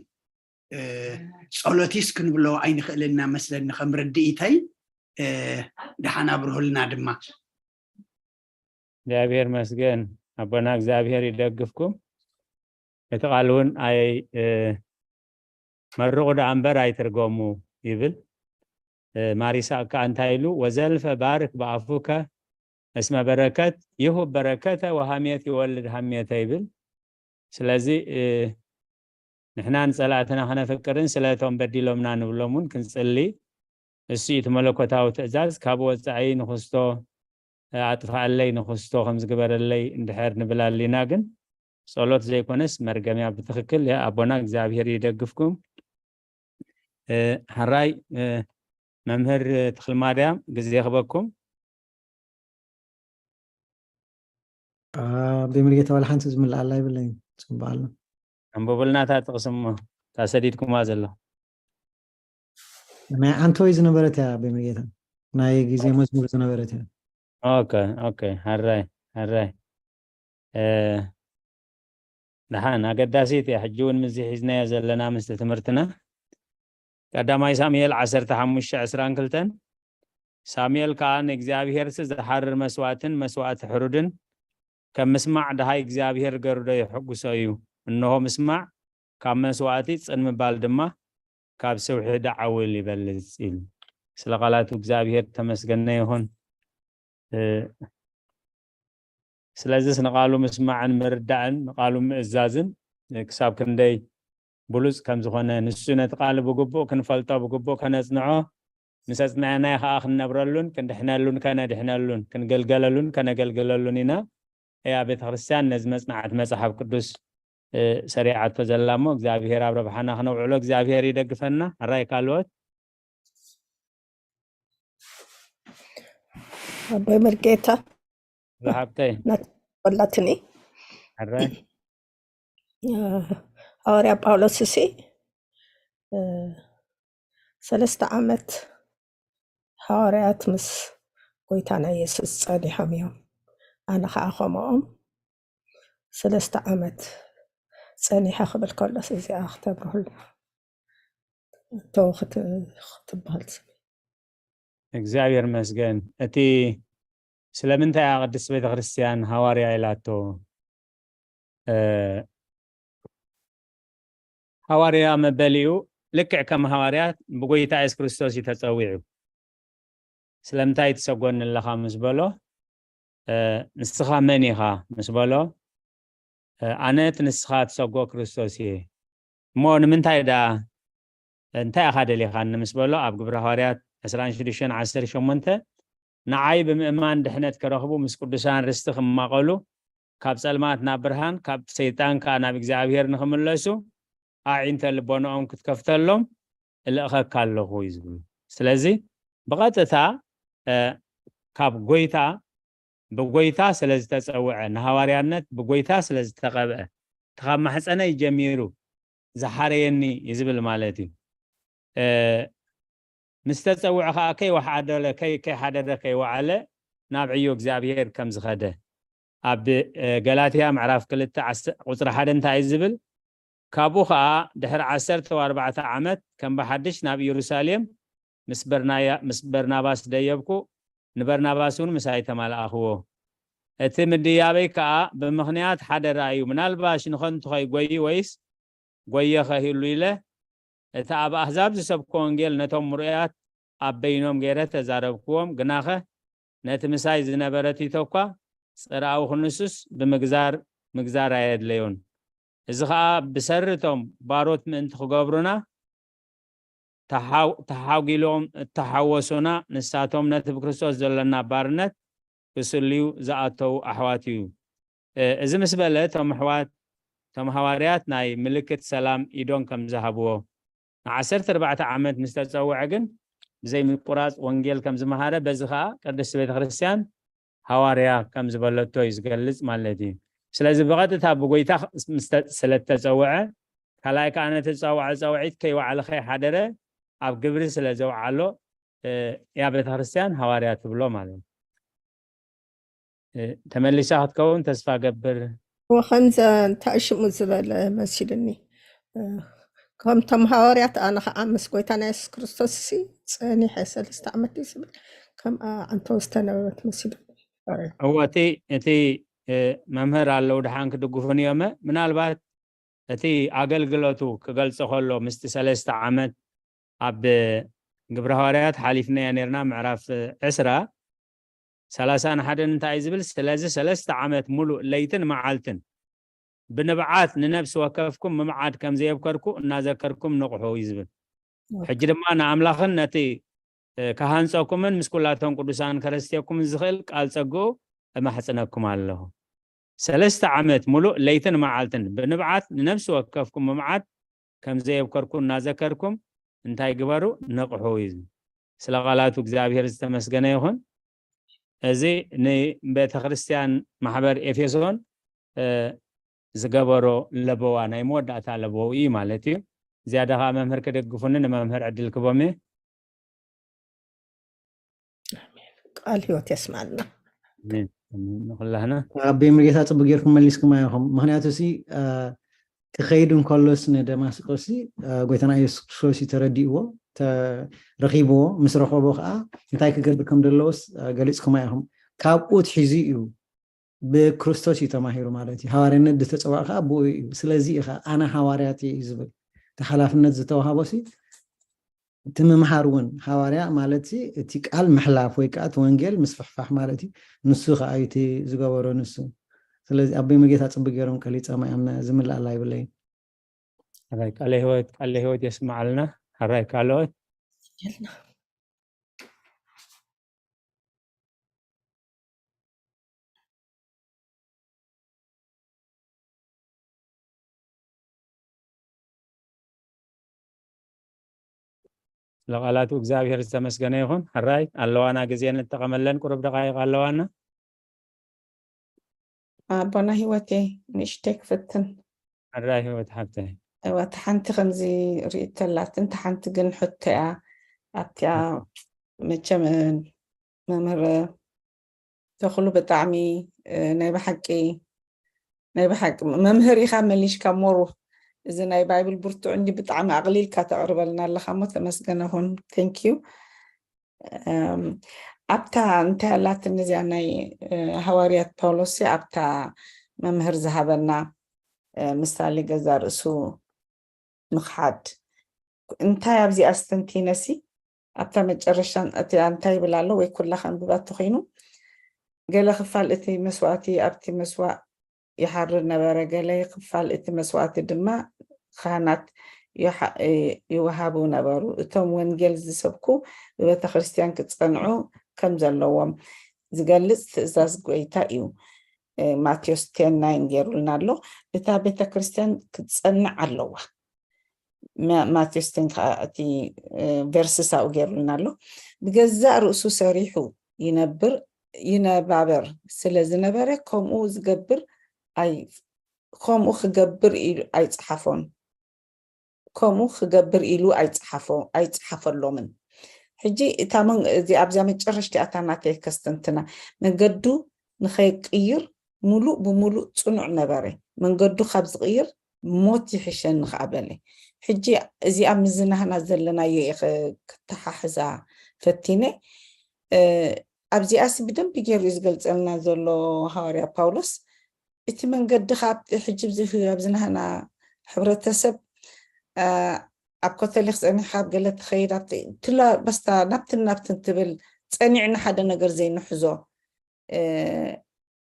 ጸሎቲስ ክንብሎ ኣይንኽእልን ኢና መስለኒ ከም ርድኢተይ። ደሓን ኣብርሁልና ድማ። እግዚኣብሔር መስገን ኣቦና እግዚኣብሔር ይደግፍኩም። እቲ ቃል እውን ኣይ መርቑ ደኣ እምበር ኣይትርገሙ ይብል። ማር ይስሐቅ ከኣ እንታይ ኢሉ ወዘልፈ ባርክ ብኣፉከ እስመ በረከት ይሁብ በረከተ ወሐሜት ይወልድ ሐሜተ ይብል። ስለዚ ንሕና ንጸላእትና ከነፍቅርን ስለቶም በዲሎምና ንብሎም እውን ክንጽሊ፣ እሱ እቲ መለኮታዊ ትእዛዝ ካብ ወጻኢ ንክስቶ ኣጥፍኣለይ ንክስቶ ከም ዝግበረለይ እንድሕር ንብል ኣሊና ግን ጸሎት ዘይኮነስ መርገምያ ብትክክል ኣቦና እግዚኣብሔር ይደግፍኩም። ሕራይ መምህር ትክልማርያም ግዜ ክበኩም። ብመርጌታ ዋላ ሓንቲ ዝምልኣላ ይብለይ። ፅቡቅ ኣሎ። ኣንብቡልና እታ ጥቕሲ እሞ እታ ሰዲድኩማ ዘሎ። ናይ ዓንተወይ ዝነበረት እያ ብመርጌታ ናይ ግዜ መዝሙር ዝነበረት እያ። ኦኬ ኦኬ። ሕራይ ሕራይ። ደሓን ኣገዳሲት እያ። ሕጂ እውን ምስዚ ሒዝናዮ ዘለና ምስቲ ትምህርትና ቀዳማይ ሳሙኤል ዓሰርተ ሓሙሽተ ዕስራን ክልተን ሳሙኤል ከኣ ንእግዚኣብሔርሲ ዝሓርር መስዋእትን መስዋእቲ ሕሩድን ከም ምስማዕ ደሃይ እግዚኣብሔር ገርዶ የሐጉሶ እዩ። እንሆ ምስማዕ ካብ መስዋእቲ ጽን ምባል ድማ ካብ ስውሒ ደዓውል ይበልጽ ኢሉ። ስለ ቃላቱ እግዚኣብሔር ተመስገነ ይኹን። ስለዚስ ንቃሉ ምስማዕን ምርዳእን ንቃሉ ምእዛዝን ክሳብ ክንደይ ብሉፅ ከም ዝኾነ ንሱ ነቲ ቃል ብግቡእ ክንፈልጦ ብግቡእ ከነፅንዖ ምስ ኣፅናዕናዮ ከዓ ክንነብረሉን ክንድሕነሉን ከነድሕነሉን ክንገልገለሉን ከነገልግለሉን ኢና። እያ ቤተክርስትያን ነዚ መፅናዕቲ መፅሓፍ ቅዱስ ሰሪዓቶ ዘላ እሞ እግዚኣብሔር ኣብ ረብሓና ክነውዕሎ እግዚኣብሔር ይደግፈና። ሕራይ ካልኦት ኣቦይ መርጌታ ዝሓብተይ ወላትኒ ሕራይ ሃዋርያ ጳውሎስ እሲ ሰለስተ ዓመት ሃዋርያት ምስ ጎይታና የሱስ ጸኒሖም እዮም። ኣነ ከዓ ከምኦም ሰለስተ ዓመት ጸኒሐ ክብል ከሎስ እዚኣ ክተብርህሉ እቶ ክትበሃል ስብ እግዚኣብሔር መስገን። እቲ ስለምንታይ እያ ቅድስት ቤተክርስትያን ሃዋርያ ኢላቶ? ሃዋርያ መበሊኡ ልክዕ ከም ሃዋርያት ብጎይታ የሱስ ክርስቶስ እዩ ተጸዊዑ። ስለምንታይ ትሰጎኒ ኣለኻ ምስ በሎ ንስኻ መን ኢኻ ምስ በሎ ኣነ እቲ ንስኻ ትሰጎ ክርስቶስ እየ እሞ ንምንታይ ዳ እንታይ ኢኻ ደሊኻኒ ምስ በሎ ኣብ ግብረ ሃዋርያት ዕስራን ሽዱሽተን ዓሰርተ ሸሞንተ ንዓይ ብምእማን ድሕነት ክረኽቡ ምስ ቅዱሳን ርስቲ ክማቐሉ ካብ ጸልማት ናብ ብርሃን ካብ ሰይጣን ከኣ ናብ እግዚኣብሔር ንኽምለሱ ኣዒንተ ልቦናኦም ክትከፍተሎም እልእኸካ ኣለኹ እዩ ዝብሉ። ስለዚ ብቐጥታ ካብ ጎይታ ብጎይታ ስለ ዝተጸውዐ ንሃዋርያነት ብጎይታ ስለ ዝተቐብአ እቲ ካብ ማሕፀነይ ጀሚሩ ዝሓረየኒ እዩ ዝብል ማለት እዩ። ምስ ተጸውዐ ከዓ ከይወሓደለ ከይሓደረ ከይወዓለ ናብ ዕዮ እግዚኣብሔር ከም ዝኸደ ኣብ ገላትያ ምዕራፍ ክልተ ቁፅሪ ሓደ እንታይ እዩ ዝብል? ካብኡ ኸዓ ድሕሪ ዓሰርተ ኣርባዕተ ዓመት ከም ብሓድሽ ናብ ኢየሩሳሌም ምስ በርናባስ ደየብኩ፣ ንበርናባስ እውን ምሳይ ተማልኣኽዎ። እቲ ምድያበይ ከኣ ብምኽንያት ሓደ ራእዩ፣ ምናልባሽ ንኸንቱ ኸይጎዪ ወይስ ጐየ ኸሂሉ ኢለ፣ እቲ ኣብ ኣህዛብ ዝሰብኮ ወንጌል ነቶም ምሩያት ኣብ በይኖም ገይረ ተዛረብክዎም። ግናኸ ነቲ ምሳይ ዝነበረ ቲቶ እኳ ጽርኣዊ ክንሱስ ብምግዛር ምግዛር ኣየድለዮን። እዚ ኸኣ ብሰሪ እቶም ባሮት ምእንቲ ክገብሩና ተሓጒሎም እተሓወሱና፣ ንሳቶም ነቲ ብክርስቶስ ዘሎና ባርነት ክስልዩ ዝኣተዉ ኣሕዋት እዩ። እዚ ምስ በለ እቶም ኣሕዋት እቶም ሃዋርያት ናይ ምልክት ሰላም ኢዶን ከም ዝሃብዎ ንዓሰርተ ኣርባዕተ ዓመት ምስ ተጸውዐ ግን ብዘይ ምቁራጽ ወንጌል ከም ዝመሃረ በዚ ኸኣ ቅድስቲ ቤተ ክርስቲያን ሃዋርያ ከም ዝበለቶ እዩ ዝገልጽ ማለት እዩ። ስለዚ ብቐጥታ ብጎይታ ስለተጸውዐ ካልኣይ ከዓ ነቲ ዝጸውዐ ጸውዒት ከይወዓለ ከይሓደረ ኣብ ግብሪ ስለ ዘውዓሎ እያ ቤተ ክርስቲያን ሃዋርያ ትብሎ ማለት እዩ። ተመሊሳ ክትከውን ተስፋ ገብር። ወኸምዘ እንታይ ሽሙ ዝበለ መሲልኒ ከምቶም ሃዋርያት ኣነ ከዓ ምስ ጎይታና የሱስ ክርስቶስ ሲ ጸኒሐ ሰለስተ ዓመት እዩ ዝብል ከም ኣንቶ ዝተነበበት መሲሉ እወ እቲ እቲ መምህር ኣለዉ ድሓን ክድግፉን እዮመ ምናልባት እቲ ኣገልግሎቱ ክገልጾ ከሎ ምስቲ ሰለስተ ዓመት ኣብ ግብረ ሃዋርያት ሓሊፍናዮ ነርና ምዕራፍ ዕስራ ሰላሳን ሓደን እንታይ እዩ ዝብል? ስለዚ ሰለስተ ዓመት ሙሉእ ለይትን መዓልትን ብንብዓት ንነፍሲ ወከፍኩም ምምዓድ ከም ዘየብከርኩ እናዘከርኩም ንቕሑ እዩ ዝብል። ሕጂ ድማ ንኣምላኽን ነቲ፣ እ፣ ክሃንጸኩምን ምስ ኩላቶም ቅዱሳን ከረስትየኩምን ዝኽእል ቃል ጸግኡ እማሕጽነኩም ኣለኹ። ሰለስተ ዓመት ሙሉእ ለይትን መዓልትን ብንብዓት ንነፍሲ ወከፍኩም ምምዓድ ከም ዘየብከርኩ እናዘከርኩም እንታይ ግበሩ? ንቕሑ እዩ ዝብል። ስለ ቃላቱ እግዚኣብሔር ዝተመስገነ ይኹን። እዚ ንቤተ ክርስቲያን ማሕበር ኤፌሶን፣ እ፣ ዝገበሮ ለበዋ፣ ናይ መወዳእታ ለበው እዩ ማለት እዩ። ዝያዳ ኸዓ መምህር ክደግፉኒ ንመምህር ዕድል ክቦም እየ። ቃል ህይወት የስማልና። ኣሜን። ኣሜን። ንኹላህና። ኣቦይ ሙሉጌታ ጽቡቅ ጌርኩም መሊስኩም ኢኹም። ምኽንያቱ ሲ፣ እ፣ ክኸይድ እንከሎስ ንደማስቆስ ሲ፣ እ፣ ጎይታና ኢየሱስ ክርስቶስ እዩ ተረዲእዎ፣ ተ-፣ ረኺብዎ። ምስ ረኸቦ ከዓ እንታይ ክገብር ከም ዘለዎስ፣ እ፣ ገሊጽኩም ኢኹም። ካብኡ ትሒዙ እዩ፣ ብክርስቶስ እዩ ተማሂሩ ማለት እዩ። ሃዋርያነት ዝተጸውዐ ከዓ ብኡ እዩ። ስለዚ ኢኻ ኣነ ሃዋርያት እየ እዩ ዝብል። እቲ ሓላፍነት ዝተዋህቦ ሲ እቲ ምምሃር እውን፣ ሃዋርያ ማለት ሲ እቲ ቃል ምሕላፍ ወይ ከዓ እቲ ወንጌል ምስፍሕፋሕ ማለት እዩ። ንሱ ከዓ እዩ እቲ ዝገበሮ ንሱ። ስለዚ ኣቦይ ሙሉጌታ ጽቡቅ ገይሮም ቀሊጾም እዮም። ዝምላእ ኣላ ይብለይ። ሕራይ ቃለ ህይወት፣ ቃለ ህይወት የስምዓልና። ሕራይ ካልኦት። ለቃላቱ እግዚኣብሔር ዝተመስገነ ይኹን። ሕራይ ኣለዋና፣ ግዜ ንጠቐመለን፣ ቁሩብ ደቃይቕ ኣለዋና። ኣቦና ህይወቴ፣ ንእሽተይ ክፍትን። ሕራይ ህይወት ሓብተይ። እዋ፣ እታ ሓንቲ ከምዚ ርእይቶ ኣላትን፣ እታ ሓንቲ ግን ሕቶ እያ። ኣብቲኣ መቸም፣ እ፣ መምህር ተኽሉ ብጣዕሚ፣ እ፣ ናይ ብሓቂ፣ ናይ ብሓቂ መምህር ኢኻ መሊሽካ ሞሩ። እዚ ናይ ባይብል ብርቱዕ እንዲ ብጣዕሚ ኣቕሊልካ ተቕርበልና ኣለኻ እሞ ተመስገነ ኹን። Thank you። እም፣ ኣብታ እንታይ ኣላትኒ እዚኣ ናይ፣ እ፣ ሃዋርያት ጳውሎስ እያ፣ ኣብታ መምህር ዝሃበና፣ እ፣ ምሳሌ ገዛ ርእሱ ምኽሓድ። እንታይ ኣብዚኣ ኣስተንቲነሲ ኣብታ መጨረሻ እቲ እንታይ ይብል ኣሎ ወይ ኩላ ከንብባ ተኾይኑ፣ ገለ ክፋል እቲ መስዋእቲ ኣብቲ መስዋእ ይሓርድ ነበረ፣ ገለ ክፋል እቲ መስዋእቲ ድማ ካህናት ይሓ-፣ እ፣ ይወሃቡ ነበሩ። እቶም ወንጌል ዝሰብኩ ብቤተ ክርስቲያን ክጸንዑ ከም ዘለዎም ዝገልጽ ትእዛዝ ጎይታ እዩ። እ፣ ማቴዎስ ቴን ናይን ገይሩልና ኣሎ። እታ ቤተ ክርስቲያን ክትጸንዕ ኣለዋ። ማ-፣ ማቴዎስ ቴን ከዓ እቲ፣ እ፣ ቨርስስ ኣብኡ ገይሩልና ኣሎ። ብገዛእ ርእሱ ሰሪሑ ይነብር፣ ይነባበር ስለ ዝነበረ ከምኡ ዝገብር ኣይ-፣ ከምኡ ክገብር ኢሉ ኣይጸሓፎን። ከምኡ ክገብር ኢሉ ኣይጸሓፎ-፣ ኣይጸሓፈሎምን። ሕጂ እታ መን-፣ እዚ ኣብዛ መጨረሽቲ ኣታ ናተይ ከስተንትና፣ መንገዱ ንኸይቅይር ሙሉእ ብሙሉእ ጽኑዕ ነበረ። መንገዱ ካብ ዝቕይር ሞት ይሕሸኒ ከኣ በለ። ሕጂ እዚኣ ምስ ዝናህና ዘለናዮ እየ ኸ-፣ ክተሓሕዛ ፈቲነ። እ፣ ኣብዚኣሲ ብደንቢ ገይሩ እዩ ዝገልጸልና ዘሎ ሃዋርያ ጳውሎስ። እቲ መንገዲ ካብ ሕጂ ኣብዚ፣ ኣብዚ ናህና ሕብረተሰብ፣ እ፣ ኣብ ኮተሊክ ጸኒሕካ ኣብ ገለ ትኸይድ፣ ኣብቲ ትላ በስታ ናብትን ናብትን ትብል፣ ጸኒዕና ሓደ ነገር ዘይንሕዞ፣ እ፣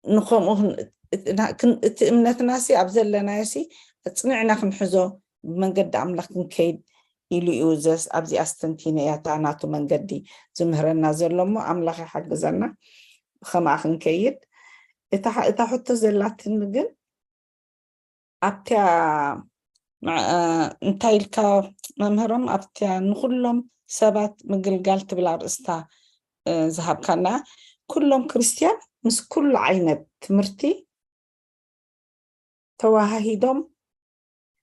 ንኸምኡ ክን-፣ እቲ ና-፣ ክን-፣ እቲ እምነትናሲ ኣብ ዘለናዮሲ ኣጽኒዕና ክንሕዞ፣ ብመንገዲ ኣምላኽ ክንከይድ ኢሉ እዩ ዘስ-፣ ኣብዚ ኣስተንቲነ እያ እታ ናቱ መንገዲ ዝምህረና ዘሎ እሞ ኣምላኽ ይሓግዘና ብኸምኣ ክንከይድ። እታ ሓ-፣ እታ ሕቶ ዘላትኒ ግን ኣብቲያ መዕ-፣ እ፣ እንታይ ኢልካ መምህሮም ኣብቲያ ንኹሎም ሰባት ምግልጋል ትብል ኣርእስታ፣ እ፣ ዝሃብካና፣ ኩሎም ክርስትያን ምስ ኩሉ ዓይነት ትምህርቲ ተዋሃሂዶም፣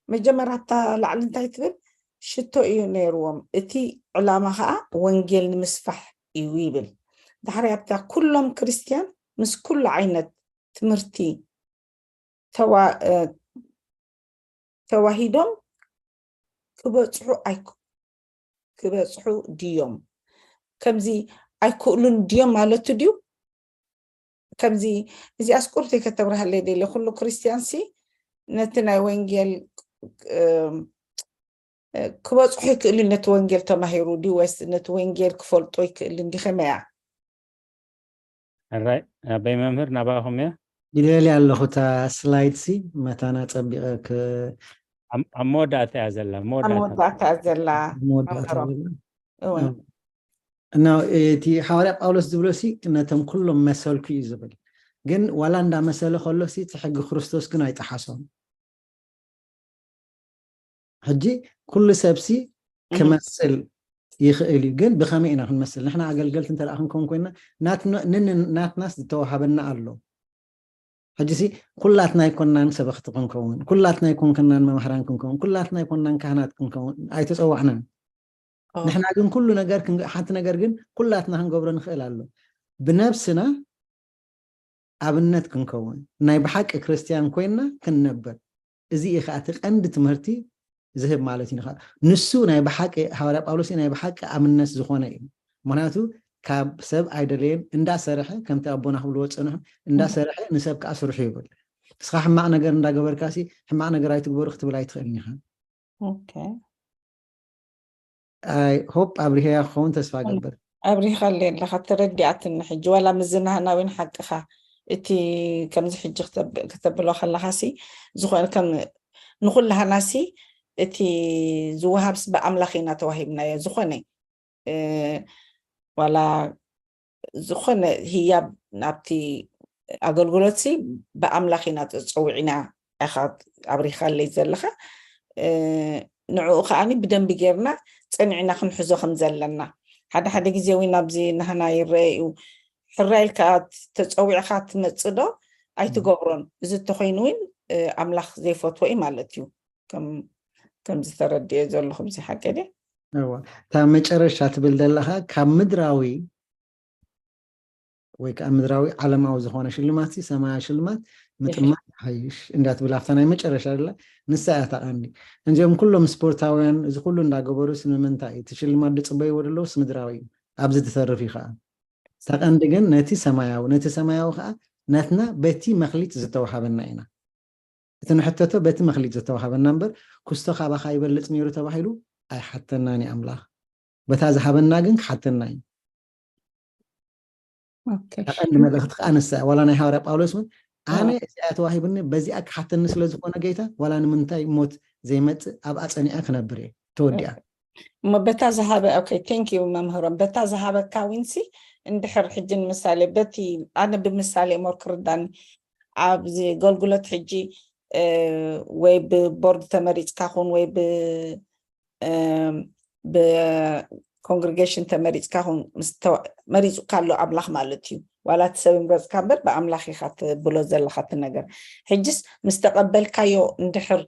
መጀመርያ ኣብታ ላዕሊ እንታይ ትብል? ሽቶ እዩ ነይርዎም፣ እቲ ዕላማ ኸዓ ወንጌል ንምስፋሕ እዩ ይብል። ድሕሪ ኣብታ ኩሎም ክርስትያን ምስ ኩሉ ዓይነት ትምህርቲ ተዋ-፣ እ፣ ተዋሂዶም ክበጽሑ ኣይክ-፣ ክበጽሑ ድዮም? ከምዚ ኣይክእሉን ድዮም ማለቱ ድዩ? ከምዚ፣ እዚኣስ ቁርተይ ከተብርሃለይ ደልየ። ኩሉ ክርስትያንሲ ነቲ ናይ ወንጌል፣ እም፣ እ፣ ክበጽሖ ይክእል እዩ፣ ነቲ ወንጌል ተማሂሩ ድዩ ወይስ ነቲ ወንጌል ክፈልጦ ይክእል እንዲ? ከመይ እያ? ሕራይ ኣበይ መምህር ናባኹም እያ። ይደልያ ኣለኹ እታ ስላይድ ሲ መታና ጸቢቐ ክ- ኣብ ኣብ መወዳእታ እያ ዘላ። ኣብ መወዳእታ መወዳእታ ዘላ መወዳእታ መምህሮም። ዘላ። እውን እና እቲ ሓዋርያ ጳውሎስ ዝብሎ ሲ ነቶም ኩሎም መሰልኩ እዩ ዝብል፣ ግን ዋላ እንዳመሰለ ከሎ ሲ እቲ ሕጊ ክርስቶስ ግን ኣይጠሓሶም። ሕጂ ኩሉ ሰብ ሲ እህ፣ ክመስል ይኽእል እዩ፣ ግን ብኸመይ ኢና ክንመስል? ንሕና ኣገልገልቲ እንተ ደኣ ክንከውን ኮይና ናትና ንን- ናትናስ ዝተዋሃበና ኣሎ። ሕጂ ሲ ኩላትና ኣይኮናን ሰበኽቲ ክንከውን፣ ኩላትና ኣይኮንክናን መማህራን ክንከውን፣ ኩላትና ኣይኮናን ካህናት ክንከውን ኣይተጸዋዕናን። ኦ፣ ንሕና ግን ኩሉ ነገር ክን- ሓንቲ ነገር ግን ኩላትና ክንገብሮ ንኽእል ኣሎ። ብነብስና ኣብነት ክንከውን፣ ናይ ብሓቂ ክርስትያን ኮይና ክንነብር፣ እዚ እዩ ከዓ እቲ ቀንዲ ትምህርቲ ዝህብ ማለት እዩ። ንኻ- ንሱ ናይ ብሓቂ፣ ሃዋርያ ጳውሎስ ናይ ብሓቂ ኣብነት ዝኾነ እዩ። ምክንያቱ ካብ ሰብ ኣይደለየን፣ እንዳሰርሐ፣ ከምቲ ኣቦና ክብልዎ ዝጸንሑ እንዳሰርሐ ንሰብ ከዓ ስርሑ ይብል። እስኻ ሕማቕ ነገር እንዳገበርካ ሲ ሕማቕ ነገር ኣይትግበሩ ክትብል ኣይትኽእልን ኢኻ። ኦኬ። ኣይ ሆፕ ኣብሪሄያ ክኸውን ተስፋ ገብር። ኣብሪኻለይ ኣለኻ፣ ተረዲኣትኒ። ሕጂ ዋላ ምዝናህና እውን ሓቅኻ፣ እቲ ከምዚ ሕጂ ክተብ- ክተብሎ ከለኻ ሲ ዝኾነ ከም ንኩላህና ሲ እቲ ዝወሃብስ ብኣምላኽ ኢና ተዋሂብናዮ። ዝኾነ እ፣ ዋላ ዝኾነ ህያብ ናብቲ ኣገልግሎት ሲ ብኣምላኽ ኢና ተፀዊዕና ኢኻ ኣብሪኻለይ ዘለኻ። እ፣ ንዕኡ ከዓኒ ብደንቢ ጌርና ፀኒዕና ክንሕዞ ከም ዘለና። ሓደ ሓደ ግዜ እውን ኣብዚ ናህና ይረአ እዩ። ሕራይ ኢልካ ተፀዊዕካ ትመፅእ ዶ ኣይትገብሮን። እዚ እንተኮይኑ እውን እ፣ ኣምላኽ ዘይፈትዎ እዩ ማለት እዩ። ከም ከምዚ ተረድኤ ዘለኹ እዚ ሓቂ ድየ? እዋ፣ እታ መጨረሻ ትብል ዘለኻ ካብ ምድራዊ ወይ ከዓ ምድራዊ ዓለማዊ ዝኾነ ሽልማት ሲ ሰማያዊ ሽልማት ምጥማት ይሓይሽ እንዳትብል ኣብታ ናይ መጨረሻ ዘላ ንሳ እያ እታ ቀንዲ። እንዚኦም ኩሎም ስፖርታውያን እዚ ኩሉ እንዳገበሩ ሲ ንምንታይ እቲ ሽልማት ዝፅበይዎ ዘለዉ ሲ ምድራዊ እዩ ኣብዚ ትተርፍ እዩ ከዓ። እታ ቀንዲ ግን ነቲ ሰማያዊ ነቲ ሰማያዊ ከዓ ናትና በቲ መክሊት ዝተዋሃበና ኢና። እቲ ንሕተቶ በቲ መክሊት ዝተዋሃበና እምበር ክስቶ ካባኻ ይበልፅ ነይሩ ተባሂሉ ኣይሓተናን እዩ ኣምላኽ። በታ ዝሃበና ግን ክሓተና እዩ። ኦኬ። እታ ቀንዲ መልእኽቲ ከዓ ንሳ እያ። ዋላ ናይ ሃዋርያ ጳውሎስ እውን ኣነ እዋ። እዚኣ ተዋሂብኒ በዚኣ ክሓተኒ ስለ ዝኾነ ጌታ ዋላ ንምንታይ ሞት ዘይመፅእ ኣብኣ ፀኒዐ ክነብር እየ። ተወዲኣ። እሞ በታ ዝሃበ ኦኬ ቴንክ ዩ መምህሮም በታ ዝሃበካ ዊንሲ እንድሕር ሕጂ ንምሳሌ በቲ ኣነ ብምሳሌ እሞ ክርዳኒ ኣብዚ ገልግሎት ሕጂ እ፣ ወይ ብቦርድ ተመሪፅካ ኹን ወይ ብ እ፣ ብኮንግሪጌሽን ተመሪፅካ ኹን ምስ ተዋ- መሪፁካ ኣሎ ኣምላኽ ማለት እዩ። ዋላ እቲ ሰብ ምረፅካ እምበር ብኣምላኽ ኢኻ ትብሎ ዘለኻ እቲ ነገር። ሕጅስ ምስ ተቐበልካዮ እንድሕር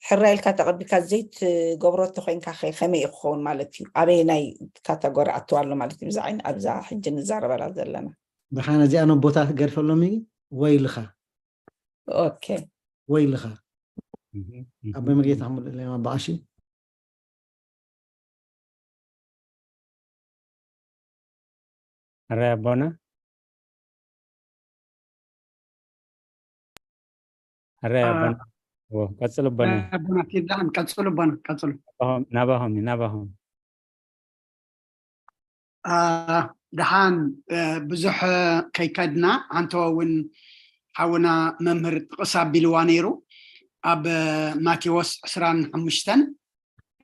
ሕራይ ኢልካ ተቐቢልካ ዘይትገብሮ እንተኮይንካ ከ ከመይ እዩ ክኸውን ማለት እዩ? ኣበየናይ ካተጎሪ ኣትዋ ኣሎ ማለት እዩ? ብዛ ዓይኒ ኣብዛ ሕጂ ንዛረበላ ዘለና። ብሓነ እዚኣ ነቦታት ገድፈሎም እዩ። ወይልኻ ኦኬ ወይልኻ እህ፣ እህ። ኣቦይ መርጌታ ክምልእ ለማ በዓሺ ሕራይ ኣቦና ሕራይ አ፣ ኣቦና ዎ፣ ቀጽሉ ኣቦና ኣቦና ኪዳን ቀጽሉ፣ ኣቦና ቀጽሉ። ናባኹም ናባኹም እዩ ናባኹም አ፣ ደሓን እ፣ ብዙሕ ከይከድና ኣንተወ እውን ሓውና መምህር ጥቕስ ኣቢልዋ ነይሩ። ኣብ ማቴዎስ ዕስራን ሓሙሽተን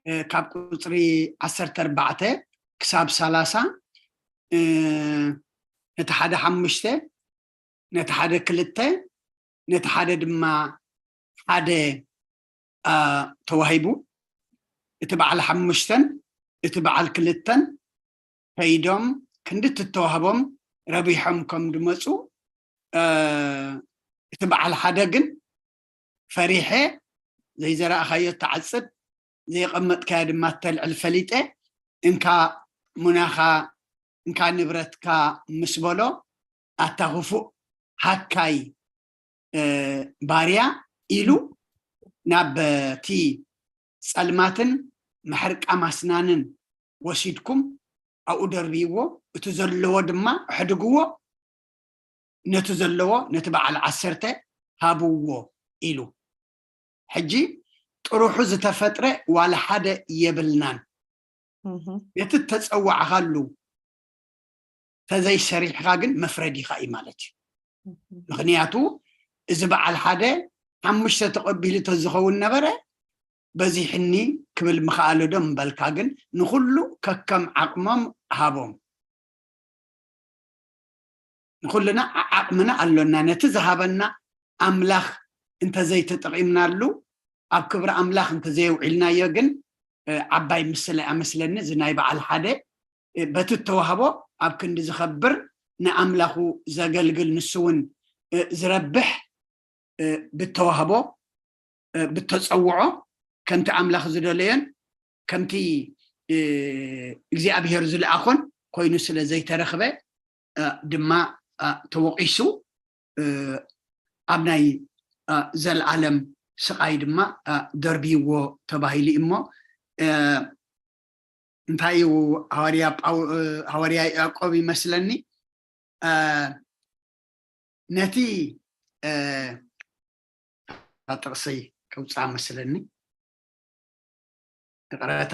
እ፣ ካብ ቁፅሪ ዓሰርተ ኣርባዕተ ክሳብ ሰላሳ እ፣ ነቲ ሓደ ሓሙሽተ ነቲ ሓደ ክልተ ነቲ ሓደ ድማ ሓደ አ፣ ተዋሂቡ። እቲ በዓል ሓሙሽተን እቲ በዓል ክልተን ከይዶም ክንዲ እተዋህቦም ረቢሖም ከም ድመፁ እ፣ እቲ በዓል ሓደ ግን ፈሪሐ ዘይዘራእኻዮ ትዓፅድ ዘይቐመጥካዮ ድማ እተልዕል ፈሊጠ እንካ ሙናኻ እንካ ንብረትካ ምስ በሎ ኣታ ክፉእ ሃካይ እ፣ ባርያ ኢሉ ናብ እቲ ፀልማትን ምሕርቃም ኣስናንን ወሲድኩም ኣብኡ ደርብይዎ እቲ ዘለዎ ድማ ኣሕድግዎ ነቲ ዘለዎ ነቲ በዓል ዓሰርተ ሃብዎ ኢሉ። ሕጂ ጥሩሑ ዝተፈጥረ ዋላ ሓደ የብልናን። ነቲ እተጸዋዕኻሉ ተዘይሰሪሕካ ግን መፍረዲኻ እዩ ማለት እዩ። ምክንያቱ እዚ በዓል ሓደ ሓሙሽተ ተቐቢሉ ተዝኸውን ነበረ በዚሕኒ ክብል ምኽኣለ ዶ ምበልካ፣ ግን ንኹሉ ከከም ዓቕሞም ሃቦም። ንኹልና ዓቕምና ኣሎና። ነቲ ዝሃበና ኣምላኽ እንተዘይተጠቒምናሉ፣ ኣብ ክብሪ ኣምላኽ እንተዘየውዒልናዮ ግን ዓባይ ምስለ ኣመስለኒ። እዚ ናይ በዓል ሓደ በቲ እተዋህቦ ኣብ ክንዲ ዝኸብር ንኣምላኹ ዘገልግል፣ ንሱ እውን ዝረብሕ ብተዋህቦ ብተፀውዖ ከምቲ ኣምላኽ ዝደለዮን ከምቲ እግዚኣብሔር ዝለኣኾን ኮይኑ ስለ ዘይተረኽበ ድማ ተወቒሱ ኣብ ናይ ዘለኣለም ስቓይ ድማ ደርብይዎ ተባሂሉ እዩ። እሞ እንታይ እዩ ሃዋርያ ያዕቆብ ይመስለኒ ነቲ ጥቕሲ ከውፅኣ መስለኒ፣ ይቕረታ።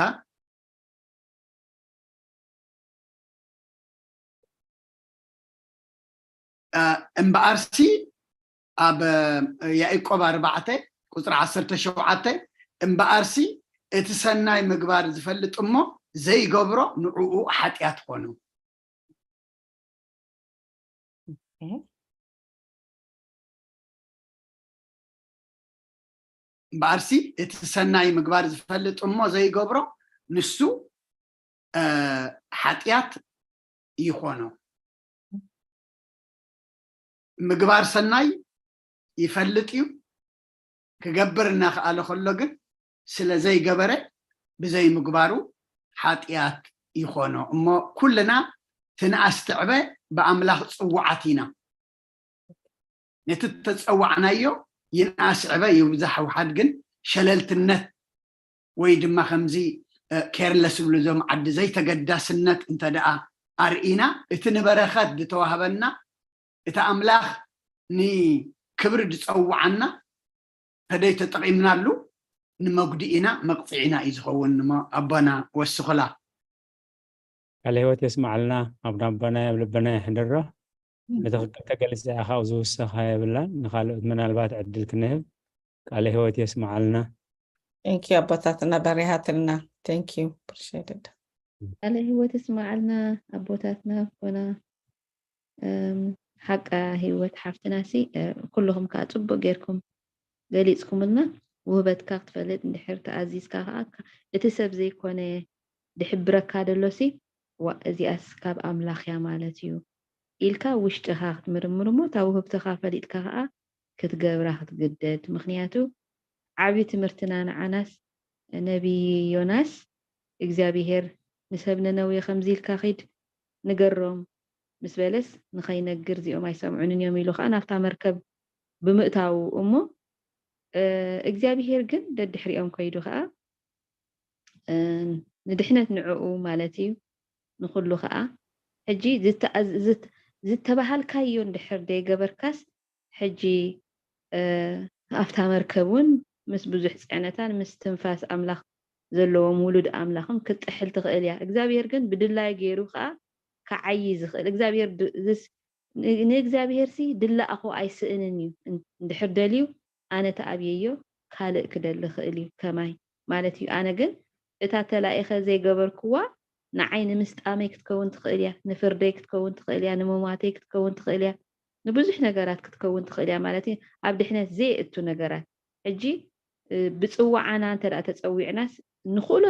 እምበኣርሲ ኣብ ያዕቆብ ኣርባዕተ ቁፅሪ ዓሰርተ ሸውዓተ፣ እምበኣርሲ እቲ ሰናይ ምግባር ዝፈልጥ እሞ ዘይገብሮ ንዕኡ ሓጢኣት ኾኑ። እምበኣርሲ እቲ ሰናይ ምግባር ዝፈልጥ እሞ ዘይገብሮ ንሱ ሓጢኣት ይኾኖ። ምግባር ሰናይ ይፈልጥ እዩ፣ ክገብር እናኸኣለ ከሎ ግን ስለ ዘይገበረ ብዘይምግባሩ ሓጢኣት ይኾኖ። እሞ ኩልና ትንኣስ ትዕበ ብኣምላኽ ፅዋዓት ኢና። ነቲ ተፀዋዕናዮ ይንኣስ ዕበ ይብዛሕ ውሓድ ግን ሸለልትነት ወይ ድማ ከምዚ ኬርለስ ዝብሉ እዞም ዓዲ ዘይተገዳስነት እንተ ደኣ ኣርኢና፣ እቲ ንበረኸት ዝተዋህበና እቲ ኣምላኽ ንክብሪ ዝፀውዓና ተደይ ተጠቒምናሉ ንመጉድኢና መቕፅዒና እዩ ዝኸውን። እሞ ኣቦና ወስኹላ። ቃለ ህይወት የስማዓልና። ኣብ ናቦና ኣብ ልብና ይሕደሮ። ብትኽክል ተገሊፀ ኢኻ፣ ካብኡ ዝውሰኻ የብላን። ንኻልኦት ምናልባት ዕድል ክንህብ። ቃለ ህይወት የስማዓልና። Thank you ኣቦታትና፣ በሪሃትና። Thank you, appreciated። ቃለ ህይወት የስማዓልና ኣቦታትና ኣቦና። ሓቃ ህይወት ሓፍትና ሲ ኩልኹም ከዓ ፅቡቅ ጌርኩም ገሊፅኩምልና። ውህበትካ ክትፈልጥ እንድሕር ተኣዚዝካ ከዓ እቲ ሰብ ዘይኮነ ድሕብረካ ደሎ ሲ ዋ እዚኣስ ካብ ኣምላኽ እያ ማለት እዩ ኢልካ ውሽጥኻ ክትምርምር እሞ እታ ውህብትኻ ፈሊጥካ ከዓ ክትገብራ ክትግደድ። ምኽንያቱ ዓብዪ ትምህርትና ንዓናስ ነቢይ ዮናስ እግዚኣብሄር ንሰብ ነነዌ ከምዚ ኢልካ ኺድ ንገሮም ምስ በለስ ንኸይነግር እዚኦም ኣይሰምዑንን እዮም ኢሉ ከዓ ናብታ መርከብ ብምእታዉ እሞ እግዚኣብሄር ግን ደድሕሪኦም ከይዱ ከዓ ንድሕነት ንዕኡ ማለት እዩ ንኩሉ ከዓ ሕጂ ዝተባሃልካዮ እንድሕር ደይገበርካስ ሕጂ ኣብታ መርከብ እውን ምስ ብዙሕ ፅዕነታን ምስ ትንፋስ ኣምላኽ ዘለዎም ውሉድ ኣምላኽን ክትጥሕል ትኽእል እያ እግዚኣብሔር ግን ብድላይ ገይሩ ከዓ ክዓይ ዝኽእል እግዚኣብሔር ንእግዚኣብሔር ሲ ድላእኹ ኣይስእንን እዩ እንድሕር ደልዩ ኣነ ተኣብየዮ ካልእ ክደሊ ክእል እዩ ከማይ ማለት እዩ ኣነ ግን እታ ተላኢኸ ዘይገበርክዋ ንዓይ ንምስጣመይ ክትከውን ትኽእል እያ ንፍርደይ ክትከውን ትኽእል እያ ንምማተይ ክትከውን ትኽእል እያ ንብዙሕ ነገራት ክትከውን ትኽእል እያ ማለት እዩ ኣብ ድሕነት ዘየእቱ ነገራት ሕጂ ብፅዋዓና እንተ ተፀዊዕናስ ንኽእሎ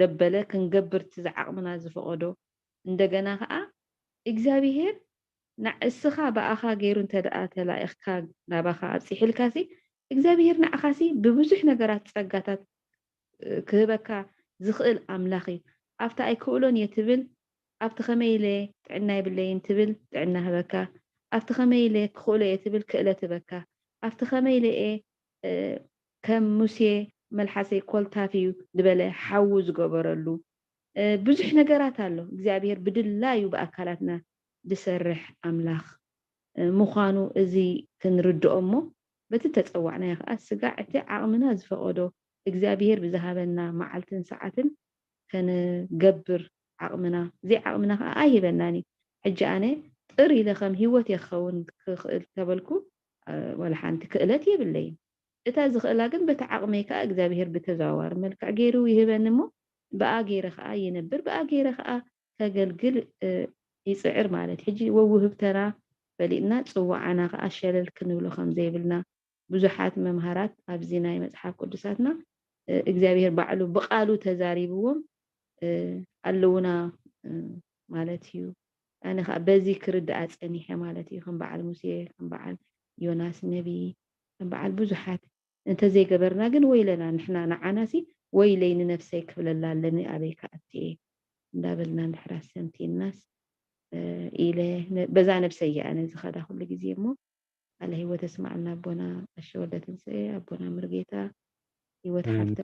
ደበለ ክንገብር እቲ ዝዓቕምና ዝፈቐዶ እንደገና ከዓ እግዚኣብሄር ንስኻ ብኣኻ ገይሩ እንተ ደኣ ተላኢኽካ ናባኻ ኣብፂሕልካሲ እግዚኣብሄር ንዓኻሲ ብብዙሕ ነገራት ፀጋታት ክህበካ ዝኽእል ኣምላኽ እዩ ኣብቲ ኣይክእሎን እየ ትብል ኣብቲ ከመይ ኢለ ጥዕና የብለይን ትብል ጥዕና ህበካ ኣብቲ ከመይ ኢለ ክኽእሎ እየ ትብል ክእለት ህበካ ኣብቲ ከመይ ኢለ እየ ከም ሙሴ መልሓሰይ ኮልታፍ እዩ ዝበለ ሓዉ ዝገበረሉ ብዙሕ ነገራት ኣሎ እግዚኣብሔር ብድላዩ ብኣካላትና ዝሰርሕ ኣምላኽ ምዃኑ እዚ ክንርድኦ እሞ በቲ ተፀዋዕናዮ ከዓ ስጋዕ እቲ ዓቕምና ዝፈቐዶ እግዚኣብሔር ብዝሃበና መዓልትን ሰዓትን ከንገብር ዓቕምና እዚ ዓቕምና ከዓ ኣይህበናን እዩ ሕጂ ኣነ ጥር ኢለ ከም ህይወት ክኸውን ክኽእል ተበልኩ፣ እ፣ ወላ ሓንቲ ክእለት የብለይን። እታ ዝኽእላ ግን በቲ ዓቕመይ ከኣ እግዚኣብሔር ብተዘዋዋሪ መልክዕ ገይሩ ይህበኒ እሞ፣ ብኣ ገይረ ከኣ ይነብር፣ ብኣ ገይረ ከኣ ከገልግል፣ እ፣ ይጽዕር ማለት። ሕጂ ወውህብተና ፈሊጥና፣ ጽዋዓና ከኣ ሸለል ክንብሎ ከም ዘይብልና፣ ብዙሓት መምሃራት ኣብዚ ናይ መጽሓፍ ቅዱሳትና፣ እ፣ እግዚኣብሔር ባዕሉ ብቓሉ ተዛሪብዎም፣ እ፣ ኣለዉና፣ እ፣ ማለት እዩ። ኣነ ከኣ በዚ ክርድኣ ጸኒሐ ማለት እዩ። ከም በዓል ሙሴ፣ ከም በዓል ዮናስ ነቢይ፣ ከም በዓል ብዙሓት እንተዘይገበርና ግን ወይለና ንሕና፣ ንዓናሲ ወይለይ ንነፍሰይ ክብለላ ኣለኒ፣ ኣበይ ክኣቱ እየ እንዳበልና እንድሕር ኣስተንቲንናስ፣ እ፣ ኢለ ነ-፣ በዛ ነብሰይ እየ ኣነ ዝኸዳ ኩሉ ግዜ እሞ፣ ቃለ ህይወት የስማዓልና ኣቦና ቀሺ ወልደ ትንሳኤ፣ ኣቦና ምርጌታ፣ ህይወት ኣሜን። ሓፍተ፣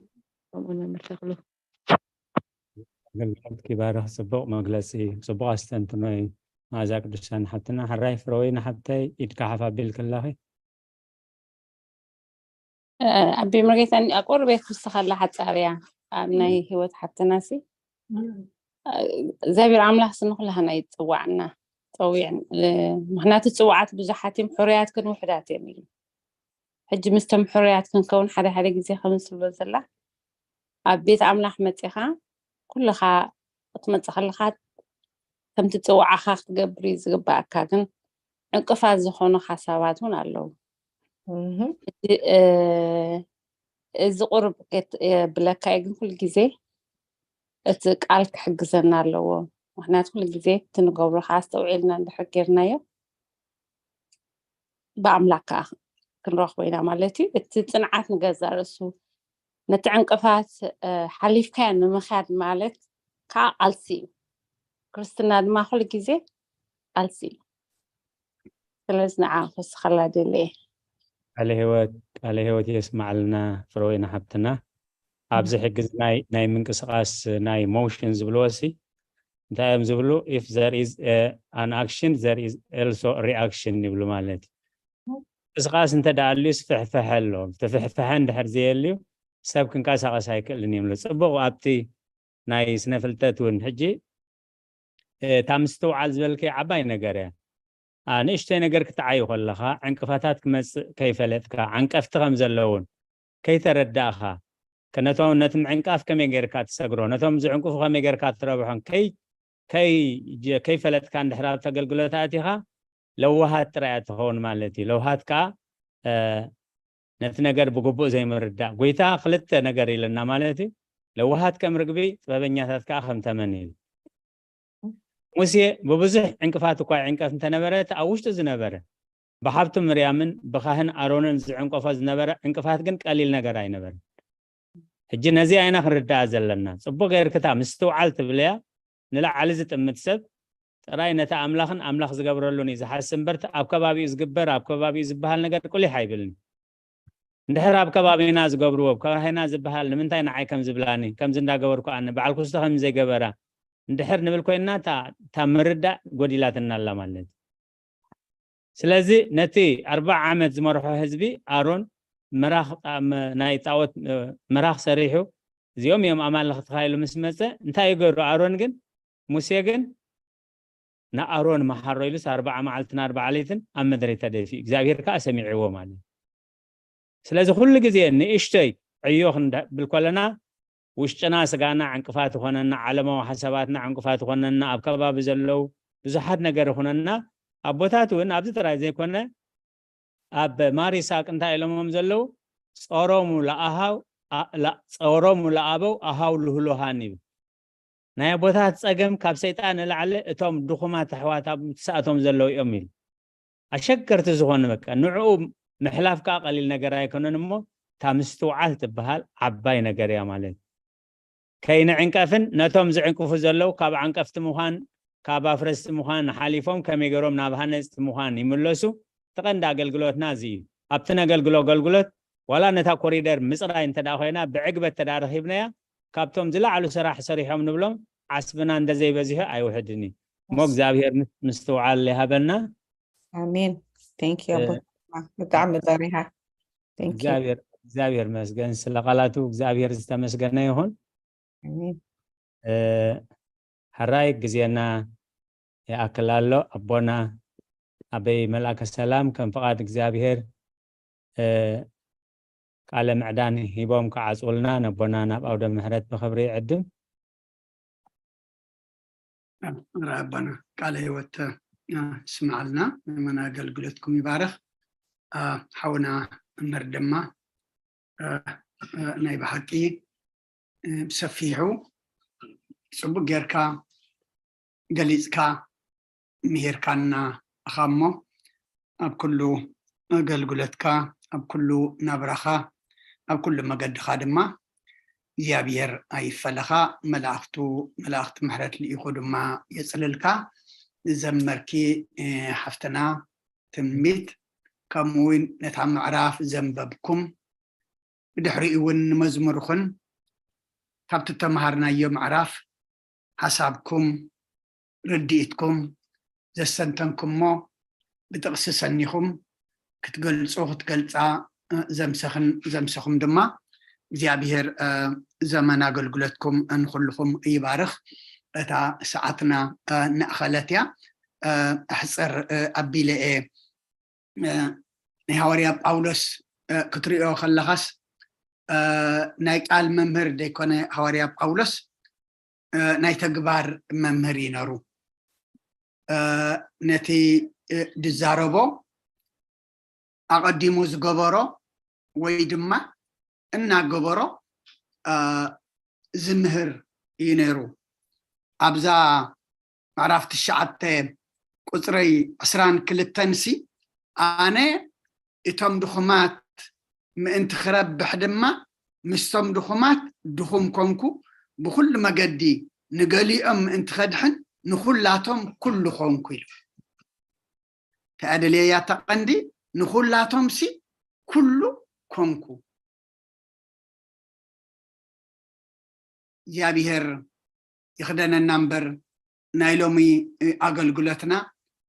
ከምኡውን መምህር ተኽሉ። ኣገልግሎትኪ ይባርኽ። ጽቡቕ መግለጺ፣ ጽቡቕ ኣስተንትኖ እዩ። መኣዛ ቅዱሳን ሓብትና፣ ሕራይ ፍረወይኒ ሓብተይ፣ ኢድካ ሓፍ ኣቢልኪ ኣለኺ። እ፣ ኣቢ መርጌታ፣ ኣብ ቁርቤት ክውስኸላ ሓጻር እያ። ኣብ ናይ ህይወት ሓብትናሲ፣ እ፣ እግዚኣብሔር ኣምላኽ ሲ ንኹላህና ይጽዋዕና፣ ጸዊዕን፣ እ፣ ምኽንያቱ ጽዋዓት ብዙሓት እዮም፣ ሕሩያት ግን ውሑዳት እዮም ኢሉ። ሕጂ ምስቶም ሕሩያት ክንከውን ሓደ ሓደ ግዜ ከም ዝብሎ ዘላ፣ ኣብ ቤት ኣምላኽ መጺኻ፣ ኩልኻ ክትመጽእ ከለኻ፣ ከምቲ ጽዋዕኻ ክትገብር እዩ ዝግባኣካ፣ ግን ዕንቅፋት ዝኾኑ ሓሳባት እውን ኣለዉ። እህ። እዚ፣ እ፣ እዚ ቁሩብ የት-፣ የብለካ እዩ፣ ግን ኩሉ ግዜ እቲ ቃል ክሕግዘና ኣለዎ። ምኽንያቱ ኩሉ ግዜ እቲ ንገብሮ ከዓ ኣስተውዒልና እንድሕር ጌርናዮ፣ ብኣምላክ ከዓ ክንረኽቦ ኢና ማለት እዩ። እቲ ጽንዓት ንገዛእ ርእሱ፣ ነቲ ዕንቅፋት፣ እ፣ ሓሊፍካዮ ንምኽያድ ማለት ከዓ ቃልሲ እዩ። ክርስትና ድማ ኩሉ ግዜ ቃልሲ እዩ። ስለዚ ንዓ ክውስኸላ ደሊ እየ። ቃለ ህይወት፣ ቃለ ህይወት የስማዓልና ፍረወይኒ ሓብትና። ኣብዚ ሕግዚ ናይ፣ ናይ ምንቅስቃስ፣ ናይ ሞሽን ዝብልዎ ሲ እንታይ እዮም ዝብሉ? If there is a, an action, there is also reaction ይብሉ ማለት እዩ። ምንቅስቃስ እንተ ደኣ ኣልዩ ስፍሕፍሐ ኣሎ። ተፍሕፍሐ እንድሕር ዘየልዩ ሰብ ክንቀሳቀስ ኣይክእልን እዮም። ጽቡቅ ኣብቲ ናይ ስነ ፍልጠት እውን ሕጂ፣ እ፣ እታ ምስትውዓል ዝበልከ ዓባይ ነገር እያ። ኣ፣ ንእሽተይ ነገር ክትዓዩ ከለኻ ዕንቅፋታት ክመጽእ ከይፈለጥካ፣ ዓንቀፍቲ ከም ዘለውን ከይተረዳእኻ፣ ከነቶም ነቲ ምዕንቃፍ ከመይ ጌርካ ትሰግሮ፣ ነቶም ዝዕንቅፉ ከመይ ጌርካ ትረብሖም ከይ-፣ ከይ-፣ ጀ-፣ ከይፈለጥካ እንድሕር ኣብቲ ኣገልግሎት ኣቲኻ፣ ለዋሃት ጥራይ እያ ትኸውን ማለት እዩ። ለውሃት ከኣ፣ እ፣ ነቲ ነገር ብግቡእ ዘይምርዳእ። ጎይታ ክልተ ነገር ኢለና ማለት እዩ። ለዋሃት ከም ርግቢ፣ ጥበበኛታት ከኣ ከም ተመን ኢሉ። ሙሴ ብብዙሕ ዕንቅፋት እኳ ይዕንቀፍ እንተነበረ፣ እቲ ኣብ ውሽጡ ዝነበረ፣ ብሓብቱ ምርያምን ብኻህን ኣሮንን ዝዕንቀፎ ዝነበረ ዕንቅፋት ግን ቀሊል ነገር ኣይነበረን። ሕጂ ነዚኣ ኢና ክንርዳኣ ዘለና። ጽቡቕ ጌርክታ ምስትውዓል ትብለያ፣ ንላዕሊ ዝጥምት ሰብ ጥራይ ነቲ ኣምላኽን ኣምላኽ ዝገብረሉን እዩ ዝሓስብ እምበር፣ ኣብ ከባቢኡ ዝግበር፣ ኣብ ከባቢኡ ዝበሃል ነገር ቁሊሕ ኣይብልን። እንድሕር ኣብ ከባቢና ዝገብርዎ፣ ኣብ ከባቢና ዝበሃል ንምንታይ ንዓይ ከም ዝብላኒ፣ ከምዚ እንዳገበርኩ ኣነ፣ በዓል ኩስቶ ከም ዘይገበራ እንድሕር ንብል ኮይንና፣ እታ፣ እታ ምርዳእ ጎዲላትና ኣላ ማለት እዩ። ስለዚ ነቲ ኣርብዓ ዓመት ዝመርሖ ህዝቢ ኣሮን መራኽ ጣ-፣ መ-፣ ናይ ጣዖት፣ እ፣ መራኽ ሰሪሑ፣ እዚኦም እዮም ኣማልኽትኻ ኢሉ ምስ መጸ፣ እንታይ እዩ ገይሩ? ኣሮን ግን፣ ሙሴ ግን ንኣሮን መሓሮ ኢሉስ ኣርብዓ መዓልትን ኣርብዓ ለይትን ኣብ ምድሪ ተደፊኡ፣ እግዚኣብሔር ከኣ ሰሚዕዎ ማለት እዩ። ስለዚ ኩሉ ግዜ ንእሽተይ ዕዮ ክንብል ከለና፣ ውሽጥና፣ ስጋና ዕንቅፋት ይኾነና፣ ዓለማዊ ሓሳባትና ዕንቅፋት ይኾነና፣ ኣብ ከባቢ ዘለዉ ብዙሓት ነገር ይኹነና። ኣቦታት እውን ኣብዚ ጥራይ ዘይኮነ፣ ኣብ ማር ይስሐቅ እንታይ ኢሎሞም ዘለዉ? "ጾሮሙ ለኣሃው፣ ኣ-፣ ላ-፣ ጾሮሙ ለኣበው ኣሃው ልህሉሃን" ይብል። ናይ ኣቦታት ጸገም ካብ ሰይጣን ንላዕሊ እቶም ድኹማት ኣሕዋት ኣብ ምትስኣቶም ዘለዉ እዮም ኢሉ። ኣሸገርቲ ዝኾኑ በቃ ንዕኡ ምሕላፍ ከኣ ቀሊል ነገር ኣይኮነን እሞ፣ እታ ምስትውዓል ትበሃል ዓባይ ነገር እያ ማለት እዩ። ከይንዕንቀፍን ነቶም ዝዕንቅፉ ዘለዉ ካብ ዓንቀፍቲ ምዃን፣ ካብ ኣፍረስቲ ምዃን ሓሊፎም ከመይ ገይሮም ናብ ሃነጽቲ ምዃን ይምለሱ፣ እቲ ቀንዲ ኣገልግሎትና እዚ እዩ። ኣብቲ ነገልግሎ ኣገልግሎት ዋላ ነታ ኮሪደር ምጽራይ እንተ ደኣ ኮይና ብዕግበት እንተ ደኣ ረኺብናያ፣ ካብቶም ዝለዓሉ ስራሕ ሰሪሖም ንብሎም ዓስብና እንተዘይበዚሑ ኣይውሕድን እዩ። እሞ እግዚኣብሔር ምስ-፣ ምስትውዓል ይሃበና። ኣሜን። Thank you፣ እ፣ ኣቦ። ብጣዕሚ በሪሃ። Thank you። እግዚኣብሔር፣ እግዚኣብሔር መስገን ስለ ቃላቱ እግዚኣብሔር ዝተመስገነ ይኹን። ኣሜን። እ፣ ሕራይ ግዜና፣ ይኣክል ኣሎ። ኣቦና ኣበይ መልኣከ ሰላም ከም ፍቓድ እግዚኣብሔር ቃለ ምዕዳን ሂቦም ክዓጽውልና ነቦና ናብ ኣውደ ምሕረት ብኽብሪ ይዕድም። ራባና ቃለ ህይወት ስምዓልና። መን ኣገልግሎትኩም ይባረኽ። ሓውና እምር ድማ ናይ ብሓቂ ብሰፊሑ ጽቡቅ ጌርካ ገሊጽካ ምሂርካና ኢኻ እሞ ኣብ ኩሉ ኣገልግሎትካ ኣብ ኩሉ ናብራኻ ኣብ ኩሉ መገድኻ ድማ እግዚኣብሔር ኣይፈለኻ። መላእክቱ መላእክቲ ምሕረት ልኢኹ ድማ የጽልልካ። ዘመርኪ ሓፍትና ትምኒት ከምኡ እውን ነታ ምዕራፍ ዘንበብኩም ብድሕሪኡ እውን ንመዝሙርኹን ካብቲ ተምሃርናዮ ምዕራፍ ሓሳብኩም ርድኢትኩም ዘስተንተንኩሞ ብጥቕሲ ሰኒኹም ክትገልጹ ክትገልጻ ዘምሰኽን ዘምሰኹም ድማ እግዚኣብሔር ዘመን ኣገልግሎትኩም ንኹልኹም ይባርኽ። እታ ሰዓትና እናእኸለት እያ። ኣሕፅር ኣቢለ እየ ናይ ሃዋርያ ጳውሎስ ክትሪኦ ከለኻስ ናይ ቃል መምህር ዘይኮነ ሃዋርያ ጳውሎስ ናይ ተግባር መምህር እዩ ነሩ። ነቲ ድዛረቦ ኣቐዲሙ ዝገበሮ ወይ ድማ እናገበሮ ዝምህር እዩ ነሩ። ኣብዛ ምዕራፍ ትሽዓተ ቁፅረይ ዕስራን ክልተን ሲ ኣነ እቶም ድኹማት ምእንቲ ክረብሕ ድማ ምስቶም ድኹማት ድኹም ኮንኩ፣ ብኹሉ መገዲ ንገሊኦም ምእንቲ ከድሕን ንኹላቶም ኩሉ ኮንኩ ኢሉ። ተኣደልየያ ተቐንዲ ንኹላቶም ሲ ኩሉ ኮንኩ። እግዚኣብሔር ይኽደነና እምበር ናይ ሎሚ ኣገልግሎትና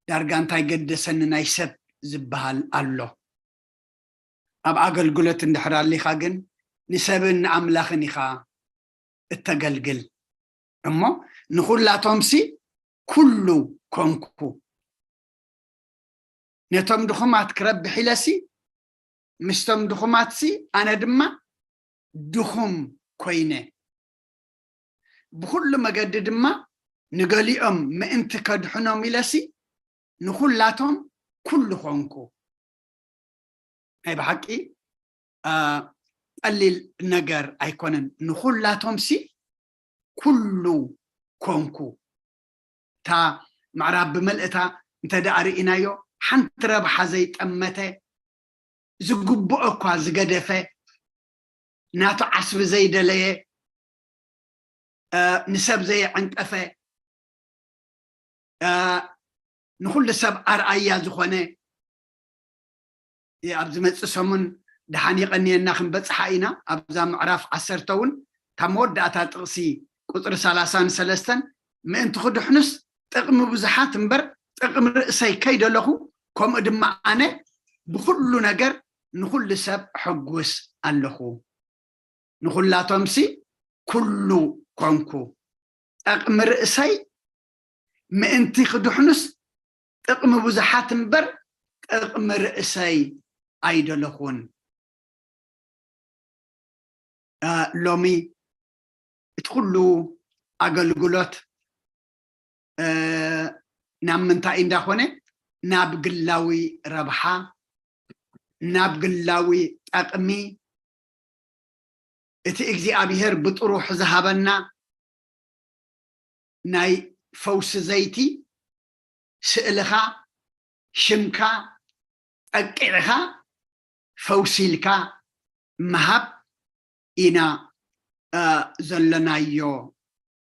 ዳርጋ እንታይ ገደሰኒ ናይ ሰብ ዝበሃል ኣሎ። ኣብ ኣገልግሎት እንድሕር ኣሊኻ ግን ንሰብን ንኣምላኽን ኢኻ እተገልግል እሞ ንኹላቶምሲ ኩሉ ኮንኩ። ነቶም ድኹማት ክረብሕ ኢለሲ ምስቶም ድኹማትሲ ኣነ ድማ ድኹም ኮይነ። ብኹሉ መገዲ ድማ ንገሊኦም ምእንቲ ከድሕኖም ኢለሲ ንኹላቶም ኩሉ ኾንኩ። ናይ ብሓቂ ቀሊል ነገር ኣይኮነን። ንኹላቶምሲ ኩሉ ኮንኩ። እታ ምዕራብ ብመልእታ እንተ ደኣ ርኢናዮ ሓንቲ ረብሓ ዘይጠመተ ዝግብኦ እኳ ዝገደፈ ናቱ ዓስቢ ዘይደለየ ንሰብ ዘየዐንቀፈ ንኩሉ ሰብ ኣርኣያ ዝኾነ ኣብ ዝመፅእ ሰሙን ደሓን የቐንየና ክንበፅሓ ኢና። ኣብዛ ምዕራፍ ዓሰርተ እውን ካብ መወዳእታ ጥቕሲ ቁፅሪ ሰላሳን ሰለስተን ምእንቲ ክድሕኑስ ጥቕሚ ብዙሓት እምበር ጥቕሚ ርእሰይ ከይደለኹ ከምኡ ድማ ኣነ ብኩሉ ነገር ንኩሉ ሰብ ሕጉስ ኣለኹ። ንኩላቶምሲ ኩሉ ኮንኩ። ጥቕሚ ርእሰይ ምእንቲ ክድሕኑስ ጥቕሚ ብዙሓት እምበር ጥቕሚ ርእሰይ ኣይደለኹን። ሎሚ እቲ ኩሉ ኣገልግሎት ናብ ምንታይ እንዳኾነ ናብ ግላዊ ረብሓ ናብ ግላዊ ጠቕሚ እቲ እግዚኣብሔር ብጥሩሕ ዝሃበና ናይ ፈውሲ ዘይቲ ስእልኻ ሽምካ ጠቂዕኻ ፈውሲ ኢልካ ምሃብ ኢና ዘለናዮ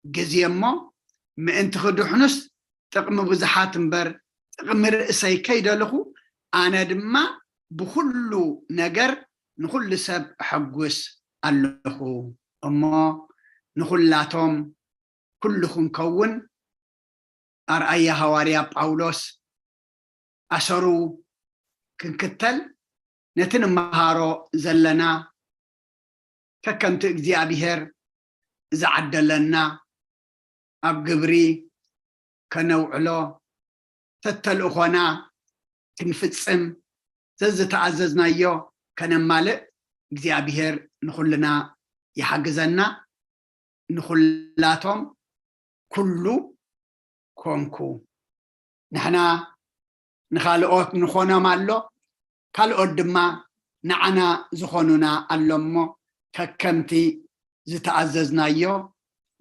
ግዜ እሞ ምእንቲ ክድሕኑስ ጥቕሚ ብዙሓት እምበር ጥቕሚ ርእሰይ ከይደልኹ ኣነ ድማ ብኩሉ ነገር ንኩሉ ሰብ እሐጉስ ኣለኹ እሞ ንኩላቶም ኩሉ ክንከውን ኣርኣያ ሃዋርያ ጳውሎስ ኣሰሩ ክንክተል ነቲ ንመሃሮ ዘለና ከከምቲ እግዚኣብሔር ዝዓደለና ኣብ ግብሪ ከነውዕሎ፣ ተተልእኾና ክንፍጽም፣ ዘዝተኣዘዝናዮ ከነማልእ እግዚኣብሔር ንኹልና ይሓግዘና። ንኹላቶም ኩሉ ኮንኩ። ንሕና ንኻልኦት ንኾኖም ኣሎ፣ ካልኦት ድማ ንዓና ዝኾኑና ኣሎ እሞ፣ ከከምቲ ዝተኣዘዝናዮ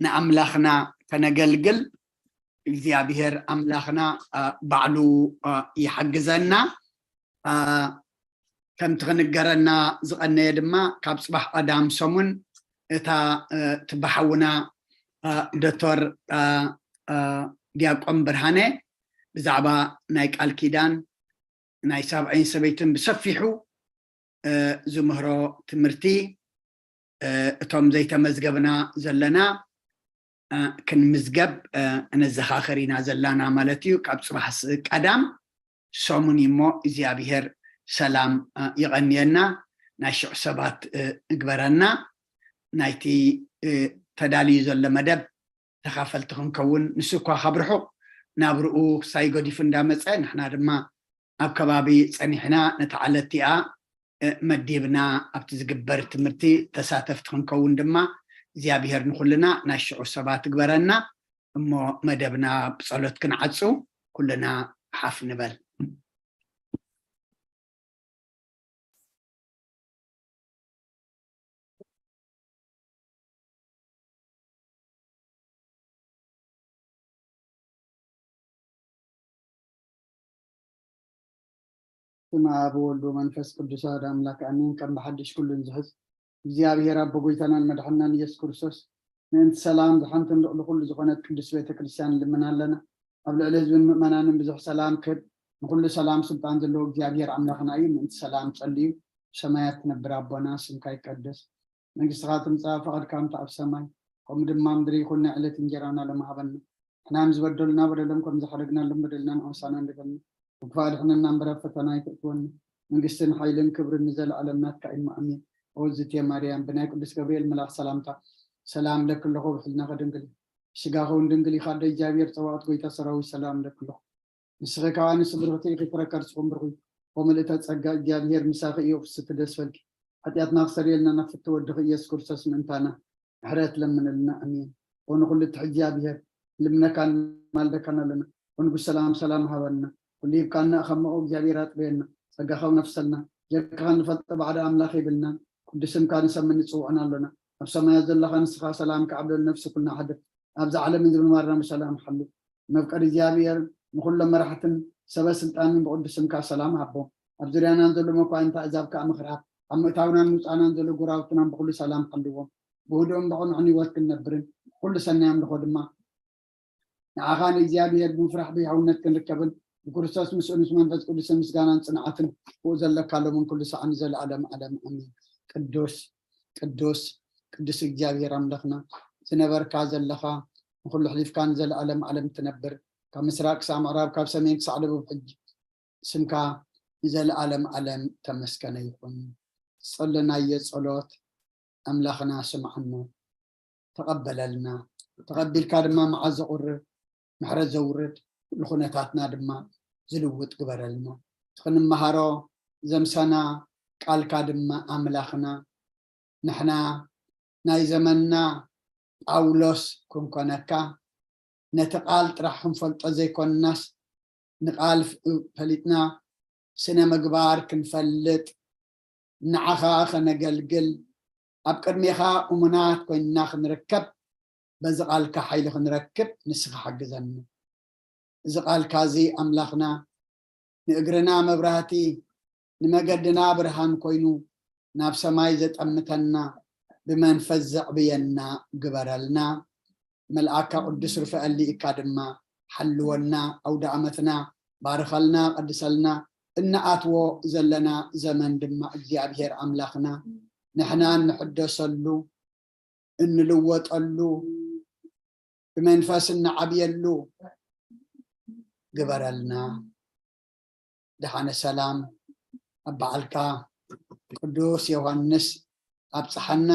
ንኣምላኽና ከነገልግል እግዚኣብሔር ኣምላኽና፣ አ፣ ባዕሉ፣ አ፣ ይሓግዘና። አ፣ ከምቲ ክንገረና ዝቐነየ ድማ፣ ካብ ጽባሕ ቀዳም ሰሙን እታ፣ እ፣ ትበሓውና፣ እ፣ ዶክተር፣ እ፣ እ፣ ዲያቆን ብርሃነ ብዛዕባ ናይ ቃል ኪዳን ናይ ሰብኣይን ሰበይትን ብሰፊሑ፣ እ፣ ዝምህሮ ትምህርቲ፣ እ፣ እቶም ዘይተመዝገብና ዘለና፣ እ፣ ክንምዝገብ፣ እ፣ ነዘኻኽር ኢና ዘላና ማለት እዩ። ካብ ጽባሕ ስ-፣ ቀዳም ሰሙን እዩ እሞ እግዚኣብሔር ሰላም፣ እ፣ ይቐንየና፣ ናይ ሽዑ ሰባት፣ እ፣ እግበረና። ናይቲ፣ እ፣ ተዳልዩ ዘሎ መደብ ተኻፈልቲ ክንከውን፣ ንሱ እኳ ካብ ርሑቕ ናብ ርኡ ክሳይ ገዲፉ እንዳመጸ፣ ንሕና ድማ ኣብ ከባቢ ጸኒሕና ነታ ዕለት እቲኣ፣ እ፣ መዲብና ኣብቲ ዝግበር ትምህርቲ ተሳተፍቲ ክንከውን ድማ እግዚኣብሔር ንኹልና ናይ ሽዑ ሰባት እግበረና። እሞ መደብና ብጸሎት ክንዓጹ ኩልና ሓፍ ንበል። ስመ ኣብ ወወልድ ወመንፈስ ቅዱስ ኣሐዱ ኣምላክ ኣሜን። ከም ብሓድሽ ኩሉ ንዝሕዝ እግዚኣብሔር ኣቦ ጎይታናን መድሓንናን ኢየሱስ ክርስቶስ ምእንቲ ሰላም ዝሓንትን ልዕሊ ኩሉ ዝኾነት ቅድስት ቤተ ክርስቲያን ንልምን ኣለና። ኣብ ልዕሊ ህዝብን ምእመናንን ብዙሕ ሰላም ክብ፣ ንኩሉ ሰላም ስልጣን ዘለዎ እግዚኣብሔር ኣምላኽና እዩ። ምእንቲ ሰላም ጸልዩ። ብሰማያት ትነብር ኣቦና፣ ስምካ ይቀደስ፣ መንግስትኻ ትምጻእ፣ ፈቓድካ እንተ ኣብ ሰማይ ከምኡ ድማ ምድሪ ይኹን። ናይ ዕለት እንጀራና ሎሚ ሃበና። ንሕና ምስ በደሉና በደሎም ከም ዝሓደግናሎም በደልና ንኣውሳና ንደገምና፣ ካብ ክፉእ ኣድሕነና እምበር ኣብ ፈተና ኣይተእትወና። መንግስትን ሓይልን ክብርን ንዘለኣለም ናትካ እዩ፣ ኣሜን። ኦ ዝቴ ማርያም፣ ብናይ ቅዱስ ገብርኤል መልኣኽ ሰላምታ ሰላም እለኪ ኣለኹ፣ ብሕልናኺ ድንግል ኢኺ፣ ብስጋኺ እውን ድንግል ኢኻ፣ ኣደ እግዚኣብሔር ጸባኦት ጎይታ ሰራዊት ሰላም እለኪ ኣለኹ። ንስኺ ከኣ ኣንስቲ ብርኽቲ ኢኺ፣ ፍረ ከርስኹም ብሩኽ እዩ። ኦ ምልእተ ጸጋ፣ እግዚኣብሔር ምሳኺ እዩ፣ ፍስሕቲ ደስ በልኪ። ሓጢኣትና ክሰርየልና ናብ ፍትው ወድኺ ኢየሱስ ክርስቶስ ምእንታና ምሕረት ለምንልና። ኣሜን። ኦ ንኹሉ እትሕዝ እግዚኣብሔር፣ ንልምነካን ንማልደካን ኣለና። ኦ ንጉስ ሰላም፣ ሰላም ሃበና። ኩሉ ሂብካና፣ ከም መኦ እግዚኣብሔር ኣጥበየና። ጸጋኻ ነፍሰልና። ጀርካኻ ንፈልጦ ባዕዲ ኣምላኽ የብልናን። ቅዱስ ስምካ ንሰምን ንጽውዕን ኣሎና። ኣብ ሰማያት ዘለኻ ንስኻ ሰላም ከዓብለሉ ነፍሲ ኩልና ኣሕድር። ኣብዚ ዓለምን ዝምንባርና ብሰላም ሓሉ። መፍቀሪ እግዚኣብሔር ንኹሎም መራሕትን ሰበ ስልጣንን ብቅዱስ ስምካ ሰላም ሃቦም። ኣብ ዙርያናን ዘሎ መኳንንቲ ኣሕዛብ ከኣ ምኽሪ ሃብ። ኣብ ምእታውናን ምውጻእናን ዘሎ ጎረባብትናን ብኹሉ ሰላም ሓልዎም። ብህዱእን ብቕኑዕን ህይወት ክንነብርን ኩሉ ሰናይ ኣምልኾ ድማ ንዓኻ ንእግዚኣብሔር ብምፍራሕ ብሕውነት ክንርከብን ብክርስቶስ ምስኡ ምስ መንፈስ ቅዱስን ምስጋናን ጽንዓትን ብኡ ዘለካ ሎምን ኩሉ ሰዓት ንዘለኣለም ዓለም ኣሜን። ቅዱስ ቅዱስ ቅዱስ እግዚኣብሔር ኣምላኽና ዝነበርካ ዘለኻ ንኹሉ ኣሕሊፍካ ንዘለኣለም ዓለም ትነብር፣ ካብ ምስራቅ ክሳብ ምዕራብ ካብ ሰሜን ክሳዕ ደቡብ ሕጂ ስምካ ንዘለኣለም ዓለም ተመስገነ ይኹን። ዝጸለናዮ ጸሎት ኣምላኽና ስምዓና፣ ተቐበለልና። ተቐቢልካ ድማ መዓት ዘቑርብ ምሕረት ዘውርድ፣ ንኹነታትና ድማ ዝልውጥ ግበረልና። እቲ ክንመሃሮ ዘምሰና ቃልካ ድማ ኣምላኽና፣ ንሕና ናይ ዘመንና ጳውሎስ ክንኮነካ፣ ነቲ ቃል ጥራሕ ክንፈልጦ ዘይኮንናስ ንቃል ፍ-፣ ፈሊጥና ስነ ምግባር ክንፈልጥ፣ ንዓኻ ከነገልግል፣ ኣብ ቅድሜኻ እሙናት ኮይንና ክንርከብ፣ በዚ ቃልካ ሓይሊ ክንረክብ ንስኻ ሓግዘና። እዚ ቃልካ እዚ ኣምላኽና ንእግርና መብራህቲ፣ ንመገድና ብርሃን ኮይኑ ናብ ሰማይ ዘጠምተና፣ ብመንፈስ ዘዕብየና ግበረልና። መልኣካ ቅዱስ ሩፋኤል ልኢካ ድማ ሓልወና፣ ኣውደ ዓመትና ባርኸልና፣ ቀድሰልና። እንኣትዎ ዘለና ዘመን ድማ እግዚኣብሔር ኣምላኽና ንሕና እንሕደሰሉ፣ እንልወጠሉ፣ ብመንፈስ እንዓብየሉ ግበረልና። ደሓነ ሰላም ኣብ በዓልካ ቅዱስ ዮሃንስ ኣብጽሓና።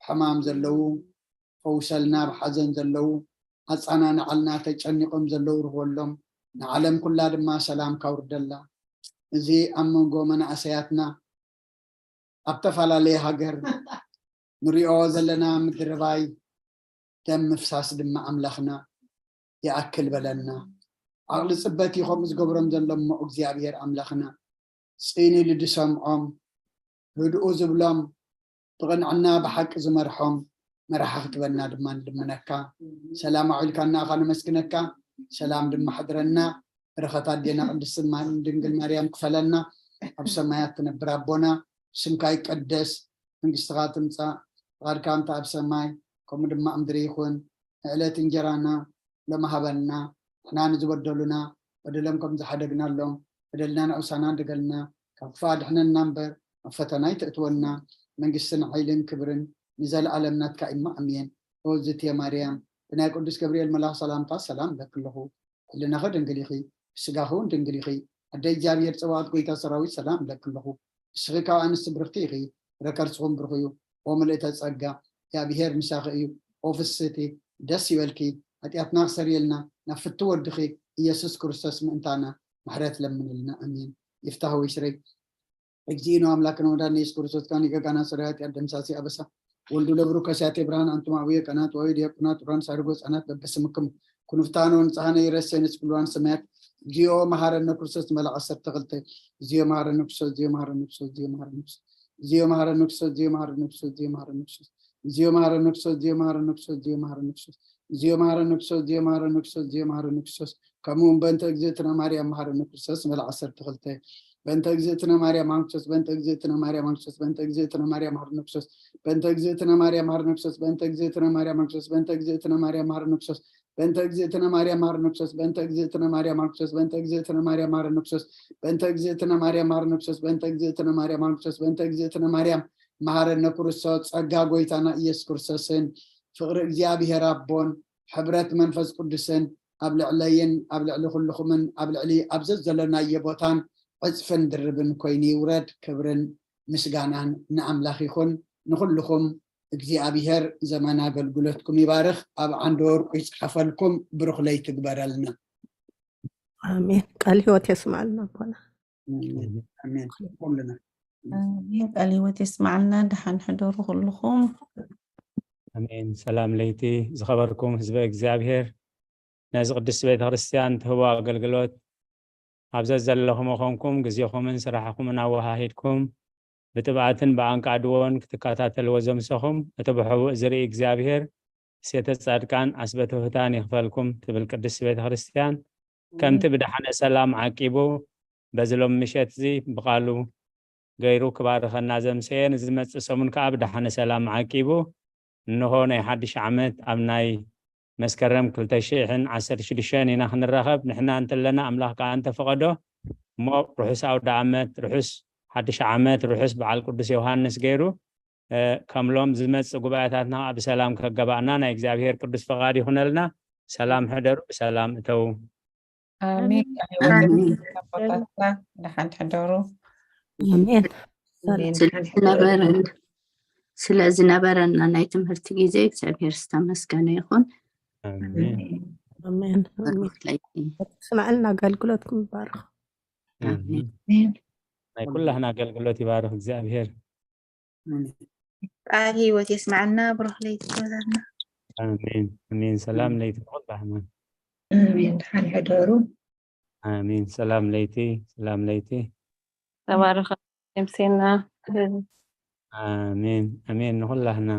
ሕማም ዘለዉ ፈውሰልና፣ ኣብ ሓዘን ዘለዉ ኣጻናንዓልና፣ ተጨኒቖም ዘለዉ ርህወሎም፣ ንዓለም ኩላ ድማ ሰላም ካውርደላ። እዚ ኣብ መንጎ መናእሰያትና ኣብ ተፈላለየ ሃገር ንሪኦ ዘለና ምድርባይ ደም ምፍሳስ ድማ ኣምላኽና ይኣክል በለና። ዓቕሊ ጽበት እዩ ከምኡ ዝገብሮም ዘሎ እሞ እግዚኣብሔር ኣምላኽና ጽን ኢሉ ዝሰምዖም፣ ህድኡ ዝብሎም፣ ብቕንዕና ብሓቂ ዝመርሖም መራሒ ክትበና ድማ ንልምነካ። ሰላም ኣውዒልካና ኣኻ ነመስግነካ። ሰላም ድማ ሕድረና። በረኸት ኣዴና ቅድስቲ ማርያም ድንግል ማርያም ክፈለና። ኣብ ሰማያት ትነብር ኣቦና፣ ስምካ ይቀደስ፣ መንግስትኻ ትምጻእ፣ ፍቓድካ እንተ ኣብ ሰማይ ከምኡ ድማ ኣብ ምድሪ ይኹን። ንዕለት እንጀራና ሎሚ ሃበና፣ ንሕና ንዝበደሉና በደሎም ከም ዝሓደግናሎም፣ በደልና ንዑሳና እንድገልና፣ ካብ ክፉእ ኣድሕነና እምበር፣ ኣብ ፈተና ኣይተእትወና። መንግስትን ሓይልን ክብርን ንዘለኣለም ናትካ እሞ፣ ኣሜን። ኦ ዝትየ ማርያም፣ ብናይ ቅዱስ ገብርኤል መልኣኽ ሰላምታ ሰላም እብለኪ ኣለኹ። ሕልናኺ ድንግል ኢኺ፣ ብስጋኺ እውን ድንግል ኢኺ። ኣደ እግዚኣብሔር ጸባኦት፣ ጎይታ ሰራዊት፣ ሰላም እብለኪ ኣለኹ። ንስኺ ካብ ኣንስቲ ብርኽቲ ኢኺ፣ ፍረ ከርስኺ እውን ብሩኽ እዩ። ኦ ምልእተ ጸጋ፣ እግዚኣብሔር ምሳኺ እዩ። ኦ ፍስህቲ፣ ደስ ይበልኪ፣ ሓጢኣትና ክሰርየልና ናብ ፍትው ወድኺ ኢየሱስ ክርስቶስ ምእንታና ምሕረት ለምንልና። ኣሜን። ይፍታህ ወይ ስረይ። እግዚእነ አምላክነ ወመድኃኒነ ኢየሱስ ክርስቶስ ካን ሊቀ ካህናት ሠራዊት ኃጢአት ደምሳሲ አበሳ ወልዱ ለብሩ ከሲያቴ ብርሃን አንቱም አቡየ ቀናት ወይ ዲያቆናት ኡራን ሳድጎ ህፃናት በበስምክም ኩንፍታነ ወንጽሐነ ይረሴ ንስክልዋን ሰማያት። እግዚኦ መሐረነ ክርስቶስ መልአክ ዓሰርተ ክልተ። እግዚኦ መሐረነ ክርስቶስ፣ እግዚኦ መሐረነ ክርስቶስ፣ እግዚኦ መሐረነ ክርስቶስ፣ እግዚኦ መሐረነ ክርስቶስ፣ እግዚኦ መሐረነ ክርስቶስ፣ እግዚኦ መሐረነ ክርስቶስ፣ እግዚኦ መሐረነ ክርስቶስ፣ እግዚኦ መሐረነ ክርስቶስ፣ እግዚኦ መሐረነ ክርስቶስ፣ እግዚኦ መሐረነ ክርስቶስ፣ እግዚኦ መሐረነ ክርስቶስ። ከምኡ እውን በእንተ እግዝእትነ ማርያም መሐረነ ክርስቶስ መልአክ ዓሰርተ ክልተ። በእንተ እግዝእትነ ማርያም መሐረነ ክርስቶስ፣ በእንተ እግዝእትነ ማርያም መሐረነ ክርስቶስ፣ በእንተ እግዝእትነ ማርያም መሐረነ ክርስቶስ፣ በእንተ እግዝእትነ ማርያም መሐረነ ክርስቶስ፣ በእንተ እግዝእትነ ማርያም መሐረነ ክርስቶስ፣ በእንተ እግዝእትነ ማርያም መሐረነ ክርስቶስ፣ በእንተ እግዝእትነ ማርያም መሐረነ ክርስቶስ፣ በእንተ እግዝእትነ ማርያም መሐረነ ክርስቶስ፣ በእንተ እግዝእትነ ማርያም መሐረነ ክርስቶስ፣ በእንተ እግዝእትነ ማርያም መሐረነ ክርስቶስ፣ በእንተ እግዝእትነ ማርያም መሐረነ ክርስቶስ፣ በእንተ እግዝእትነ ማርያም መሐረነ ክርስቶስ። ጸጋ ጎይታና ኢየሱስ ክርስቶስን ፍቕሪ እግዚኣብሔር ኣቦን ሕብረት መንፈስ ቅዱስን ኣብ ልዕለይን ኣብ ልዕሊ ኩልኹምን ኣብ ልዕሊ ኣብ ዘዘለናዮ ቦታን ዕጽፍን ድርብን ኮይኑ ይውረድ። ክብርን ምስጋናን ንኣምላኽ ይኹን። ንኹልኹም እግዚኣብሔር ዘመን ኣገልግሎትኩም ይባርኽ፣ ኣብ ዓንዲ ወርቁ ይጽሓፈልኩም፣ ብሩኽ ለይቲ ይግበረልና። ኣሜን። ቃል ህይወት የስማዕልና ኣቦና። ኣሜን። ኣሜን። ኩልና። ኣሜን። ቃል ህይወት የስማዕልና። ደሓን ሕደሩ ኩልኹም። ኣሜን። ሰላም ለይቲ ዝኸበርኩም ህዝበ እግዚኣብሔር፣ ነዚ ቅድስቲ ቤተ ክርስቲያን ትህቦ ኣገልግሎት ኣብ ዘዘለኹም ኮንኩም ግዜኹምን ስራሕኹምን ኣወሃሂድኩም ብትብዓትን ብኣንቃድዎን ክትከታተልዎ ዘምሰኹም እቲ ብሕቡእ ዝርኢ እግዚኣብሔር ሴተ ጻድቃን ዓስበ ትሑታን ይኽፈልኩም ትብል ቅድስቲ ቤተ ክርስቲያን። ከምቲ ብደሓነ ሰላም ዓቂቡ በዚ ሎም ምሸት እዚ ብቓሉ ገይሩ ክባርኸና ዘምሰየን ዝመጽእ ሰሙን ከኣ ብደሓነ ሰላም ዓቂቡ እንሆ ናይ ሓድሽ ዓመት ኣብ ናይ መስከረም ክልተ ሽሕን ዓሰርተ ሽዱሽተን ኢና ክንራኸብ። ንሕና እንተለና ኣምላኽ ከኣ እንተፈቐዶ እሞ ርሑስ ኣውደ ዓመት፣ ርሑስ ሓድሽ ዓመት፣ ርሑስ በዓል ቅዱስ ዮሃንስ ገይሩ እ፣ ከም ሎም ዝመጽእ ጉባኤታትና ከኣ ብሰላም ከገባእና ናይ እግዚኣብሔር ቅዱስ ፈቓድ ይኹነልና። ሰላም ሕደሩ፣ ብሰላም እተዉ። ኣሜን። ኣሜን። ኣቦታትና ደሓን ሕደሩ። ኣሜን። ኣሜን። ስለ ዝነበረን ስለ ዝነበረና ናይ ትምህርቲ ግዜ እግዚኣብሔር ዝተመስገነ ይኹን። ኣሜን። ኣሜን። ኣሜን። ብሩኽ ለይቲ። ስማዕልና ኣገልግሎትኩም ይባርኽ። ኣሜን። ኣሜን። ናይ ኩላህና ኣገልግሎት ይባርኽ እግዚኣብሔር። ኣሜን። ቃል ህይወት የስማዕና፣ ብሩኽ ለይቲ ይግበረልና። ኣሜን። ኣሜን። ሰላም ለይቲ ንኹላህና። ኣሜን። ደሓን ሕደሩ። ኣሜን። ሰላም ለይቲ፣ ሰላም ለይቲ። ተባረኸ የምሴና። ኣሜን። ኣሜን። ንኹላህና።